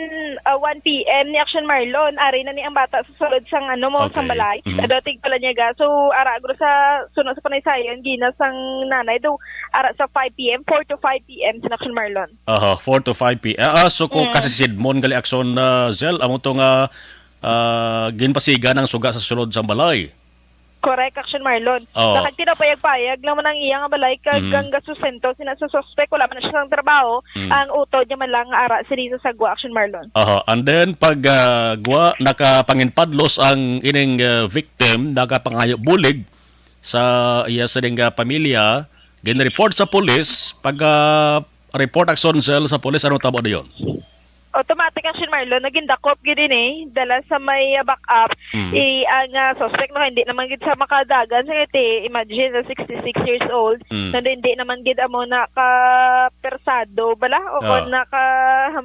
ah, one P M ni Action Marlon, ari na ni ang bata sa sulod sang, ano mo, Okay. sang balay. Mhm. Ado, tig pala niya ga. So, ara, guro sa suno sa panaysayan, Gina, sang nanay do, ara sa five P M, four to five P M sa Action Marlon. Aha, four to five P M. Ah, ah, so kung Mm. kasi sidmon gali, Action, ah, Zell, amo to nga, ah, ginpasigan ang suga sa sulod sang balay. Correct, Action Marlon. Oo. Nakagtinapayag-payag lang man ang iya nga balay, kag Mm. ang gasusento sina sa suspek, wala man na siya sang trabaho, Mm. ang utod niya man lang nga ara sini sa sagwa, Action Marlon. Aha, and then pag, ah, gwa, nakapanginpadlos ang ining, ah, victim, nakapangayo bulig sa iya sining, ah, pamilya, ginreport sa pulis, pag, ah, report, Action Cell, sa pulis, ano tabo na yun? Automatic, Action Marlon, naging dakop gid ini, dala sa may, ah, back up. Mm. I, ang, ah, suspect, no, hindi naman gid sa makadagan sa ngiti. Imagine, na sixty-six years old, Mm. na hindi naman gid amo na ka persado bala, o Ah. kon naka,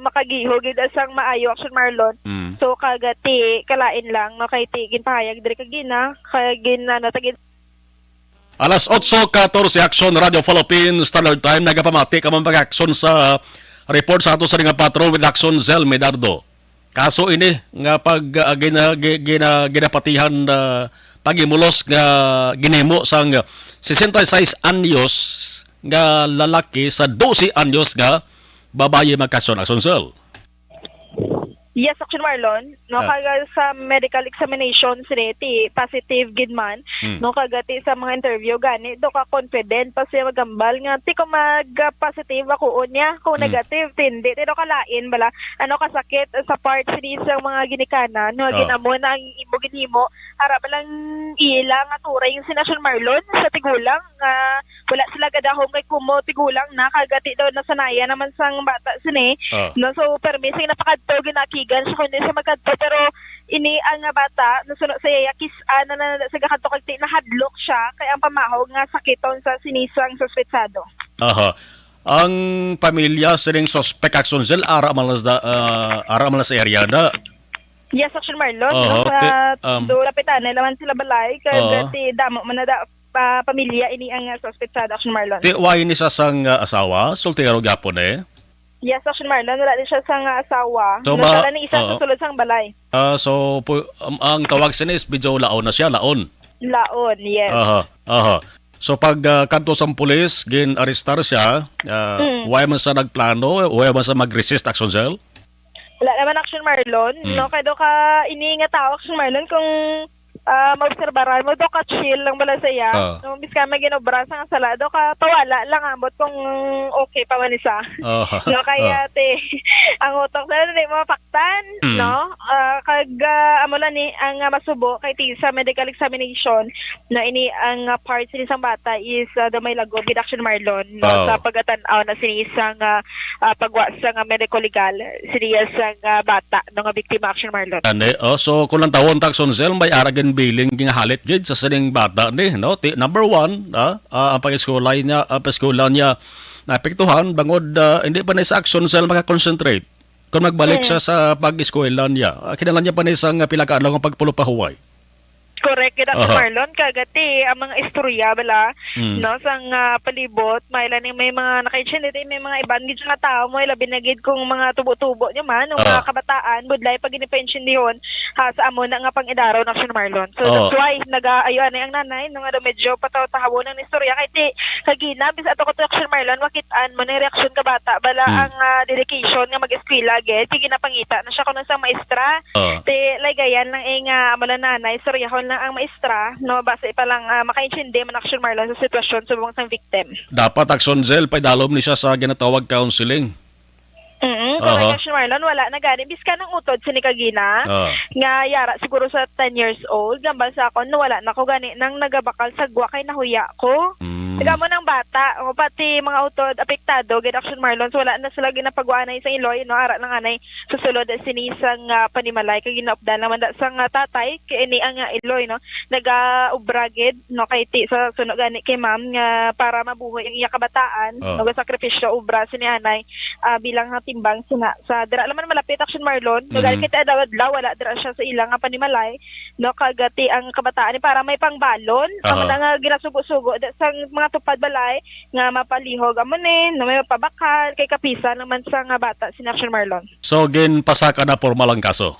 makagiho gid asang maayo, Action Marlon. Mm. So, kagati, kalain lang, no, kay ti, ginpahayag diri kagina, kay gin, ano, tagin Alas otso katorse, Action Radio Philippines, Standard Time, nagapamati ka man pag-action sa report sa ato sa nga patrol with Action Zell Medardo. Kaso ini nga pag, ah, gina-, gi-, gina-, ginapatihan na pagimulos nga ginhimo sang sesenta y seis anyos nga lalaki sa dose anyos nga babayi, magkason, Action Cell. Yes, Action Marlon, no, Ah. kag sa medical examination sini ti positive gid man, Hmm. no, kag ti sa mga interview gani do ka confident pa siya magambal nga ti ko mag, ah, positive ako unya, kung Hmm. negative ti hindi, ti do ka lain bala, ano, kasakit sa part sini sa mga ginikanan, no, Oh. ginamo na ang imo ginhimo, ara ba lang ila nga turing si Action Marlon sa tigulang nga wala sila gadahom kay kumo tigulang na, kagati daw nasanayan naman sang bata sini. Ah. No, so permi sing napakadto ginakigan siya kundi siya magkadto, pero ini ang nga bata nasuno sa iya kis-an na, na, na sa gakadto kag ti nahadlok siya kay ang pamahog nga sakiton sa sinisang suspetsado. Aha. Ang pamilya sining suspect, Action Zell, ara man lang sa, ah, ara man lang sa area da. Yes, Action Marlon, Oho, no? Sa ti-, um, do, lapitan na naman sila balay, kag Oo. ti damo man na da, pa, pamilya ini ang, ah, suspect sa Action Marlon. Ti, wa ini siya sang, ah, asawa, soltero gyapon eh. Yes, Action Marlon, wala din siya sang, ah, asawa. So, No, ma-, wala ni isa oo. sa sulod sang balay. Ah, so, pu-, um, ang tawag sini is medyo laon na siya, laon. Laon, yes. Aha, aha. So, pag, ah, kadto sang pulis, gin-arestar siya, ah, Mm. why man siya nagplano, why man siya mag-resist, Action Zell? Wala naman, Action Marlon, Mm. no? Kay do ka ini nga tao, Action Marlon, kung, ah, maobserbaran mo, do ka chill lang bala sa iya. Ah. No, imbis ka may ginobra sa nga sala, do ka pawala lang, ambot kung okay pa man isa. Aha. No, kaya, Ah. te, ang utok sa di mo mapaktan, Mm. no? Ah, kag, ah, amo lang ni ang, ah, masubo kay ti sa medical examination, no, ini ang, ah, parts ni sang bata is, ah, do may lagob gid, Action Marlon, no, Wow. sa pagatan-aw na sini sang, ah, ah, pagwa sang, ah, medico legal sini sang, ah, bata, no, nga biktima, Action Marlon. Ani, oh, so kung lang tawon, Action Zell, may ara gin bilin nga halit gid sa sining bata ni, no? Ti-, number one, ah, ah, ang pag-eskwela niya, ang pag-eskwela niya naapektuhan bangod, ah, hindi pa ni sa, Action Zell, maka-concentrate. Kung magbalik Mm. siya sa pag-eskwela niya, ah, kinahanglan niya pa ni sang, ah, pila ka adlaw nga pagpulopahuway. Correct gid, Action Aha. Marlon, kag ti ang mga istorya bala, Mm. no, sang, ah, palibot, may laning may mga nakaintindi, ti may mga iban gid nga tawo mo, labi na gid kung mga tubo-tubo niyo man, o mga Ah. kabataan, budlay pa gid ni paintindihon, ha, sa amo na nga pang-idaraw na, Action Marlon. So, Oh. that's why, nagaayo anay ang nanay, no, nga daw medyo pataw-tahawon ang istorya, kay ti, kagina, bis ato ko to, Action Marlon, makit-an mo na yung reaksyon ka bata, bala Hmm. ang, ah, dedication nga mag-eskwela, gid, sige na pangita na siya kuno sa maestra. Oh. Ti, lagayan lang, eh, nga, amo lang nanay, istoryahon lang ang maestra, no, basi pa lang, ah, makaintindi man, Action Marlon, sa sitwasyon subong sang victim. Dapat, Action Zell, paidalom ni siya sa ginatawag counseling. Mm, correct, Aha. Action Marlon, wala na gani. Bis ka nang utod sini kagina, Ah. nga yara siguro sa ten years old, gambal sa akon, no, wala na ko gani nang nagabakal sa gwa kay nahuya ko. Mm. Kamo nang bata, o pati mga utod, apektado, gid, Action Marlon, so wala na sila ginapagwa na isang iloy, no, ara lang anay susulod sini sang, ah, panimalay, kay ginaupdan naman da sang, ah, tatay, kay ini ang, ah, iloy, no, nagaubra gid, no, kay ti, sa suno gani kay ma'am nga para mabuhay ang iya kabataan, Oh. nagasakripisyo, ubra sini anay, ah, bilang nga timbang sina, sa dira naman malapit, Action Marlon, Mhm. nagal kita adlaw-adlaw, wala dira siya sa ilang nga panimalay, no, kag ti ang kabataan ni para may pangbalon, Aha. ang mga ginasugo-sugo da, sa mga tupad balay nga mapalihog, amo ni, no, may mapabakal, kay kapisan naman sa nga bata, sina, Action Marlon. So, ginpasaka na formal ang kaso?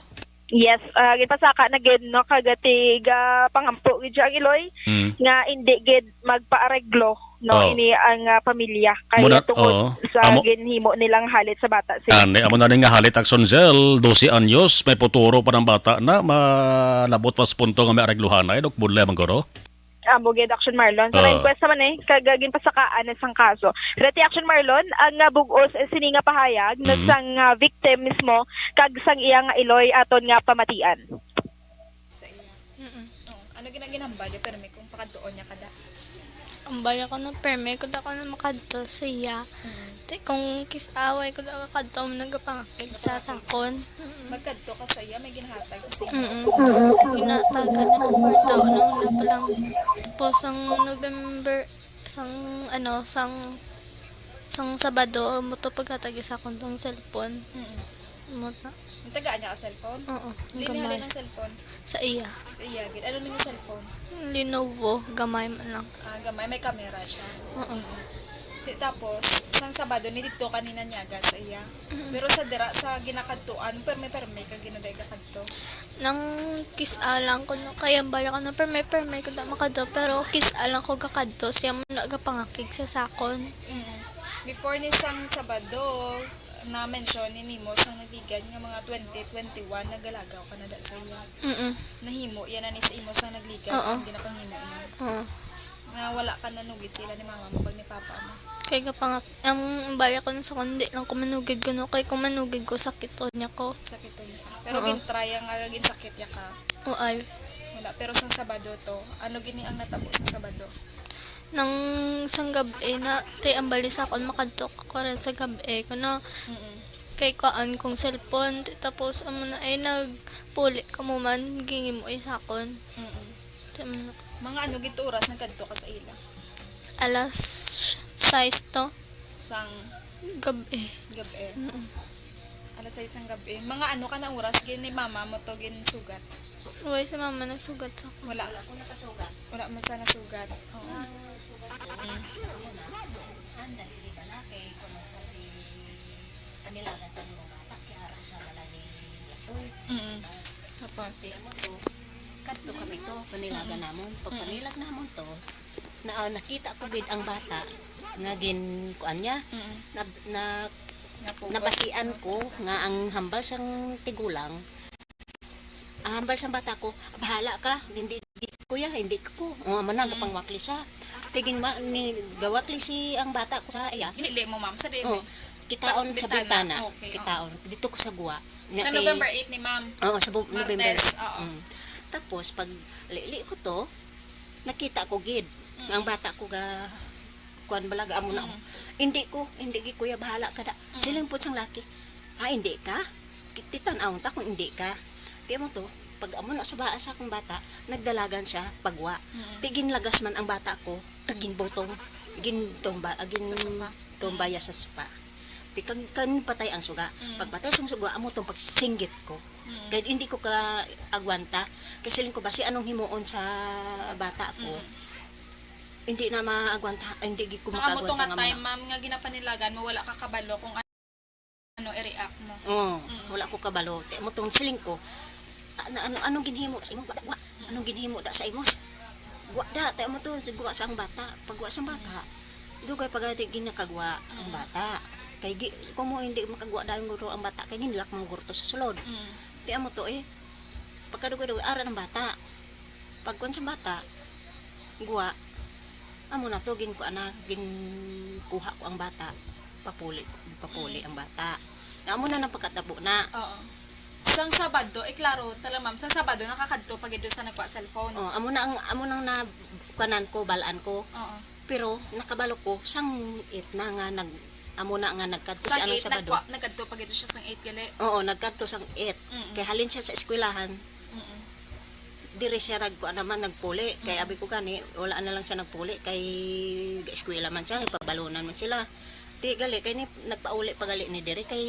Yes, ah, ginpasaka na gid, no, kag ti ga pangampo gid siya ang iloy Mm. nga indi gid magpaareglo, no, Oh. ini ang, ah, pamilya kay Muna, tungod oo. sa Amo ginhimo nilang halit sa bata. Si Ani, amo na ni nga halit, Action Zell, dose anyos, may futuro pa ng bata na, malabot pa sa punto nga may aregluhan ay, dok, budlay man guro. Amo gid, Action Marlon. Sa Oo. inquest naman eh, kag, ah, ginpasakaan na sang kaso. Pero ti, Action Marlon, ang, ah, bug-os, eh, sini nga pahayag na Mhm. sang, ah, victim mismo kag sang iya nga iloy aton nga pamatian. Sa iya. Mm-mm. Oh, ano gina-, ginambal niya, pero may kung pakadtuon niya kada? Ang bala ko na perme, kung ako na makadto sa iya. Mm. Te, kung kis-away ko daw kadto, nagapangakig sa Nagapangakig sa sakon. Mm. Magkadto ka sa iya, may ginahatag sa simo. Mm. Ginatagan na ko kwarta, una-una pa lang. Tapos, ang November, sang, ano, sang, sang Sabado, mo to paghatag sa akon tong cellphone. Mm. Mo na. Ang tagaan niya ka cellphone? Oo, Di gamay. Nihalin ang cellphone? Sa iya. Sa iya, gid. Ano ni nga cellphone? Lenovo, gamay man lang. Ah, gamay, may camera siya. Oo. Ti-, tapos, sang Sabado, ni didto ka ni nanyaga sa iya. Mm. Pero sa dira, sa ginakadtuan, perme-perme ka ginaday ka kadto. Nang kis-a lang ko, no, kaya bala ko, no, perme-perme ko na makadto, pero kis-a lang ko gakadto, siya mo nagapangakig sa sakon. Mm. Before ni sang Sabado, na-mention ni nimo sang nagligan nga mga twenty twenty-one, nagalagaw ka na da sa iya. Mm-mm. Nahimo, yan na ni sa imo sang nagligan, Oo. ang ginapanghimo niya. Oo. Nga wala ka nanugid sa ila ni mama mo kag ni papa mo. Kay gapangak-, ang bala ko nun sa kundi lang ko manugid ko, no? Kay kung manugid ko, sakiton niya ko. Sakiton niya ka. Pero Oo. gintry ang nga ginsakit niya ka. Oo, ay. Wala. Pero sa Sabado to, ano gini ang natabo sa Sabado? Nang sang gab-i na, ti ang bali sa akon, makadto ko rin sa gab-i ko na. Mm-mm. Kay kuan kong cellphone, ti tapos amo na ay nagpuli ka mo man, gingi mo ay sa akon. Mm-mm. Ti amo na. Mga ano gid oras nagkadto ka sa ila? Alas sais to. Sang Gab-i. Gab-e. Mm. Alas sais sang gab-e. Mga ano ka na oras gin ni mama mo to ginsugat? Uy, si mama nagsugat sa Wala. Wala ko nakasugat. Wala man sa nasugat. Oo. Ang sugat ko, ano na, ang dali ba na kay kuno kasi panilagan pa yung bata, kaya ara sa wala ni Latoy. Mm. Tapos, Kaya mo to, kadto kami to, panilagan namon. Pag panilag namon to, na, nakita ko gid ang bata nga gin kuan niya. mm. Na, na, Napugas. nabasian ko nga ang hambal sang tigulang, ang hambal sang bata ko, "Bahala ka, hindi, hindi ko ya, hindi ko." O, amo na, gapangwakli siya. Tigin ma, ni, gawakli si ang bata ko sa iya. Hindi mo, ma'am, sa din. Oh, kitaon sa Bintana. bintana. Okay, Kitaon. Dito ko sa guwa. Nga Sa kay- November eight ni ma'am. Oo, sa bu- November. Martes, oo. Mm. Tapos, pag lili ko to, nakita ko gid. Nga ang bata ko ga, kuan bala, ga amo na. Hindi ko, hindi gi kuya, bahala ka da. Siling po sang laki, "Ah, hindi ka? Titan-awon ta kung hindi ka." Ti mo to, pag amo na sa baa sa akong bata, nagdalagan siya, pagwa. Ti ginlagas man ang bata ko, kag ginbutong, gintumba, ah, gin Sa sofa. tumbaya sa sofa. Ti kag kan patay ang suga. Pagpatay sang suga, amo tong pagsinggit ko. Kay hindi ko ka agwanta. Kay siling ko, basi anong himuon sa bata ko? Hindi na maagwanta, hindi gid ko So, amo to makaagwanta nga nga time, mga. Ma'am, nga ginapanilagan mo, wala ka kabalo kung ano i-react mo. Oo, wala ko kabalo. Ti mo tong siling ko, ano, ano, anong ginhimo sa imo? Wala, wala. Anong ginhimo da sa imo? Gwa da, ti mo to, gwa sa ang bata. Pagwa sa bata, dugay pagati ginakagwa ang bata. Kay gi, kung mo hindi makagwa dayon guro ang bata, kay ginilak mo guro to sa sulod. Ti amo to eh. Pagkadugay-dugay, ara ng bata. Pagkuan sa bata, guwa, amo na to, gin kuan na, gin kuha ko ang bata. Papuli, papuli ang bata. Na amo na nang pagkatabo na. Oo. Sang Sabado, eh, klaro, tala ma'am, sang Sabado, nakakadto pa gid sa nagwa cellphone. Oh, amo na ang, amo nang na, kuanan ko, balaan ko. Oo. Pero nakabalo ko sang eight na nga nag, amo na nga nagkadto Sang siya anong eight, Sabado. nagwa, nagkadto pa gid siya sang eight gali. Oo, nagkadto sang eight. Mm-mm. Kay halin siya sa eskwelahan, Mm-mm. diri siya nagkuan naman, nagpuli. Kay abi ko gani, wala na lang siya nagpuli kay eskwela man siya, ipabalunan man sila. Ti gali kay ni nagpauli pa gali ni diri kay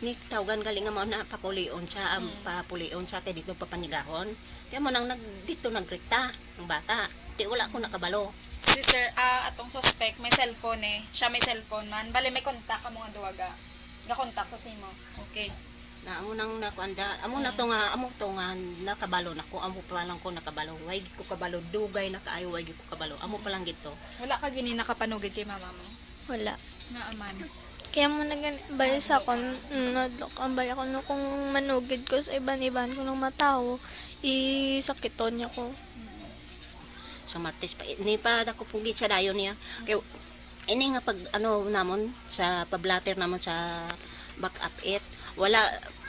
ni tawgan gali nga mao na papulion siya, am, papulion siya kay dito papanigahon. Kaya mo nang nag, dito nagrekta ang bata. Ti wala ko nakabalo. Si sir, ah, atong suspect, may cellphone eh. Siya may cellphone man. Bali, may contact ka mga duwaga. Ga-contact sa simo. Okay. Na amo nang nakuanda, amo na to nga, amo to nga nakabalo na ko, amo pa lang ko nakabalo. Way gid ko kabalo, dugay na kaayo, way gid ko kabalo. Amo pa lang gid to. Wala ka gini nakapanugid kay mama mo? Wala. Nga aman. Kaya mo na gani, bali sa akon, mm, nadlok ang bali ko no kung manugid ko sa iban-iban ko ng matawo, isakiton niya ko. Sa Martes pa, ni pa ako pugi sa dayon niya. Kay ini nga pag ano namon sa pablatter namon sa back up it, wala,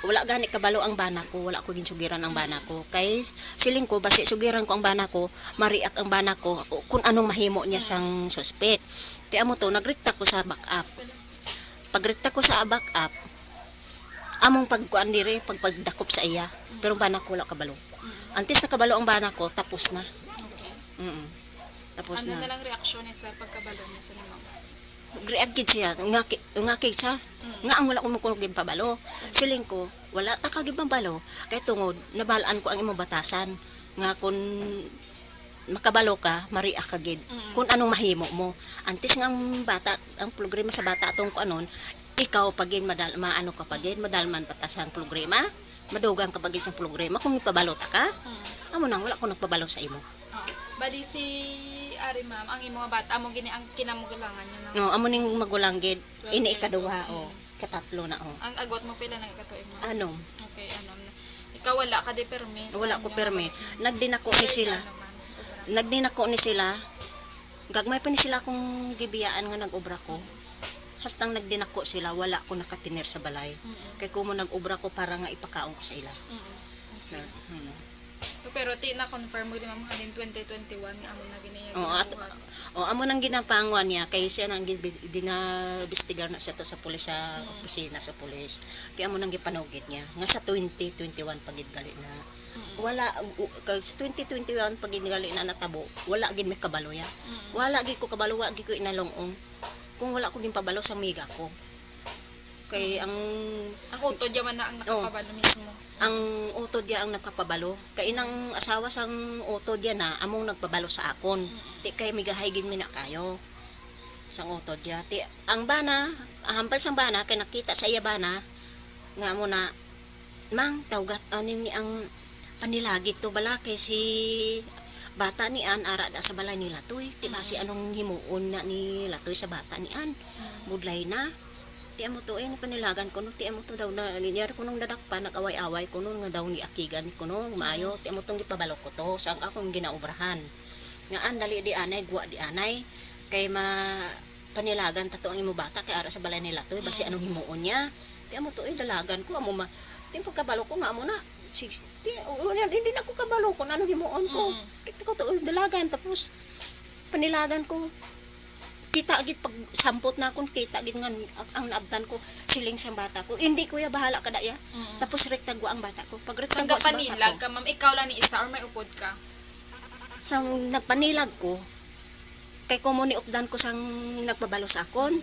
wala gani kabalo ang bana ko, wala ko ginsugiran ang bana ko. Kay siling ko basi sugiran ko ang bana ko, mariak ang bana ko o kung anong mahimo niya sang suspect. Ti amo to, nagrikta ko sa back up. Pagrekta ko sa back up, among pagkuan diri, pagpagdakop sa iya. Pero ang bana ko wala kabalo. Antes nakabalo ang bana ko, tapos na. Okay. Mm. Tapos Ano na. Na lang reaksyon ni sir pagkabalo niya sa nimo? React gid siya, nga ki-, nga kay siya, nga ang wala ko mo kuno ginpabalo. Siling ko, wala ta ka ginpabalo, kay tungod, nabalaan ko ang imong batasan, nga kun makabalo ka, maria ka gid. Kun anong mahimo mo. Antes nga ang bata, ang problema sa bata atong kuanon, ikaw pa gid madal, maano ka pa gid, madalman pa ta sang problema, madugang ka pa gid sang problema kung ipabalo ta ka. Amo nang wala ko nagpabalo sa imo. Ah, bali si Ari, ma'am, ang imo nga bata, amo gini ang kinamugulangan niya, no? No, amo ning magulang gid. Twelve Ini years ikaduha, old. Oh. Katatlo na, oh. Ang agwat mo pila na katuig, ma'am? Ano? Okay, ano na. Ikaw wala ka di permi sa Wala ko inyo permi. mga Nagdinako Si ni Sir sila. Gano, ma'am? Obra. Nagdinako ni sila. Gagmay pa ni sila kung gibiyaan nga nag-obra ko. Hastang nagdinako sila, wala ko nakatiner sa balay. Kay kumo nag-obra ko para nga ipakaon ko sa ila. Mm. Na, hmm. Pero ti na-confirm mo di, ma'am, halin twenty twenty-one nga amo na ginaya Oh, at, ginabuhat. Oh, amo nang ginapanguan niya kay siya nang ginabistigar na siya to sa pulis, sa opisina sa pulis. Kaya amo nang gipanugid niya nga sa twenty twenty-one pa gid gali na. Wala u-, kag sa twenty twenty-one pa gid gali na natabo. Wala gid may kabalo ya. Wala gid ko kabalo, wala gid ko inalong-ong. Kung wala ko ginpabalo sa amiga ko. Kay ang Ang utod yaman na ang Oh. nakapabalo mismo. Ang utod ya ang nakapabalo. Kay inang asawa sang utod ya na, among nagpabalo sa akon. Ti kay migahay gid mi na kayo. Sang utod ya. Ti ang bana, hambal sang bana, kay nakita sa iya bana, nga amo na, "Mang, tawgat, ani ni ang panilagid to bala kay si bata ni An ara da sa balay ni Latoy. Ti basi Mm. anong himuon na ni Latoy sa bata ni An? Mm. Budlay na." Ti amo to, eh, panilagan ko, no? Ti amo to daw na, niya ko nung dadakpan, nag-away-away ko, no, nga daw ni akigan ko, no, maayo. Ti amo tong gipabalo ko to, sa akong ginaobrahan. Nga, "An, dali di anay, guwa di anay. Kay ma-, panilagan ta to ang imo bata, kay ara sa balay ni Latoy, basi Mm. anong himuon niya?" Ti amo to, eh, dalagan ko, amo ma-, ti pagkabalo ko nga, amo na, si, ti, o, o, hindi na ko kabalo kung anong himuon ko. Mm. Ti ko to, eh, dalagan, tapos, panilagan ko. Kita gid pag sampot na akon, kita gid nga ang, ang naabtan ko, siling sang bata ko, "Hindi, kuya, bahala ka daya." Mm. Tapos rektagwa ang bata ko. Pag Sang rektagwa sa bata gapanilag ko, ka, ma'am, ikaw lang ni isa or may upod ka? Sang nagpanilag ko, kay ko mo ni updan ko sang nagpabalo sa akon.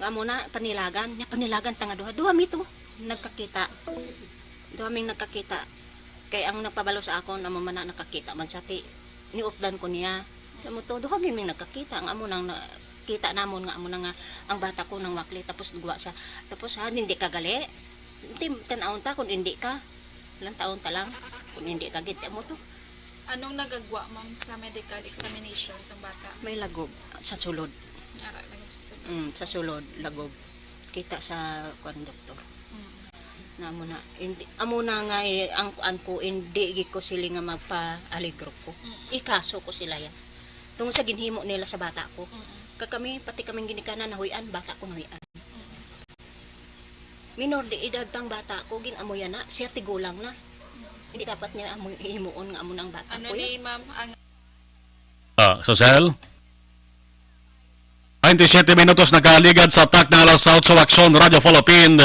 Nga mo na, panilagan. Nya panilagan ta nga duha. Duha mi to. Nagkakita. Duha ming nagkakita. Kay ang nagpabalo sa akon, amo man na nakakita man sa ti, niutdan ko niya. Amo to, duha gid ming nagkakita, nga amo nang na-, kita namon, nga amo na nga ang bata ko nang wakli, tapos gwa siya. Tapos, "Ha, hindi ka gali? Tim-, tan-awon ta kung hindi ka. Ilang taon ta lang? Kung hindi ka gid, amo to." Anong nagagwa, ma'am, sa medical examination sang bata? May lagob sa sulod. Ara, lagob sa sulod. Mm, sa sulod, lagob. Kita sa, kuwan, doktor. Mm. Na amo na, hindi, amo na nga, eh, ang kuan ko, hindi gid ko sila nga magpa-aligro ko. Mm. Ikaso ko sila yan. Tungod sa ginhimo nila sa bata ko. Mm. Kag kami, pati kaming ginikanan, nahuy-an, bata ko nahuy-an. Mm. Minor de edad tang bata ko, gin-amo yan na, siya tigulang na. Hindi dapat niya amo, himuon nga amo ng bata Ano ko yan. Ni ma'am, ang Ah, Susel? Twenty-seven minutos nakaligad sa Tagna Alas Otso, Aksyon Radyo Philippine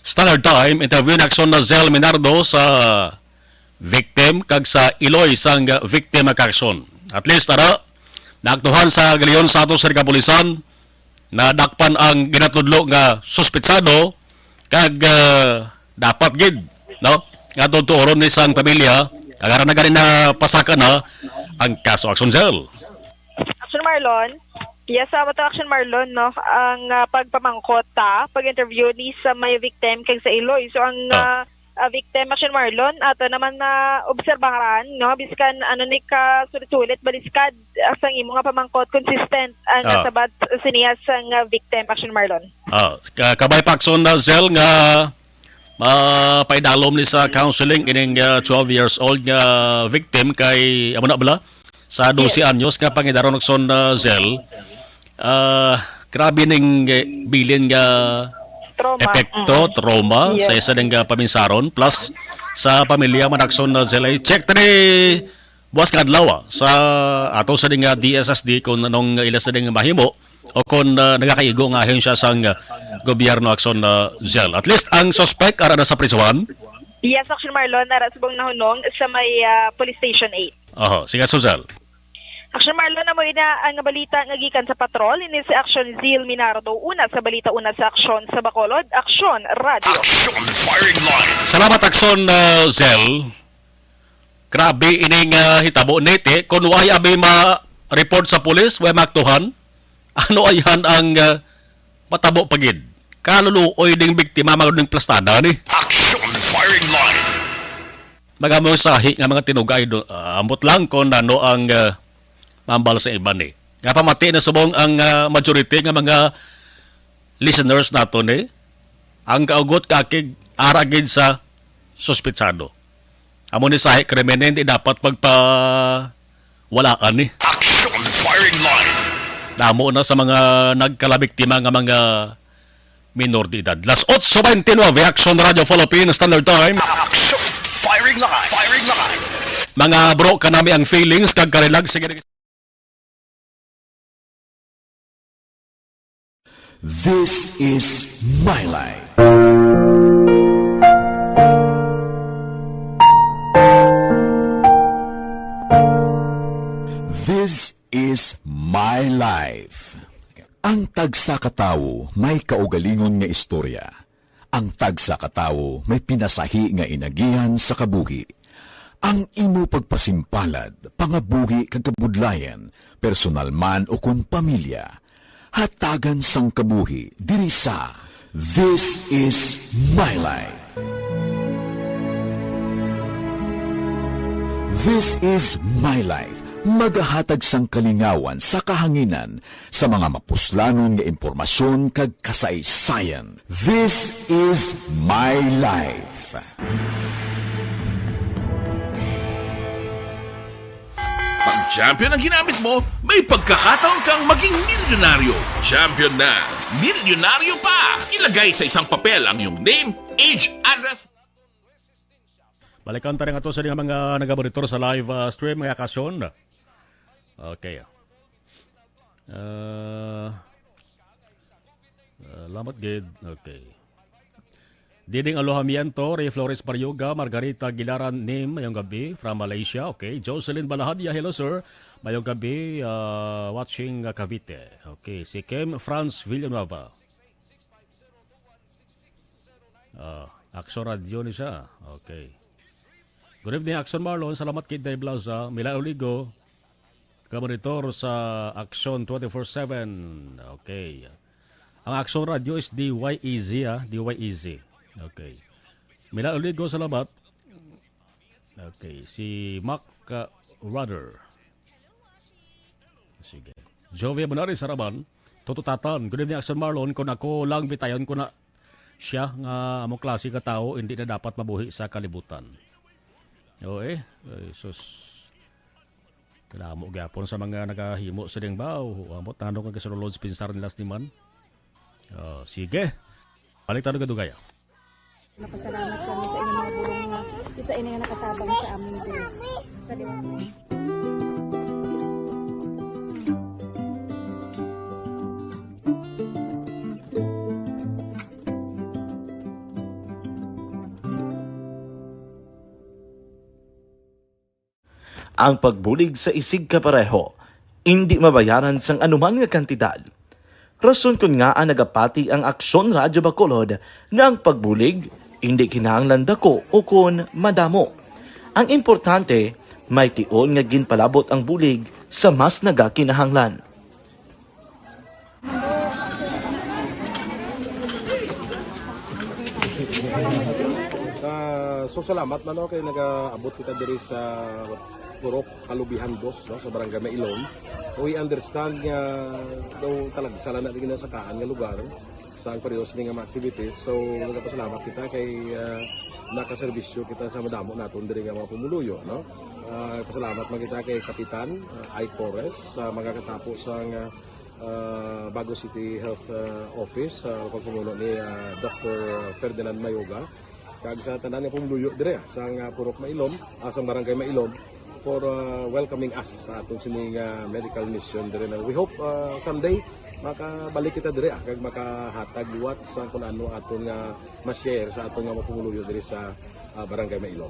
Standard Time. Interview ni Aksyon Zel Minardo sa victim kag sa iloy sang victim, Aksyon. At least, tara, naaktuhan sa galiyon sa ato sa kapulisan, nadakpan ang ginatudlo nga suspetsado kag, ah, dapat gid, no, nga tutuoron ni sang pamilya, kag ara na gani napasaka na ang kaso, Aksyon Zel. Action Marlon. Yes, sa ato Action Marlon, no, ang, ah, pagpamangkot ta, pag-interview ni sa may victim kag sa iloy. So, ang, Ah. ah, ah, victim, Action Marlon, ato naman na obserbahan, no, biskan ano ni ka sulit-sulit, baliskad, ah, sang imo nga pamangkot, consistent ang Ah. nasabat sa niya sang, ah, victim, Action Marlon. Ah, ka-, kabay pa, Aksyon, ah, Zel, nga mapaidalom ni sa counseling ining, ah, twelve years old nga victim kay amo na bala sa dose Yes. anyos nga pangidaron, Aksyon, ah, Zel. Ah, grabe ning, eh, bilin nga Trauma. epekto, Mm. trauma Yes. sa isa ding, ah, paminsaron, plus sa pamilya man, Aksyon, ah, Zel. I-check tani buwas nga adlaw, ah, sa ato sa ding, ah, D S S D kung anong ila sa ding mahimo o kung, ah, nagakaigo nga ahensya sang, ah, gobyerno, Aksyon, ah, Zel. At least ang suspect ara na sa prisuhan. Yes, Action Marlon, ara subong nahunong sa may, ah, Police Station eight. Oho, sige, Aksyon Zel. Action Marlon, amo ina ang balita nga gikan sa patrol. Ini si Action Zil Minardo, una sa balita, una sa aksyon sa Bacolod, Action Radio. Action Firing Line. Salamat, Aksyon, ah, Zel. Grabe ining, ah, hitabo, Nete. Kung way abi ma-report sa pulis, way maaktuhan. Ano ayhan ang, ah, matabo pa gid? Kaluluoy ding biktima, mga ding plastada ni. Action Firing Line. Magamo sahi nga mga tinugay do, ah, ambot lang kung ano ang, ah, mambal sa iban ni. Nga pamati na subong ang, ah, majority nga mga listeners nato ni. Ang kaugot kakig ara gid sa suspitsado. Amo ni sahi krimen, hindi dapat pagpawalaan ni. Action Firing Line. Damo na sa mga nagkalabiktima nga mga minor de edad. Las otso bente nuebe, Action Radio Philippine Standard Time. Action Firing Line. Firing Line. Mga bro, kanami ang feelings kag karilag. Sige, This is my life. This is my life. Ang tagsa ka tawo may kaugalingon nga istorya. Ang tagsa ka tawo may pinasahi nga inagihan sa kabuhi. Ang imo pagpasimpalad, pangabuhi kag kabudlayan, personal man o kon pamilya, hatagan sang kabuhi diri sa This Is My Life. This Is My Life, magahatag sang kalingawan sa kahanginan sa mga mapuslanon nga impormasyon kag kasaysayan. This Is My Life. Pag champion ang ginamit mo, may pagkakataon kang maging milyonaryo. Champion na, milyonaryo pa! Ilagay sa isang papel ang iyong name, age, address. Balikan ta rin ato sa mga nagabonitor sa live, ah, stream, mga kasyon. Okay. Ah, ah, lamat gid. Okay. Diding Alohamiento, Ray Flores Baryoga, Margarita Gilaran Nim, mayong gabi, from Malaysia. Okay. Jocelyn Balahadia, hello, sir. Mayong gabi, ah, watching, ah, Cavite. Okay. Si Kim Franz Villanueva. Ah, Action Radio ni siya. Okay. Good evening, Action Marlon. Salamat kay Day Blaza. Mila Oligo, ka-monitor sa Action twenty-four seven. Okay. Ang Action Radio is D Y E Z, ah. D Y E Z. Okay. Mila Oligo, salamat. Okay. Si Mac, uh, Rudder. Sige. Jovi Abunaris Saraban, Toto Tatan, good evening, Action Marlon. Kung ako lang, bitayon ko na siya nga among klase ka tawo, hindi na dapat mabuhi sa kalibutan. Oo, eh. Ay, sus. Kadamo gyapon sa mga nagahimo sining baw. Ambot nano kag kasulod sa pinsar nila sini man. Oh, sige. Balik tayo kadugaya. Napasalamat kami sa inyong mga bulong nga isa ini nga nakatabang sa amin din. Sa liwanag. Ang pagbulig sa isigkapareho indi mabayaran sang anuman nga kantidad. Rason kon ngaa nagapati ang Aksyon Radyo Bacolod nga ang pagbulig indi kinahanglan dako ukon madamo. Ang importante, may tion nga ginpalabot ang bulig sa mas nagakinahanglan. Ah, so salamat man, no, kay nagaabot kita diri sa Purok Kalubihan dos, no, sa Barangay Mailom. We understand nga daw talagsa lang na din sa kaan nga lugar sa ang periodo sini nga mga activities. So, nagapasalamat kita kay, ah, nakaserbisyo kita sa madamo naton diri nga mga pumuluyo, no? Ah, pasalamat man kita kay Kapitan, ah, Ike Torres, sa mga katapo sa nga, ah, Bago City Health, ah, Office, sa pagpamuno ni, ah, Doctor Ferdinand Mayoga, kag sa tanan nga pumuluyo dire, ah, sa nga Purok Mailom, ah, sa Barangay Mailom, for, ah, welcoming us sa aton sini nga medical mission dire na we hope, ah, someday makabalik kita dire, ah, kag makahatag liwat sa kung ano aton nga ma-share sa aton nga mga pumuluyo dire sa, ah, Barangay Mailom.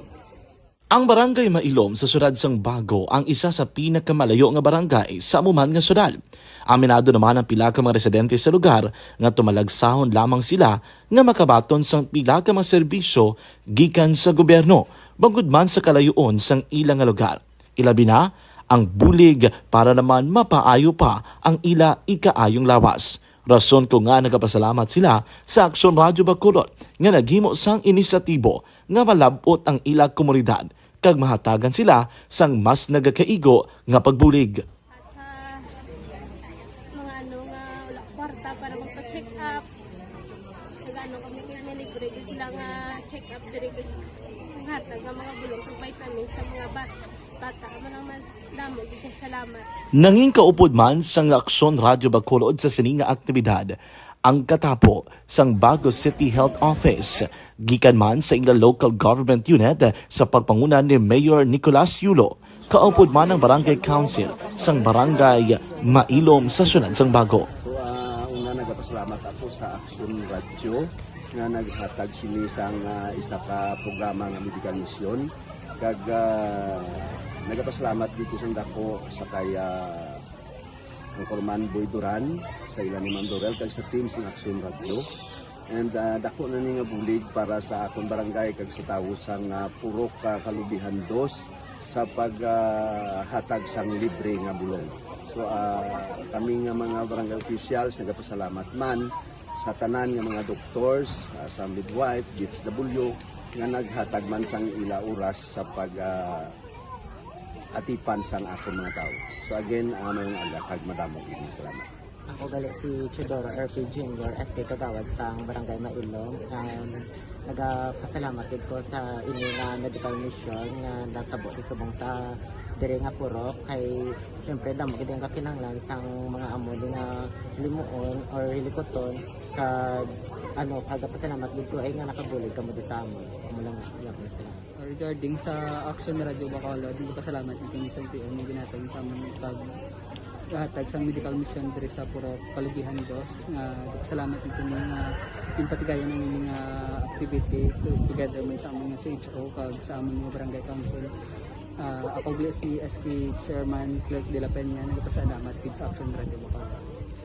Ang Barangay Mailom sa siyudad sang Bago ang isa sa pinakamalayo nga barangay sa amo man nga siyudad. Aminado naman ang pila ka mga residente sa lugar nga tumalagsahon lamang sila nga makabaton sang pila ka mga serbisyo gikan sa gobyerno, bangod man sa kalayoon sang ila nga lugar. Ilabi na ang bulig para naman mapaayo pa ang ila ikaayong lawas. Rason ko nga nagapasalamat sila sa Aksyon Radyo Bacolod nga naghimo sang inisyatibo nga malab-ot ang ila komunidad kag mahatagan sila sang mas nagakaigo nga pagbulig. At sa mga ano nga wala kwarta para magpa-check up, nag-ano kami, may libre din sila nga check up diri, hatag nga mga bulong kag vitamins sa mga bat-, bata. Amo lang man, damo gid kay salamat. Nangin kaupod man sang Aksyon Radyo Bacolod sa sini nga aktibidad ang katapo sang Bago City Health Office, gikan man sa ila local government unit sa pagpanguna ni Mayor Nicolas Yulo, kaupod man ang Barangay Council sang Barangay Mailom sa siyudad sang Bago. So, ah, una, nagapasalamat ako sa Action Radio nga naghatag sini sang, ah, isa ka programa nga medical mission. Kag, ah, nagapasalamat dito sa dako sa kay, ah, Anchorman Boy Duran, sa ila ni Ma'am Dorel, kag sa team sang Action Radio. And, ah, dako na ni nga bulig para sa akon barangay kag sa tawo sang, ah, Purok, ah, Kalubihan Dos sa pag, ah, hatag sang libre nga bulong. So, ah, kami nga mga barangay officials nagapasalamat man sa tanan nga mga doctors, ah, sa midwife, D S W, nga naghatag man sang ila oras sa pag, ah, atipan sang akon mga tawo. So again, ah, maayong aga kag madamo gid nga salamat. Ako gali si Teodoro R P Junior, S K Kagawad sang Barangay Mailom. Um, nagapasalamat gid ko sa inyo nga medical mission nga natabo sa subong sa diri nga purok. Kay, syempre, damo gid ang kakinahanglan sang mga amo ni nga limuon or hilikuton. Kag, ano, nagapasalamat gid ko ay nga nakabulig kamo di sa amon. Amo lang, yun, salamat. Regarding sa Action Radio Bacolod, nagpasalamat kami sa N P O nga ginhatag sa amon pag hatag sang medical mission diri sa Purok Kalubihan Dos, nga nagpasalamat kami nga ginpatigayon ang ining, ah, activity to-, together man sa amon nga C H O kag sa amon nga barangay council. Ah, ako gali si S K Chairman Clerk de la Peña, nagpasalamat gid sa Action Radio Bacolod.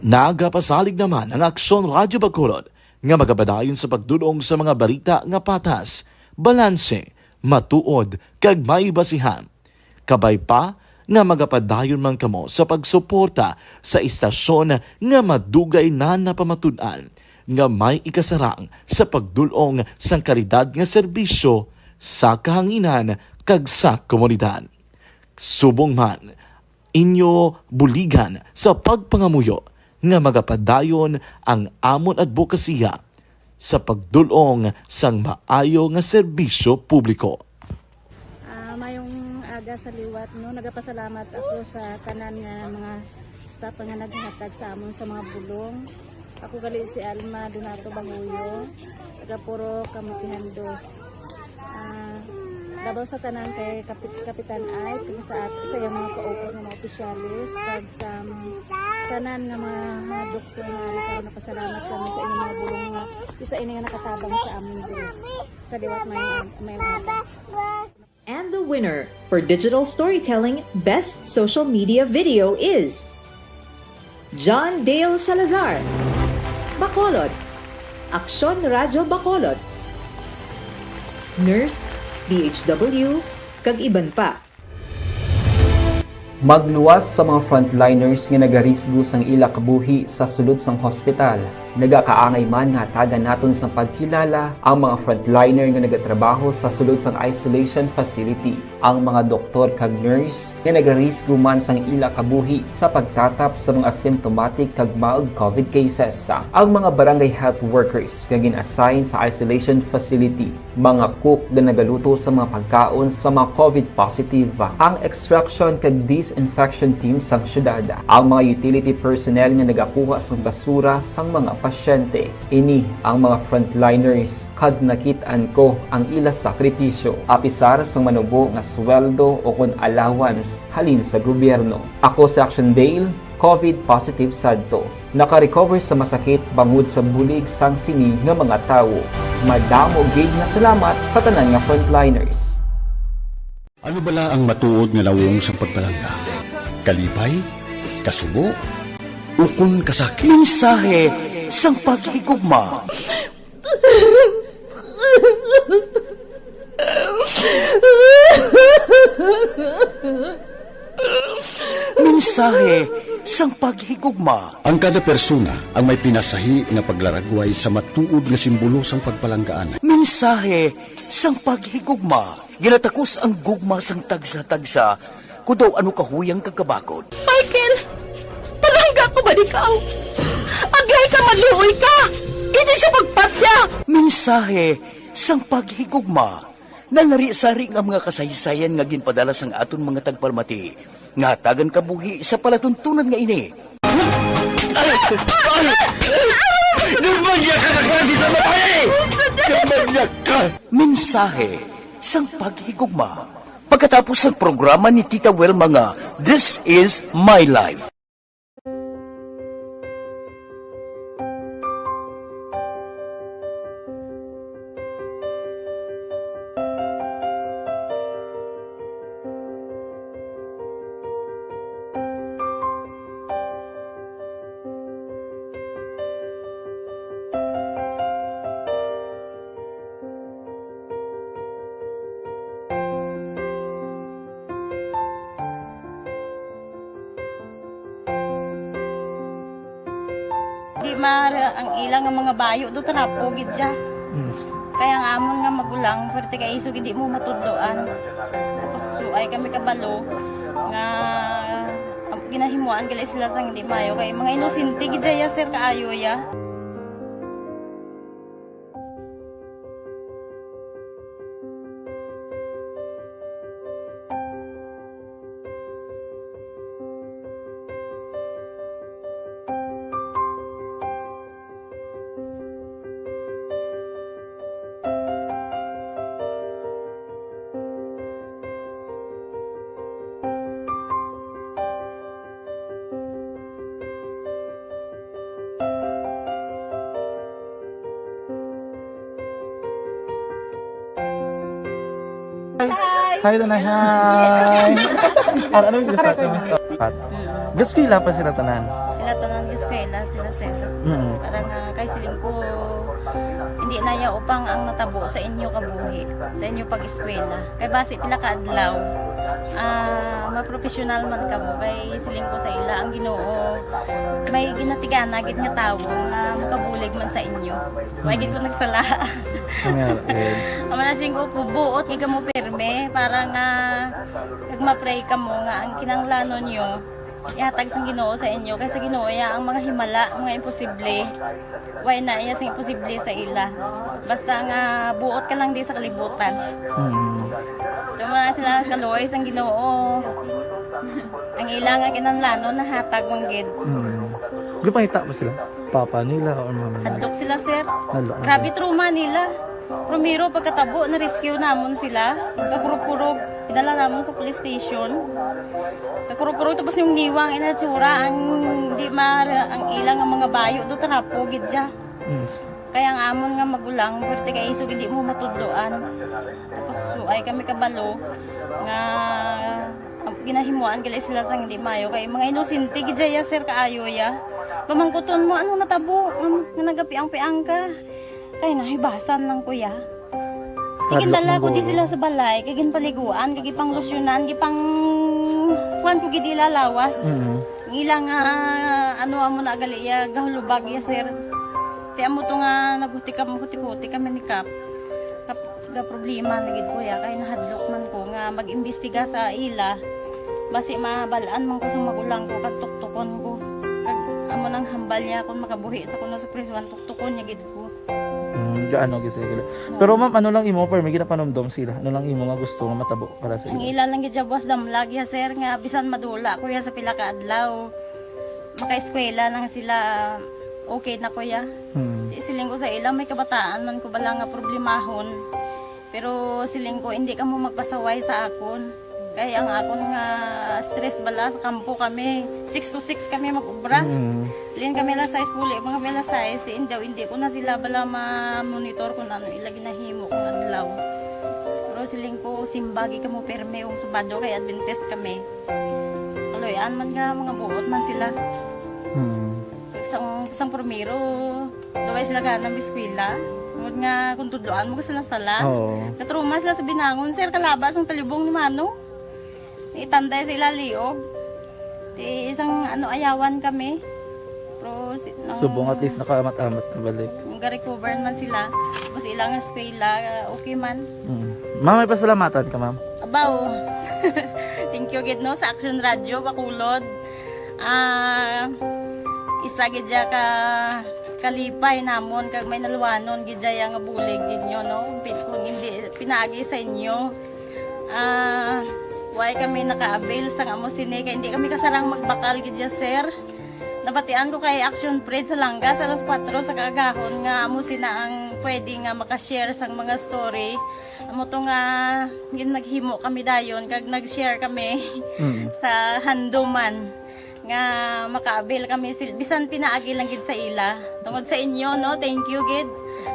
Nagapasalig naman ang Aksyon Radyo Bacolod nga magapadayon sa pagdul-ong sa mga balita nga patas, balanse, matuod, kag may basihan. Kabay pa nga magapadayon man kamo sa pagsuporta sa istasyon nga madugay na napamatud-an nga may ikasarang sa pagdul-ong sang kalidad nga serbisyo sa kahanginan kag sa komunidad. Subong man, inyo buligan sa pagpangamuyo nga magapadayon ang amon adbokasiya sa pagdul-ong sang maayo nga serbisyo publiko. Ah, mayong aga sa liwat, no? Nagapasalamat ako sa tanan nga mga staff nga naghatag sa amon sa mga bulong. Ako gali si Alma Donato Banguyo, taga Purok Kamutihan Dos. Ah, labaw sa tanan kay Kapit-, Kapitan Ike, kag sa at-, sa iyang mga kaupod nga mga opisyales, kag sa mga tanan nga mga, mga doktor nga ari karon, napasalamat kami sa inyong mga bulong nga isa ini nga nakatabang sa amon diri. Sa liwat, may, may, may And the winner for digital storytelling best social media video is John Dale Salazar, Bacolod, Aksyon Radyo Bacolod, Nurse, D H W, kag iban pa. Magluwas sa mga frontliners nga nagarisgo sang ila kabuhi sa sulod sang hospital. Nagakaangay man nga hatagan naton sang pagkilala ang mga frontliner nga nagatrabaho sa sulod sang isolation facility, ang mga doktor kag nurse nga nagarisgo man sang ila kabuhi sa pagtatap sa mga symptomatic kag mild COVID cases, ang mga barangay health workers nga gin-assign sa isolation facility, mga cook nga nagaluto sa mga pagkaon sa mga COVID positive, ang extraction kag disinfection team sang syudad, ang mga utility personnel nga nagakuha sang basura sang mga pasyente. Ini ang mga frontliners, kag nakit-an ko ang ila sakripisyo, apisar sang manubo nga sweldo o kon allowance halin sa gobyerno. Ako si Action Dale, COVID positive sadto. Naka-recover sa masakit bangod sa bulig sang sini nga mga tawo. Madamo gid nga salamat sa tanan nga frontliners. Ano bala ang matuod nga nawong sang pagpalangga? Kalipay? Kasubo? Ukon kasakit? Mensahe sang paghigugma. Mensahe sang paghigugma. Ang kada persona ang may pinasahi nga paglaragway sa matuod nga simbolo sang pagpalanggaan. Mensahe sang paghigugma. Ginatakos ang gugma sang tagsa-tagsa, kon daw ano kahuyang kag kabakod. Michael, palangga ko ba ikaw? Agay ka, maluoy ka! Hindi siya pagpatya! Mensahe sang paghigugma. Nalari-sari nga mga kasaysayan nga ginpadala sang aton mga tagpalamati nga hatagan kabuhi sa palatuntunan nga ini. Ay! Ay! Demonyo ka na klase sa babae! Demonyo ka! Mensahe sang paghigugma. Pagkatapos sang programa ni Tita Wilma nga This Is My Life. Di mar ang ila nga mga bayo do trapo gid siya. Mm. Kaya ang amon nga magulang, pwerte kay isog hindi mo matudloan. Tapos suay kami kabalo nga ginahimuan gali sila sang hindi maayo kay mga inosente gid siya, sir, kaayo ya. Hi! Hi, Tanay. Hi! Ar-, ano yung gusto? Ano yung gusto? Gaskwela pa sila tanan? Sila tanan, gaskwela, sila, sir. Mm. Para nga, kay siling ko, hindi na ya upang ang natabo sa inyo kabuhi, sa inyo pag-eskwela. Kay basi pila ka adlaw, ah, mapropesyonal man kamo. Kay siling ko sa ila, ang Ginoo, may ginatigana gid nga tawo nga makabulig man sa inyo. Wa gid ko nagsala. Nga, eh. Ang mga singko po, buot gid kamo pirme para nga kag ma-pray kamo nga ang kinanglanon nyo ihatag sang Ginoo sa inyo, kay sa Ginoo ya ang mga himala, mga imposible. Way na iya sing imposible sa ila. Basta nga buot ka lang di sa kalibutan. Mm. Tuma sila kaluoy sang Ginoo. Ang ila nga kinahanglanon nahatag man gid. Mm. Gipangita ba sila? Papa nila or mama nila? Hadlok sila, sir. Hadlok na Grabe sila. Trauma nila. Primero, pagkatabo, na-rescue namon sila. Pagkakurog-kurog, idala namon sa police station. Pagkakurog-kurog, tapos yung niwang inatsura, ang di mar-, ang ilang nga mga bayo do trapo gid siya. Mm. Kaya ang amon nga magulang, pwerte kay isog hindi mo matudloan. Tapos suay kami kabalo nga ang ginahimuan gali sila sang hindi maayo kay mga inosente gid ya, sir, kaayo ya. Pamangkuton mo, ano natabo? Um, nga nagapiang-piang ka. Kay nahibasan lang, kuya. Hadlok Tigindala na ko di bulo. Sila sa balay, kay ginpaliguan, kay gipanglusyonan, gipang kuan ko gid ila lawas. Mm. Ang ila nga, ano, amo na gali iya, gahulubag iya, sir. Ti amo to nga naghuti kam-, huti-huti kami ni Kap. Kap-, ga problema na gid ko ya, kay nahadlok man ko nga mag-imbestiga sa ila. Basi mabal-an man ko sa magulang ko, kag tuktukon ko. Kag amo nang hambal niya kung makabuhi sa kuno sa prisuan, tuktukon niya gid ko. Mm, gaano gid sila. Oo. Pero ma'am, ano lang imo, per, may ginapanumdom sila? Ano lang imo nga gusto nga matabo para sa Ang ila? Ila lang gid siya buwas damlag ya, sir, nga bisan madula ko ya sa pila ka adlaw, makaeskwela lang sila, okay na ko ya. Hmm. Di siling ko sa ila, may kabataan man ko bala nga problemahon. Pero siling ko, hindi ka mo magpasaway sa akon. Kay ang akon nga stress bala sa kampo kami, six to six kami mag-ubra. Mm. Lin kami alas sais, puli pa kami alas sais, si indaw, hindi ko na sila bala ma-monitor kung ano ila ginahimo kung adlaw. Pero siling ko, simbagi kamo pirme kung Sabado kay Adventist kami. Kaloy-an man nga, mga buot man sila. Mm. Sang, sang primero, Daway sila gana mag-eskwela. Tungod nga kung tudloan mo sila sala. Oo. Natruma sila sa binangon, sir, kalaba sang talibong ni Mano. Nitanday sa ila liog. Ti isang ano, ayawan kami. Pero si, nang Subong at least nakaamat-amat na balik. Nung ga-recover man sila, tapos ilang eskwela, okay man. Mm. Ma'am, may pasalamatan ka, ma'am? Abaw. Thank you gid, no, sa Action Radio Bacolod. Ah, isa gid siya ka kalipay namon kag may naluwanon gid siya nga bulig gid nyo, no? Pi-, kung hindi pinaagi sa inyo, ah, way kami naka-avail sang amo sini kay hindi kami kasarang magbakal gid siya, sir. Nabatian ko kay Action Fred sa Langga sa alas kuwatro sa kaagahon nga amo sina ang pwede nga maka-share sang mga story. Amo to nga gin-, naghimo kami dayon kag nag-share kami Mm. sa handuman nga maka-avail kami sil-, bisan pinaagi lang gid sa ila. Tungod sa inyo, no, thank you gid.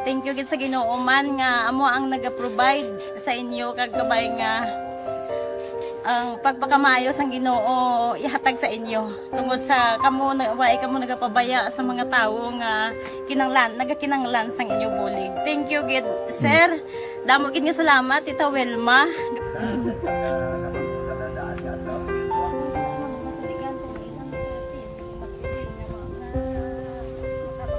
Thank you gid sa Ginoo man nga amo ang naga-provide sa inyo kag kabay nga ang pagpakamaayo sang Ginoo ihatag sa inyo. Tungod sa kamo na, way kamo nagapabaya sa mga tawo nga kinanglan, nagakinanglan sang inyo bulig. Thank you gid, sir. Damo gid nga salamat, Tita Wilma. Mm. Matuligan ko ilang therapist, matuligan nga mga, mga,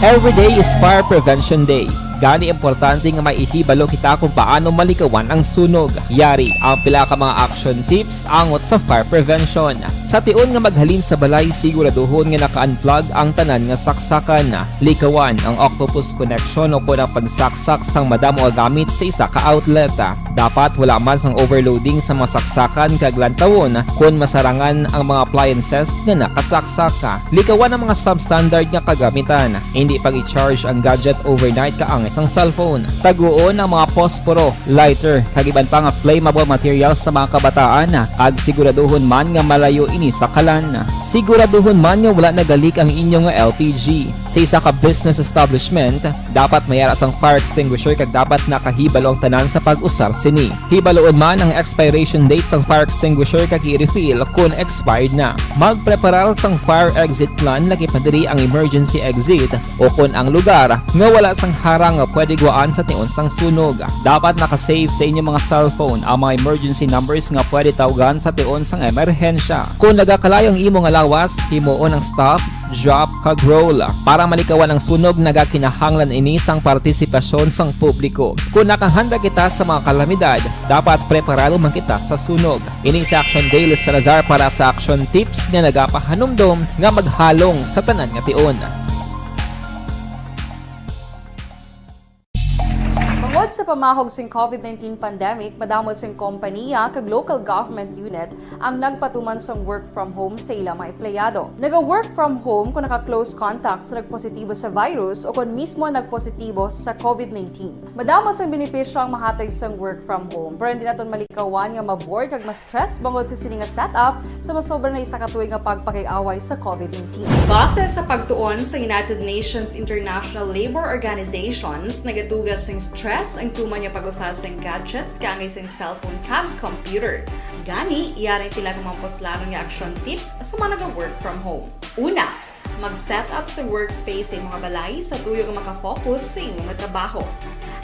Every day is Fire Prevention Day. Gani, importante nga may ihibalo kita kung paano malikawan ang sunog. Yari ang pila ka mga action tips angot sa fire prevention. Sa tion nga maghalin sa balay, siguraduhon nga naka-unplug ang tanan nga saksakan. Likawan ang octopus connection o kon ang pagsaksak sang madamo nga gamit sa isa ka outlet. Dapat wala man sang overloading sa mga saksakan kag lantawon kon masarangan ang mga appliances nga nakasaksak. Likawan ang mga substandard nga kagamitan. Hindi pag-i-charge ang gadget overnight kaangay sang cellphone. Taguon ang mga posporo, lighter, kag iban pa nga flammable materials sa mga kabataan, kag siguraduhon man nga malayo ini sa kalan. Siguraduhon man nga wala nagalik ang inyo nga L P G. Sa isa ka business establishment, dapat may ara sang fire extinguisher kag dapat nakahibalo ang tanan sa pag-usar sini. Hibaloon man ang expiration date sang fire extinguisher kag i-refill kon expired na. Magpreparar sang fire exit plan, laki pa diri ang emergency exit, o kon ang lugar nga wala sang harang nga pwede gwaan sa tion sang sunog. Dapat naka-save sa inyo mga cellphone ang mga emergency numbers nga pwede tawgan sa tion sang emerhensya. Kon nagakalayo ang imo nga lawas, himuon ang stop, drop, kag roll. Para malikawan ang sunog, nagakinahanglan ini sang partisipasyon sang publiko. Kon nakahanda kita sa mga kalamidad, dapat preparado man kita sa sunog. Ini si Action Dale Salazar para sa Action Tips nga nagapahanumdom nga maghalong sa tanan nga tion. Bangod sa pamahog sing COVID nineteen pandemic, madamo sing kompaniya kag local government unit ang nagpatuman sang work from home sa ila mga empleyado. Naga-work from home kung naka-close contact sa nagpositibo sa virus o kon mismo nagpositibo sa COVID nineteen. Madamo sang benepisyo ang mahatag sang work from home, pero hindi naton malikawan nga ma-bored kag ma-stress bangod sa sini nga setup sa masobra na isa ka tuig nga pagpakig-away sa COVID nineteen. Base sa pagtuon sa United Nations International Labor Organizations, nagaduga sing stress ang tuman nga pag-usa sing gadgets kaangay sing cellphone kag computer. Gani, yari ang pila ka mga puslanon nga action tips sa mga naga-work from home. Una, mag-set up sa workspace sa imong balay sa tuyo nga maka-focus sa imo nga trabaho.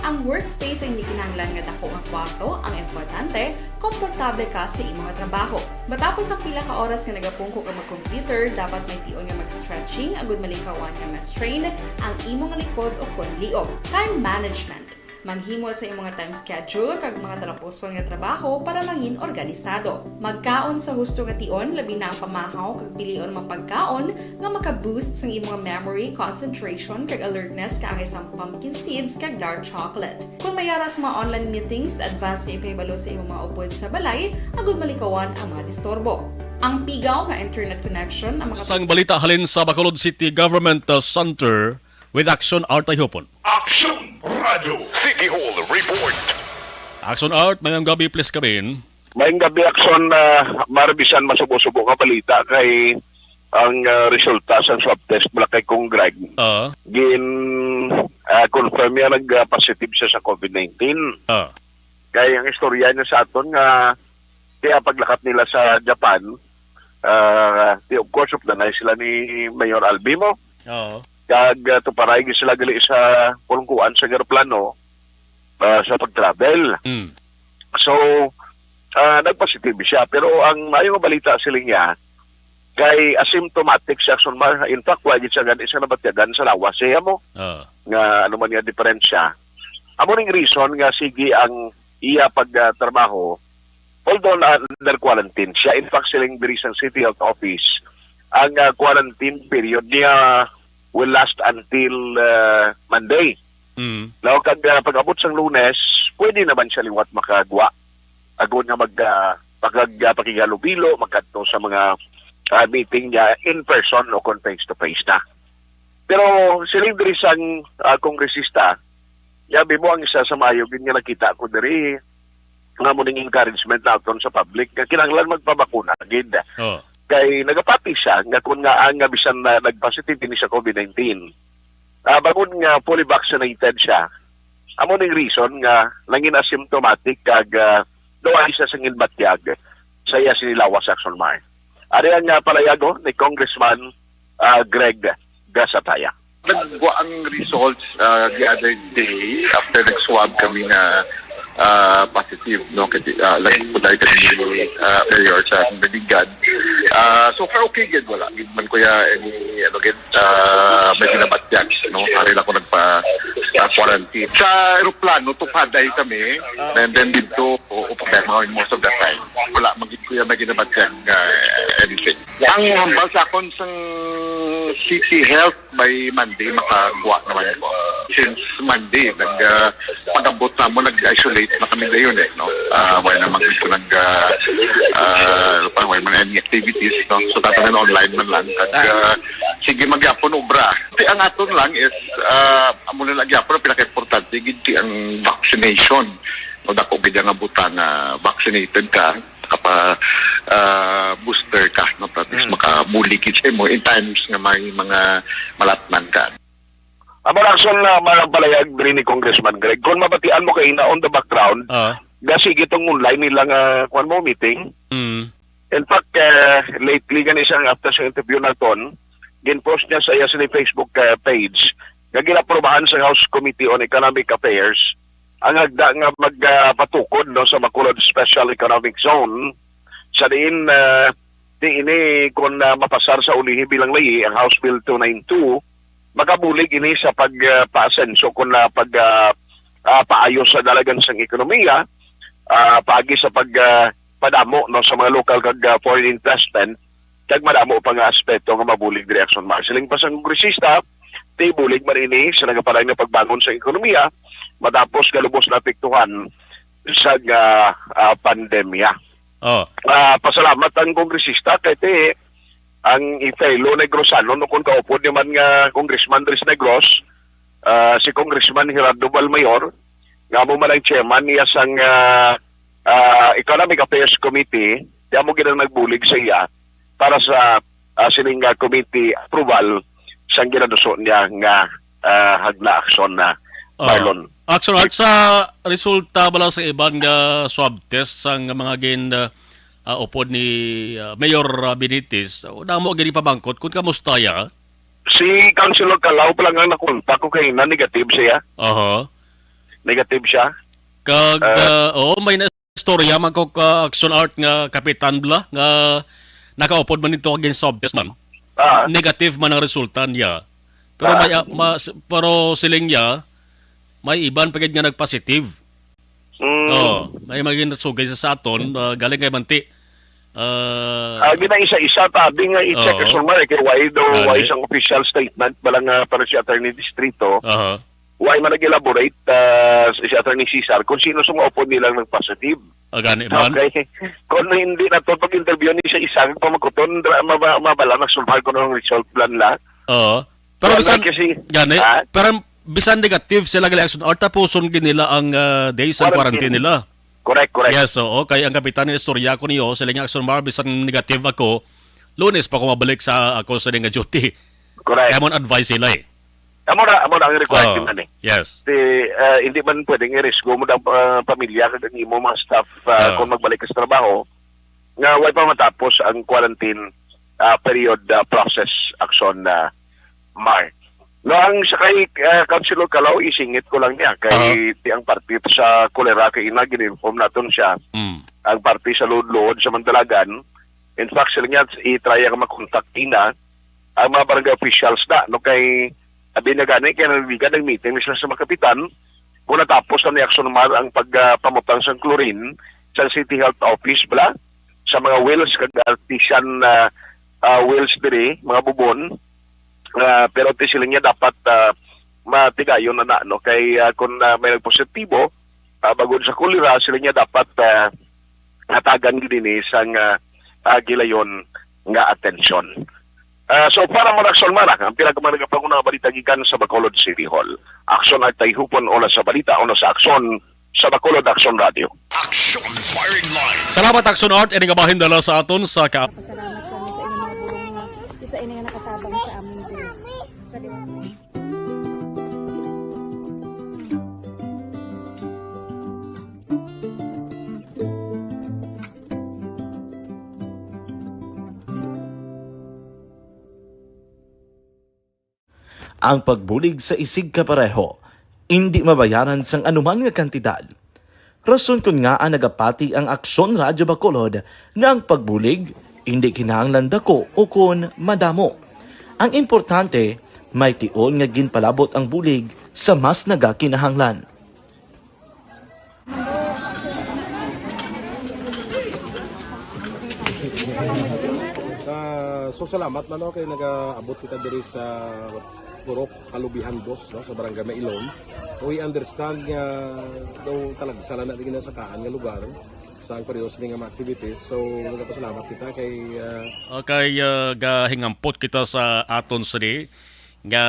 Ang workspace ay hindi kinahanglan nga dako nga kwarto, ang importante, komportable ka sa imo nga trabaho. Matapos ang pila ka oras nga nagapungko ka mag-computer, dapat may tion nga mag-stretching agud malikawan nga ma-strain ang imo nga likod o kon liog. Time management. Maghimo sa imong nga time schedule kag mga talapuson nga trabaho para mangin organisado. Magkaon sa husto nga tion, labi na ang pamahaw, kag pilion ang mga pagkaon nga maka-boost sang imong memory, concentration, kag alertness kaangay sang pumpkin seeds kag dark chocolate. Kung may ara sa mga online meetings, advance nga ipahibalo sa imong mga upod sa balay agud malikawan ang mga disturbo. Ang pigaw nga internet connection ang maka- Sang balita halin sa Bacolod City Government, uh, Center with Action Art Tayhupon. Action Radio City Hall Report. Action Art, mayong gabi, please come in. Mayong gabi, Action, ah, Mar, bisan masubo-subo nga balita kay ang, ah, resulta sa swab test mula kay Kong Greg. Ah. Gin, ah, confirm niya nag, ah, positive siya sa COVID nineteen. Ah. Kay ang istorya niya sa aton nga kaya paglakat nila sa Japan, ah, di, of course, updanay sila ni Mayor Albi mo. Oo. Kag, ah, tuparay gyud sila gali sa kulungkuan sa eroplano, ah, sa pag-travel. Mm. So, ah, nagpositive siya. Pero ang maayo nga balita, siling niya, kay asymptomatic siya, Action Mar. In fact, wa gid siya gani siya nabatyagan sa lawas siya mo. Oo. Nga ano man nga diferensya. Amo ning reason nga sige ang iya pagtrabaho, although na under quarantine siya. In fact, siling diri sa City Health Office, ang, ah, quarantine period niya will last until, ah, Monday. Mm. Now, kag, ah, pag-abot sang Lunes, pwede naman siya liwat makagwa. Agod nga mag, ah, pagag-, ah, pakigalubilo, magkadto sa mga, ah, meeting niya in person o kon face to face na. Pero siling diri sang, ah, kongresista, yabi mo ang isa sa maayo gid nga nakita ko diri, nga mo ning encouragement naton sa public nga kinahanglan magpabakuna gid. Oh. Kay nagapati siya nga kun nga ang nga bisan na nag-positive ini sa COVID nineteen, ah, bangod nga fully vaccinated siya, amo ning reason nga nangin asymptomatic kag, ah, daw ay siya sa ginbatyag sa iya sini lawas, Action Mar. Ari ang, ah, palayago ni Congressman, ah, Greg Gasataya. Nagwa ang results, ah, the other day after nag-swab kami nga ah, positive, no? Kasi, ah, like po dahil kami, ah, mayor sa Naligan. Ah, so far okay gid, wala gid man kuya any, ano gid, ah, may ginabatyag, no? Ari lang ko nagpa, ah, quarantine. Sa aeroplano, tupaday kami, and then dito, o, o problema kami most of the time. Wala man gid kuya may ginabatyag, ah, anything. Ang hambal sa akon sang city health, by Monday, makakuha naman ko. Since Monday, nag, ah, pag-abot na mo, nag-isolate na kami dayon eh, no? Ah, wala naman gusto nag, ah, ah, ano pa, wala man any activities, no? So, dapat na online man lang. At, ah, sige, magyapon obra. Ti ang aton lang is, ah, amo na lang gyapon ang pinaka-importante, gid ti ang vaccination. No, dako gid nga butang nga vaccinated ka, kapa, ah, booster ka, no, para at least Mm. makabulig gid sa imo in times nga may mga malatnan ka. Amo na, Akson, na manang palayag diri ni Congressman Greg. Kung mabatian mo kaina on the background, Ah. Ga sige tong online nila nga, kuwan mo, meeting. Mm. In fact, eh, lately gani siya, after sa interview naton, gin-post niya sa iya sa Facebook, eh, page nga ginaprobahan sa House Committee on Economic Affairs ang hagda nga mag, ah, patukod, no, sa Bacolod Special Economic Zone, sa diin, ah, di ini kon, ah, mapasar sa ulihi bilang layi ang House Bill two nine two, makabulig ini sa pag, ah, paasenso kon, ah, pag, ah, ah, paayo sa dalagan sang ekonomiya, ah, paagi sa pag, ah, padamo, no, sa mga local kag, ah, foreign investment, kag madamo pa nga aspeto nga mabulig diri, Akson Mar. Siling pa sang kongresista, ti bulig man ini sa nagapadayon nga pagbangon sa ekonomiya matapos nga lubos naapektuhan sa, ah, ah, pandemya. Oh. Ah, pasalamat ang kongresista kay ti ang i-fellow Negrosano, no, kung kaupod ni man nga congressman diri sa Negros, ah, si Congressman Gerardo Valmayor, nga amo man ang chairman niya sang, ah, ah, Economic Affairs Committee, ti amo gid ang nagbulig sa iya para sa, ah, sining, ah, committee approval sang ginaduso niya nga, ah, hagna, Akson, na Oh. Marlon. Akson Art, sa resulta bala sa iban nga swab test sang mga gin, ah, ah, upod ni, ah, Mayor, ah, Benitez, oh, damo gid pamangkot kung kamusta ya? Si Councilor Calao pa lang ang nakontak ko kay na negative siya. Aha. Negative siya. Kag, Ah. ah, oo, may na istorya man ko ka Akson Art nga kapitan bala nga nakaupod man dito against swab test man. Ah. Negative man ang resulta niya. Pero Ah. may, ah, mas, pero siling niya, may iban pa gid nga nagpositive. Mm. Oh, may maging sugay sa, sa aton, ah, galing kay Manti. Ah, Ah, ginaisa-isa, tabi nga i-check Oo. Akson Mar, eh, kay why daw, why Gani. sang official statement, bala nga para si Attorney Distrito, Aha. why man nag-elaborate, ah, si Attorney Cesar, kung sino sa mga upod nilang nag-positive. Ah, gani man. Okay. Kung hindi na to, pag-interview ni sa isa, pamakuton, dra-, maba-, mabala na Akson Mar kung anong result plan la. Oo. Pero Wala bisan, kasi, gani, ha? Pero bisan negative sila gali, Akson Art, tapuson gid nila ang, ah, days ang Quarantine. quarantine nila. Correct, correct. Yes, oo. Kay ang kapitan ni istorya ko niyo, sila nga, Akson Mar, bisan negative ako, Lunes pa ako mabalik sa ako sa nga duty. Correct. Kaya mo advice sila eh. Amo na, amo na ang requirement Oh, man eh. yes. Di, ah, hindi man pwedeng i-risk mo ang, ah, pamilya kag ang imo mga staff, ah, Ah. kung magbalik ka sa trabaho, nga way pa matapos ang quarantine, ah, period, ah, process, Akson, ah, Mar. No, ang sa kay, ah, Councilor Calao, isingit ko lang niya kay Aha. ti ang parte sa kolera kay ina, gin-inform naton siya. Mm. Ang parte sa luod-luod sa Mandalagan, in fact, sila niya, i-try ang makontak ina, ang mga barangay officials na, no, kay abi na gani, kay nagligad ang meeting sila sa mga kapitan, kung natapos na ni Akson Mar ang pag, ah, pamutang sang chlorine sa City Health Office, bala, sa mga wells kag artisan, ah, ah, wells diri, mga bubon. Ah, pero ti sila niya dapat, ah, matigayon na na, no? Kay, ah, kung, ah, may nagpositibo, ah, bangod sa kolera, sila niya dapat, ah, hatagan gid ini sang, ah, ah, gilayon nga atensyon. Ah, so, para mo, Akson Mar, ang pinakamanagapanguna nga balita gikan sa Bacolod City Hall. Akson Art Tayhupon, una sa balita, una sa Akson, sa Bacolod Akson Radio. Action Firing Line. Salamat, Akson Art. Ini nga bahin dala sa aton sa ka- Pasalamat kami sa inyong mga bulong nga isa ini nga nakatabang sa amin diri. Sa liwanag. Ang pagbulig sa isigkapareho indi mabayaran sang anuman nga kantidad. Rason kon ngaa nagapati ang Aksyon Radyo Bacolod nga ang pagbulig indi kinahanglan dako ukon madamo. Ang importante, may tion nga ginpalabot ang bulig sa mas nagakinahanglan. Ah, so salamat man, no, kay nagaabot kita diri sa Purok Kalubihan Dos, no, sa Barangay Mailom. We understand nga daw talagsa lang na di ginasakaan nga lugar sa ang pareho sini nga mga activities. So nagapasalamat kita kay ah, Okay, uh, gahingampot kita sa aton sini nga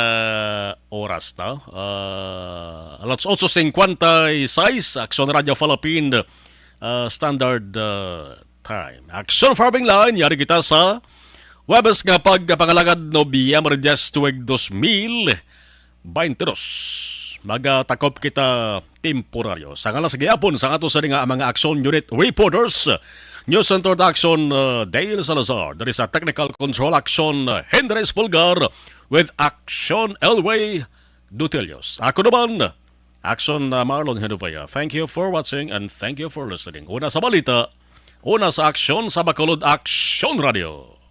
oras na. Uh, alas otso cincuenta y seis, Aksyon Radio Philippine uh, Standard uh, Time. Aksyon Farming Line, yari kita sa Webes nga pagpangalagad, Nobyembre diyes, tuig dos mil baynte dos. Magatakop kita temporaryo. Sa ngalan sa gihapon sa ato sa nga mga Aksyon Unit Reporters, News Center Action uh, Dale Salazar, diri sa Technical Control Action uh, Hendres Pulgar, with Action Elway Dutilios. Ako naman, Action uh, Marlon Hinubaya. Thank you for watching and thank you for listening. Una sa balita, una sa aksyon sa Bacolod Action Radio.